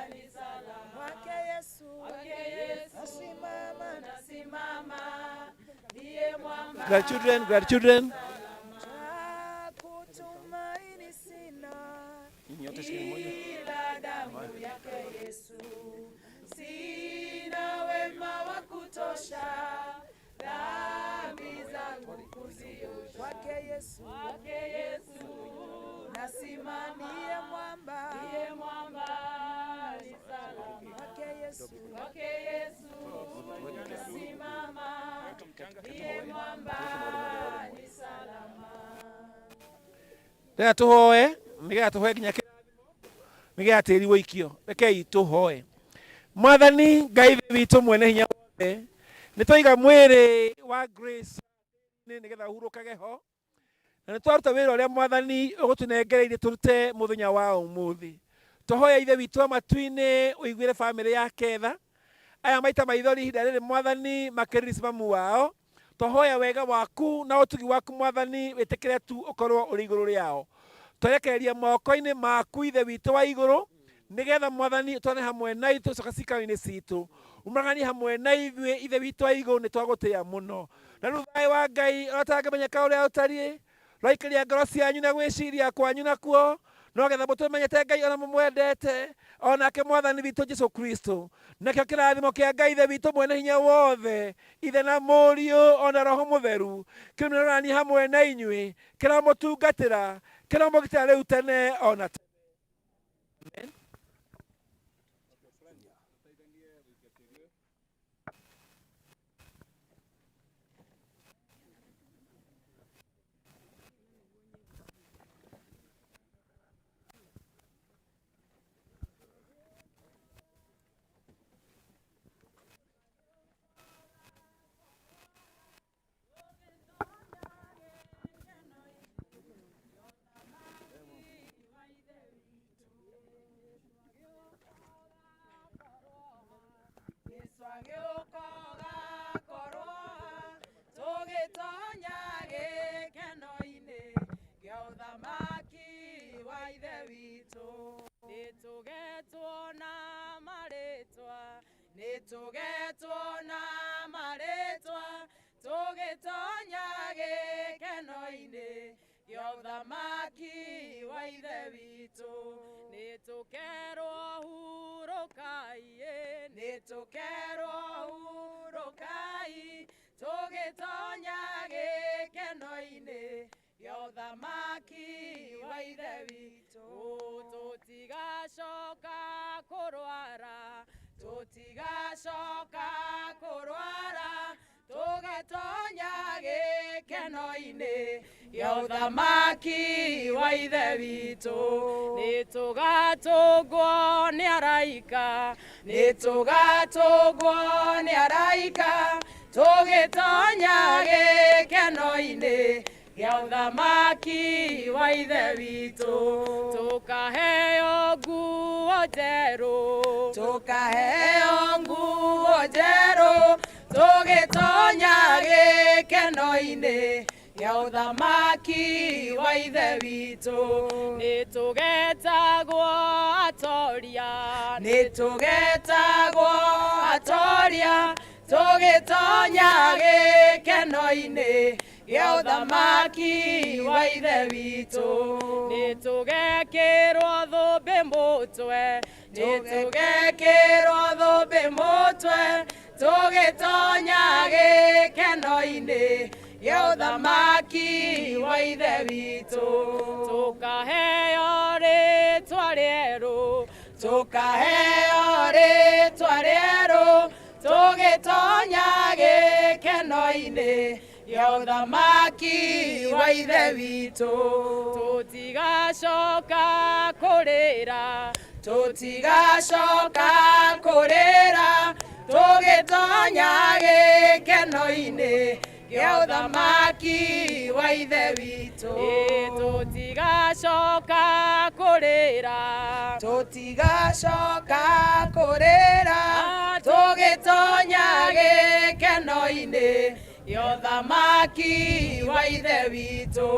S3: ni salama. Wake Yesu nasimama, nasimama, ndiye mwamba
S12: Grandchildren, grandchildren.
S3: Kutumaini sina
S12: Nyinyi wote shikeni moja.
S3: ila damu yake Yesu. Sina wema wa kutosha, dhambi zangu kuziosha. Kwake Yesu nasimama, ndiye mwamba, ndiye mwamba ni salama. Kwake Yesu nasimama, ndiye mwamba ni salama.
S12: Rĩrĩa tũhoe nĩgetha tũhoe nginya kĩrathimo nĩgetha tĩri wũikio rekei tũhoe. Mwathani Ngai Ithe witũ mwene hinya wothe, nĩ twaiga mwĩrĩ wa Grace nĩgetha ũhurũkage ho, na nĩ twaruta wĩra ũrĩa Mwathani ũgũtũnengereirie tũrute mũthenya wa ũmũthĩ. Tũhoya Ithe witũ wa matu-inĩ ũiguĩre bamĩrĩ yake tha, aya maita maithori ihinda rĩrĩ Mwathani makĩririsi mamu wao. Twahoya wega waku na ũtugi waku Mwathani wĩtĩkĩre tu ũkorwo ũrĩ igũrũ rĩao. Twerekereria moko-inĩ maku Ithe witũ wa igũrũ, nĩgetha Mwathani ũtwane hamwe na ithuĩ tũcoka cikaro-inĩ citũ, umaganie hamwe na ithuĩ Ithe witũ wa igũrũ, nĩ twagũtĩĩa mũno. Na rĩu thayũ wa Ngai ũrĩa ũtangĩmenyeka ũrĩa ũtariĩ, rwaikĩria ngoro cianyu na gwĩciria kwanyu nakuo, no getha mũtũmenyete Ngai ona mũmwendete, onake Mwathani witũ Jesu Kristo. Nakĩo kĩrathimo kĩa Ngai Ithe witũ mwene hinya wothe, Ithe na Mũriũ ona Roho Mũtheru, kĩrũmĩrĩrani hamwe na inyuĩ, kĩramũtungatĩra, kĩramũgitĩra rĩu tene ona tene. Amen.
S3: Yesu agĩũka ũgakorwo tũgĩtonya gĩkeno-inĩ kĩa ũthamaki wa Ithe witũ. Nĩtũgetwo na marĩtwa, nĩtũgetwo na marĩtwa, tũgĩtonya gĩkeno-inĩ kĩa ũthamaki wa Ithe witũ. Nĩtũkerwo hurũkai, nĩtũkerwo hurũkai, tũgĩtonya gĩkeno-inĩ kĩa ũthamaki wa Ithe witũ. Tũtigacoka kũrwara, tũtigacoka kũrwara, tũgĩtonya gĩkeno-inĩ kĩa ũthamaki wa Ithe witũ. Nĩtũgatũngwo nĩ araika, nĩtũgatũngwo nĩ araika, tũgĩtonya gĩkeno-inĩ kĩa ũthamaki wa Ithe witũ. Tũkaheo nguo njerũ, tũkaheo nguo njerũ, tũgĩtonya gĩkeno-inĩ Gĩa ũthamaki wa ithe witũ. Nĩ tũgetagwo atoria, nĩ tũgetagwo atoria, tũgĩtonya gĩkeno-inĩ gĩa ũthamaki wa ithe witũ. Nĩ tũgekĩrwo thũmbĩ mũtwe, nĩ tũgekĩrwo thũmbĩ mũtwe, tũgĩtonya gĩkeno-inĩ gĩa ũthamaki wa ithe witũ. Tũkaheo rĩtwa rĩerũ, tũkaheo rĩtwa rĩerũ, tũgĩtonya gĩkeno-inĩ gĩa ũthamaki wa ithe witũ. Tũtigacoka kũrĩra, tũtigacoka kũrĩra, tũgĩtonya gĩkeno-inĩ gĩa ũthamaki wa ithe witũ. Tũtigacoka kũrĩra, tũtigacoka kũrĩra, tũgĩtonya gĩkeno-inĩ gĩa ũthamaki wa ithe witũ.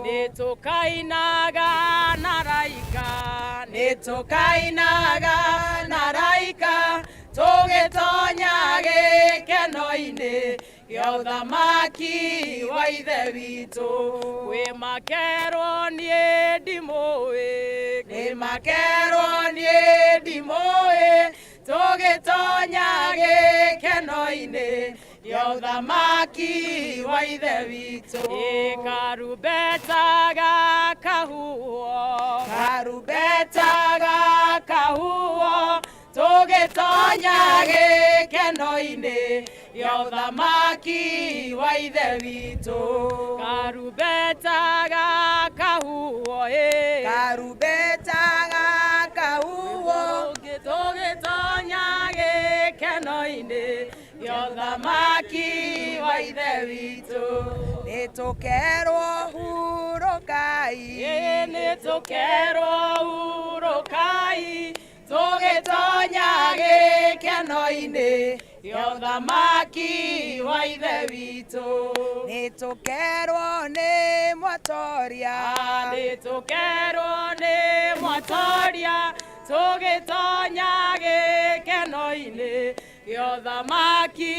S3: Nĩ tũkainaga na raika, nĩ tũkainaga na raika, tũgĩtonya gĩkeno-inĩ gĩa ũthamaki wa ithe witũ. Kwĩ makerwo niĩ ndimũĩ, kwĩ makerwo niĩ ndimũĩ, tũgĩtonya gĩkeno-inĩ gĩa ũthamaki wa ithe witũ. Karumbeta gakahuhwo, karumbeta gakahuhwo, tũgĩtonya gĩkeno-inĩ gĩa ũthamaki wa ithe witũ. Karumbeta gakahuhwo, karumbeta gakahuhwo, tũgĩtonya gĩkeno-inĩ gĩa ũthamaki wa ithe witũ.
S6: Nĩ tũkerwo hurũkai,
S3: nĩ tũkerwo hurũkai, tũgĩtonya gĩkeno-inĩ gĩa ũthamaki wa ithe witũ.
S6: Nĩ tũkerwo nĩ mwatoria,
S3: nĩ tũkerwo nĩ mwatoria, tũgĩtonya gĩkeno-inĩ gĩa ũthamaki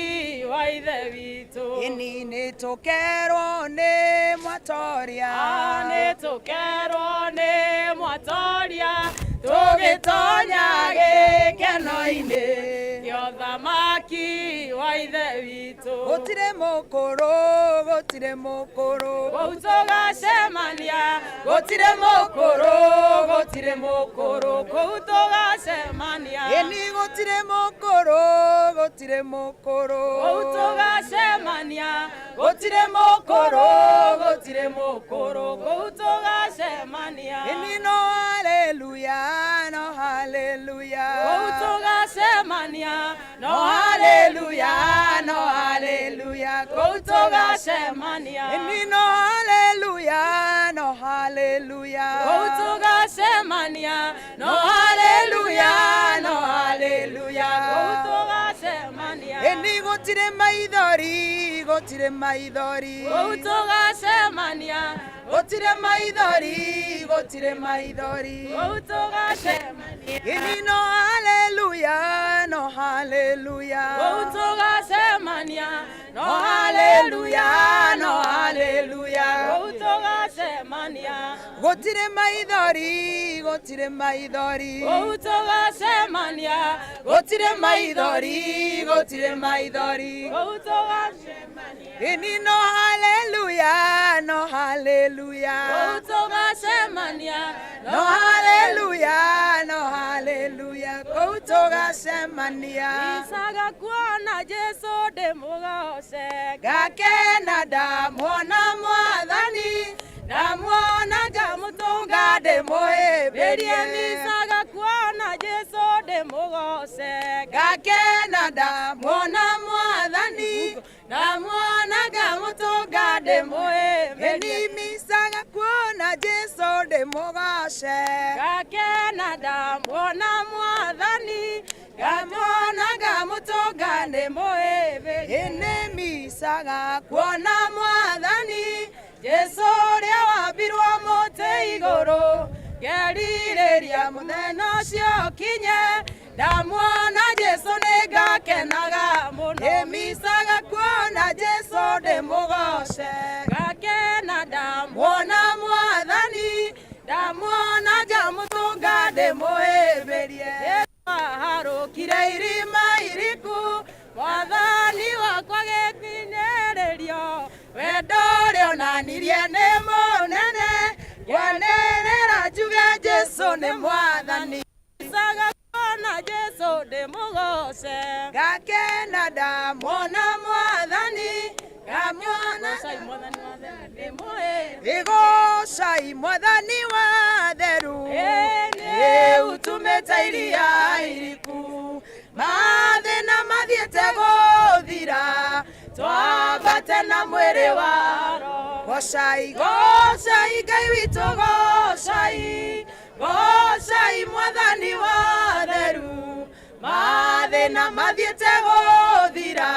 S3: wa ithe witũ.
S6: Ĩni nĩ tũkerwo nĩ mwatoria,
S3: nĩ tũkerwo nĩ mwatoria, tũgĩtonya gĩkeno-inĩ gĩa ũthamaki wa ithe witũ.
S6: Gũtirĩ mũkũrũ, gũtirĩ mũkũrũ,
S3: kũu tũgacemania, gũtirĩ mũkũrũ, gũtirĩ mũkũrũ, kũu tũgacemania.
S6: Ĩni gũtirĩ mũkũrũ, gũtirĩ mũkũrũ,
S3: kũu tũgacemania, gũtirĩ mũkũrũ, gũtirĩ mũkũrũ, kũu tũgacemania.
S6: Ĩni no haleluya, no haleluya,
S3: kũu tũgacemania, no
S6: haleluya, no haleluya,
S3: kũu tũgacemania.
S6: Ĩni no haleluya, no haleluya,
S3: kũu tũgacemania, no haleluya, no haleluya, kũu tũgacemania.
S6: Ĩni gũtirĩ maithori, gũtirĩ maithori,
S3: kũu tũgacemania,
S6: gũtirĩ maithori, gũtirĩ maithori,
S3: kũu tũgacemania.
S6: Ĩni no haleluya, no haleluya,
S3: kũu tũgacemania, no
S6: haleluya, no haleluya,
S3: kũu tũgacemania.
S6: Gũtirĩ maithori, gũtirĩ maithori,
S3: kũu tũgacemania,
S6: gũtirĩ maithori, gũtirĩ maithori,
S3: kũu tũgacemania.
S6: Ĩni no haleluya, no haleluya,
S3: kũu tũgacemania,
S6: no haleluya, no haleluya, kũu tũgacemania.
S3: Isaga kuona Jesu ndĩmũgoce,
S6: ngakena ndamuona mwathani, ndamuona ngamũtũnga ndĩmũhĩmbĩrie.
S3: Misaga kuona Jesu ndĩmũgoce,
S6: ngakena ndamuona mwathani, ndamuona ngamũtũnga ndĩmũhĩmbĩrie. Misaga kuona Jesu ndĩmũgoce,
S3: ngakena ndamuona mwathani,
S6: ngamuona ngamũtũnga ndĩmũhĩmbĩrie. Ĩni misaga kuona mwathani, Jesu ũrĩa wambirwo mũtĩ igũrũ ngerirĩria mũthenya ũcio ũkinye ndamuona Jesu nĩngakenaga mũno ndĩmicaga kuona Jesu ndĩmũgoce ngakena ndamuona mwathani ndamuona njamũtũnga ndĩmũhĩmbĩrie aharũkire irima iriku mwathani wakwa gĩkinyĩrĩrio wendo ũrĩa onanirie nĩ mũnene ngwanĩrĩra njuge Jesu nĩ mwathani Micaga kuona Jesu ndĩmũgoce ngakena ndamuona mwathani ngamuona Igocai mwathani wa theru nĩ ũtũmĩte iria iriku mathĩna mathiĩte gũthira twambate na mwĩrĩ wa roho gocai gocai Ngai witũ gocai gocai mwathani wa theru mathĩna mathiĩte gũthira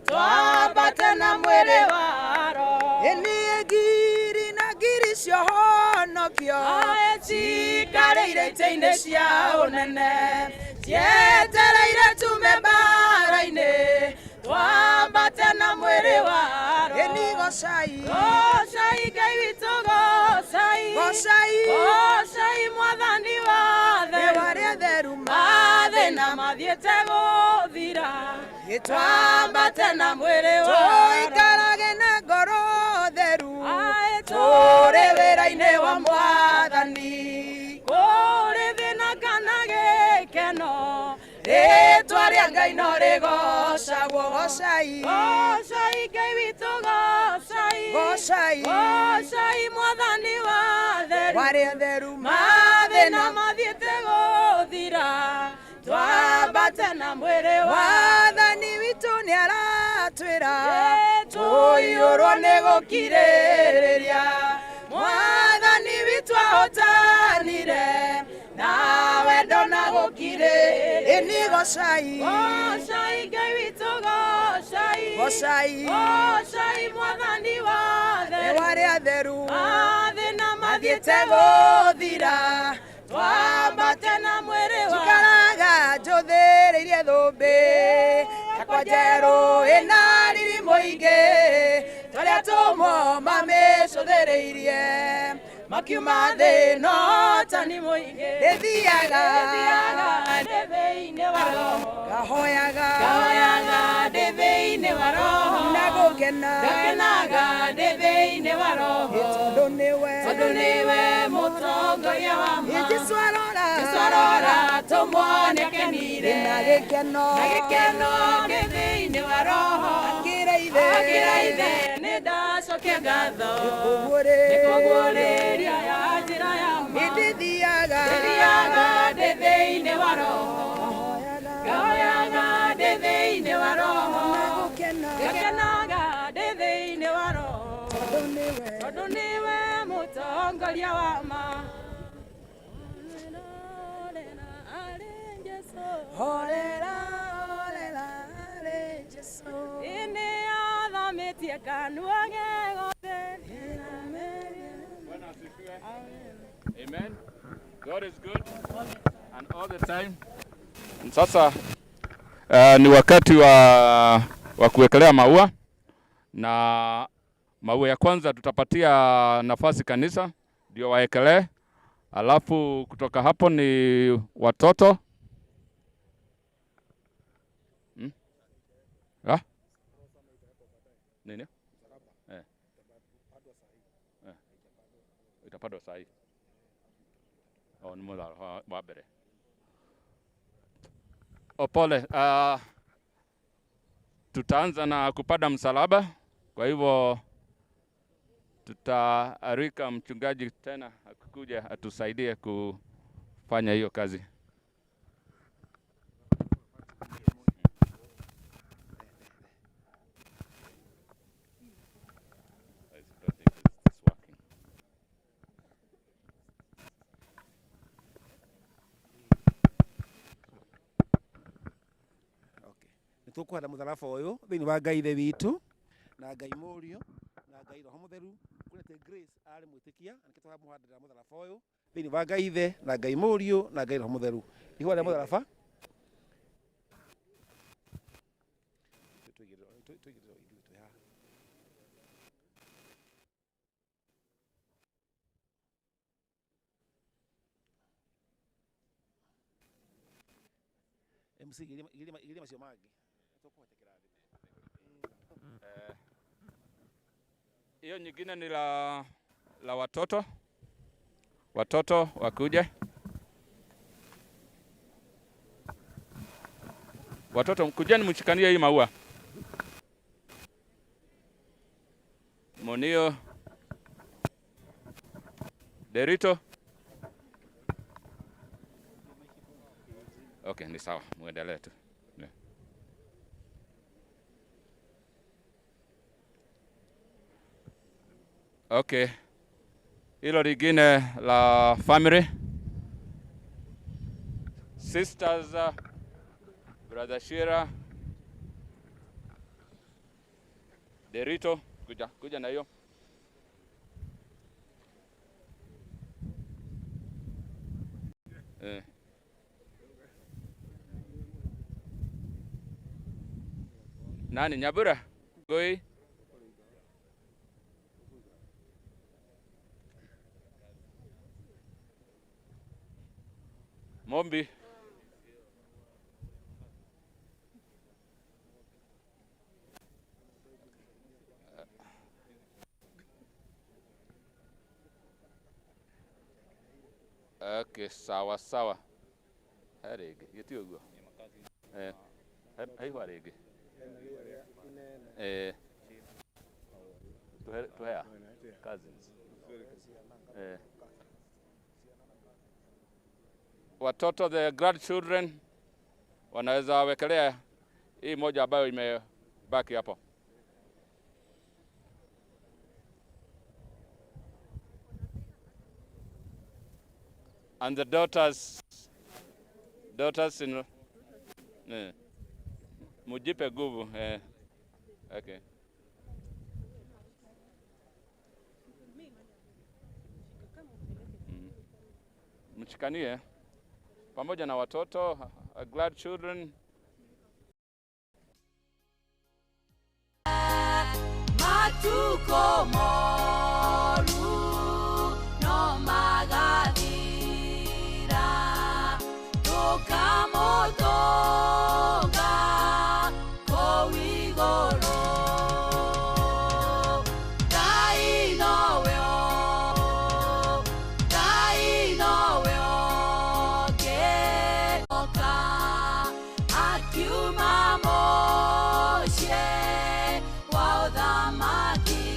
S6: twambate na mwĩrĩ wa roho ĩniĩ ngiri na ngiri ciohonokio cikarĩire itĩ-inĩ cia ũnene cietereire tume mbara-inĩ twambate na mwĩrĩ wa roho ĩni gocai gocai Ngai witũ gocai gocai gocai mwathani wa theru arĩa theru mathĩna mathiĩte gũthira twambate na mwĩrĩ wa tũikarage na ngoro theru tũrĩ wĩra-inĩ wa mwathani kũrĩ thĩna kana gĩkeno rĩtwa rĩa Ngai no rĩgocagwo gocai gocai Ngai witũ gocai gocai gocai mwathani wa theru warĩa theru mathĩna mathiĩte gũthira twambate na mwĩrĩ wa wathani witũ nĩ aratwĩra tũiyũrwo nĩ gũkirĩrĩria mwathani witũ ahotanire na wendo na gũkirĩrĩria ĩni gocai gocai Ngai witũ gocai gocai gocai mwathani wa theru warĩa theru mathĩna mathiĩte gũthira twambate na mwĩrĩ wa njikaraga njũthĩrĩirie thũmbĩ yakwa njerũ ĩna riri mũingĩ tũrĩa tũmwo mamĩcũthĩrĩirie makiuma thĩ no tani mũingĩ ndĩthiaga ndĩ thĩinĩ wa roho ngahoyaga ngahoyaga ndĩ thĩinĩ wa roho na gũkena ngakenaga ndĩ thĩinĩ wa roho tondũ nĩwe mũtongoria wa ma Jesu arora tũmuone akenire na gĩkeno ndĩ thĩinĩ wa roho akĩra ithe nĩ ndacokia ngatho nĩkũguũrĩria ya njĩra ya ma ndĩthiaga ndĩ thĩinĩ wa roho ngahoyaga ndĩ thĩinĩ wa roho ngakenaga ndĩ thĩinĩ wa roho tondũ nĩwe mũtongoria wa ma Horera, horera, arĩ Jesu ĩnĩ athamĩtie kanua ge gothe.
S2: Bwana asifiwe. Amen. God is good and all the time. Sasa ni wakati wa kuwekelea maua, na maua ya kwanza tutapatia nafasi kanisa ndio waekelee, alafu kutoka hapo ni watoto. Ah? Nini? Itapandwa sahi. Oh, ni mutha wa mbere. Pole. Tutaanza na kupanda msalaba. Kwa hivyo tutaarika mchungaji tena akikuja atusaidie kufanya hiyo kazi.
S12: Tukuhanda mutharaba uyu thiini wa Ngai Ithe witu na Ngai Mũriũ na Ngai Roho Mũtheru. Late Grace arĩ mwĩtĩkia na nĩkĩo tũramũhandĩra mũtharaba ũyũ thĩinĩ wa Ngai Ithe na Ngai Mũriũ na Ngai Roho Mũtheru. Ihũa rĩa mũtharaba tũigĩrĩrwo ithuĩ twĩ haha. MC igeria macio mangĩ tũkũhĩtũkĩra thĩ.
S2: Hiyo nyingine ni la watoto. Watoto wakuje. Watoto mkujeni mshikanie hii maua. Monio Derito. Okay, ni sawa, muendelee tu. Yeah. Okay. Hilo lingine la family. Sisters, Brother Shira, Derito, kuja na hiyo. Nani Nyabura? Goi. Mombi. Okay, sawa sawa. Harege, yeti uguo. Hai harege. Tuhea cousins. Watoto, the grandchildren wanaweza wekelea hii moja ambayo imebaki hapo. And the daughters in mujipe nguvu. Okay. Mchikanie pamoja na watoto, glad children.
S6: Matuko moru no magathira tukamotoga kũu igũrũ. Ngai nowe ũngĩhoka, akiuma mũciĩ wa ũthamaki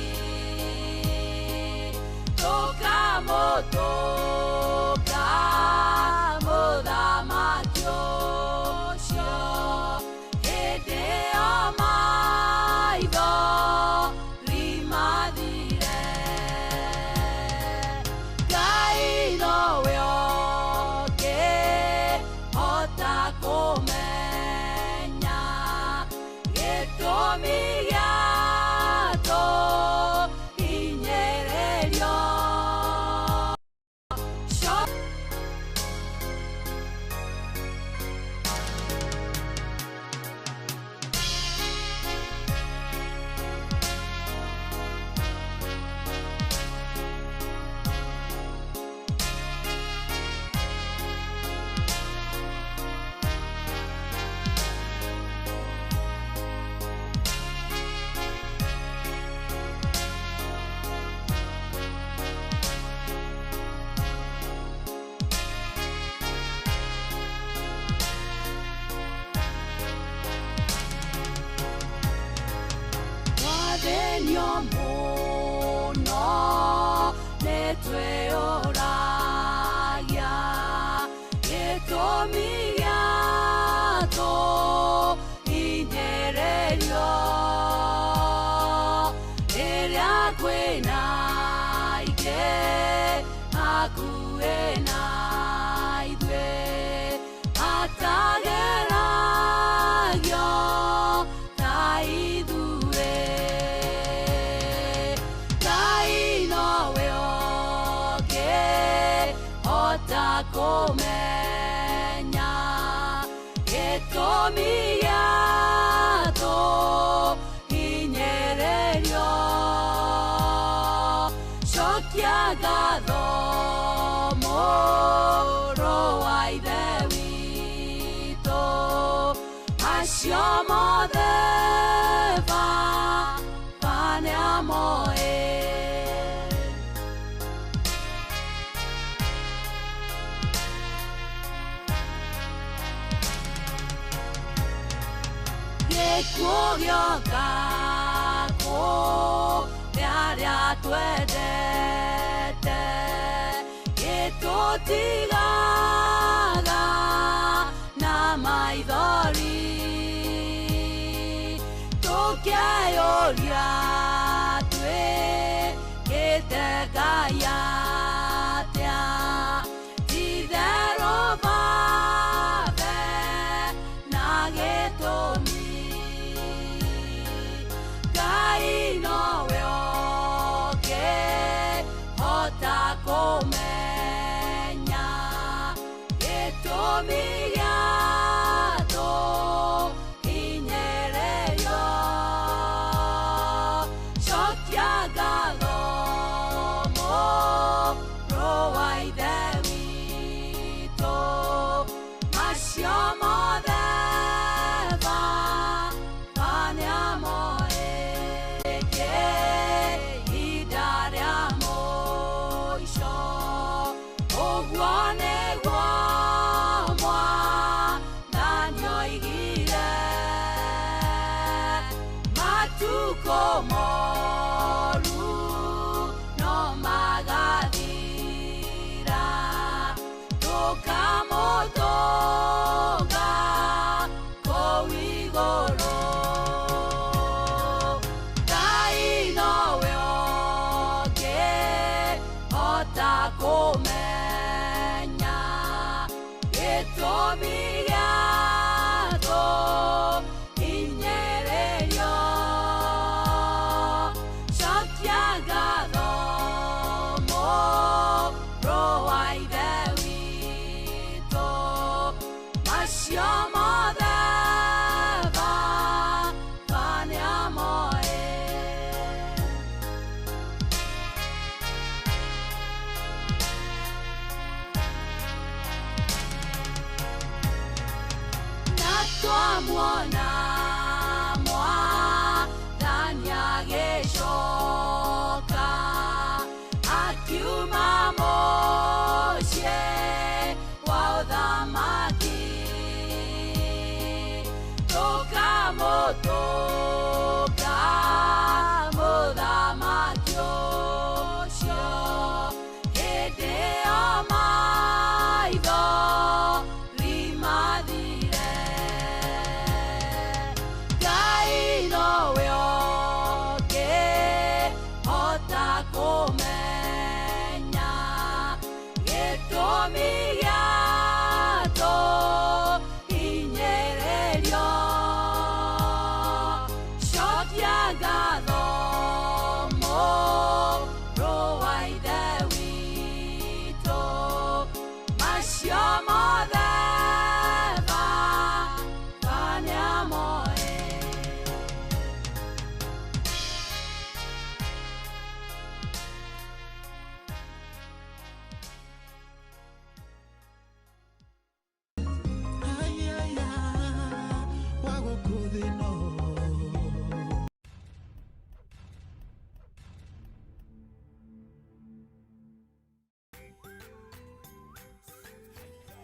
S6: tũkamũtũnga mũthamaki ũcio. Hĩndĩ ĩyo maitho rimathire, Ngai nowe ũngĩhota kũmenya gĩtũmi gĩa tũhinyĩrĩrio. Twathĩnio mũno nĩtwĩyũragia gĩtũmi gĩa tũhinyĩrĩrio. Rĩrĩa kwĩna aingĩ hakuhĩ na ithuĩ, atageragio ta ithuĩ. Ngai nowe
S3: Kũmenya gĩtũmi gĩa tũhinyĩrĩrio. Cokia ngatho mũrũ wa Ithe witũ, macio mothe Baba nĩamoĩ. Gĩkuũ gĩoka kũrĩ arĩa twendete, gĩtũtigaga na maithori. Tũkeyũria twĩkĩte Ngai atĩa, ti-itherũ Baba na gĩtũmi. Ngai nowe ũngĩhota kũmenya gĩtũmi gĩa tũhinyĩrĩrio. Cokia ngatho mũrũ wa Ithe witũ, macio mothe Baba nĩamoĩ. Ihinda rĩa mũico, ũguo nĩguo Mwathani oigire. Matukũ moru no magathira, tũkamũtũnga kũu igũrũ. Ngai nowe ũngĩhota kũmenya gĩtũmi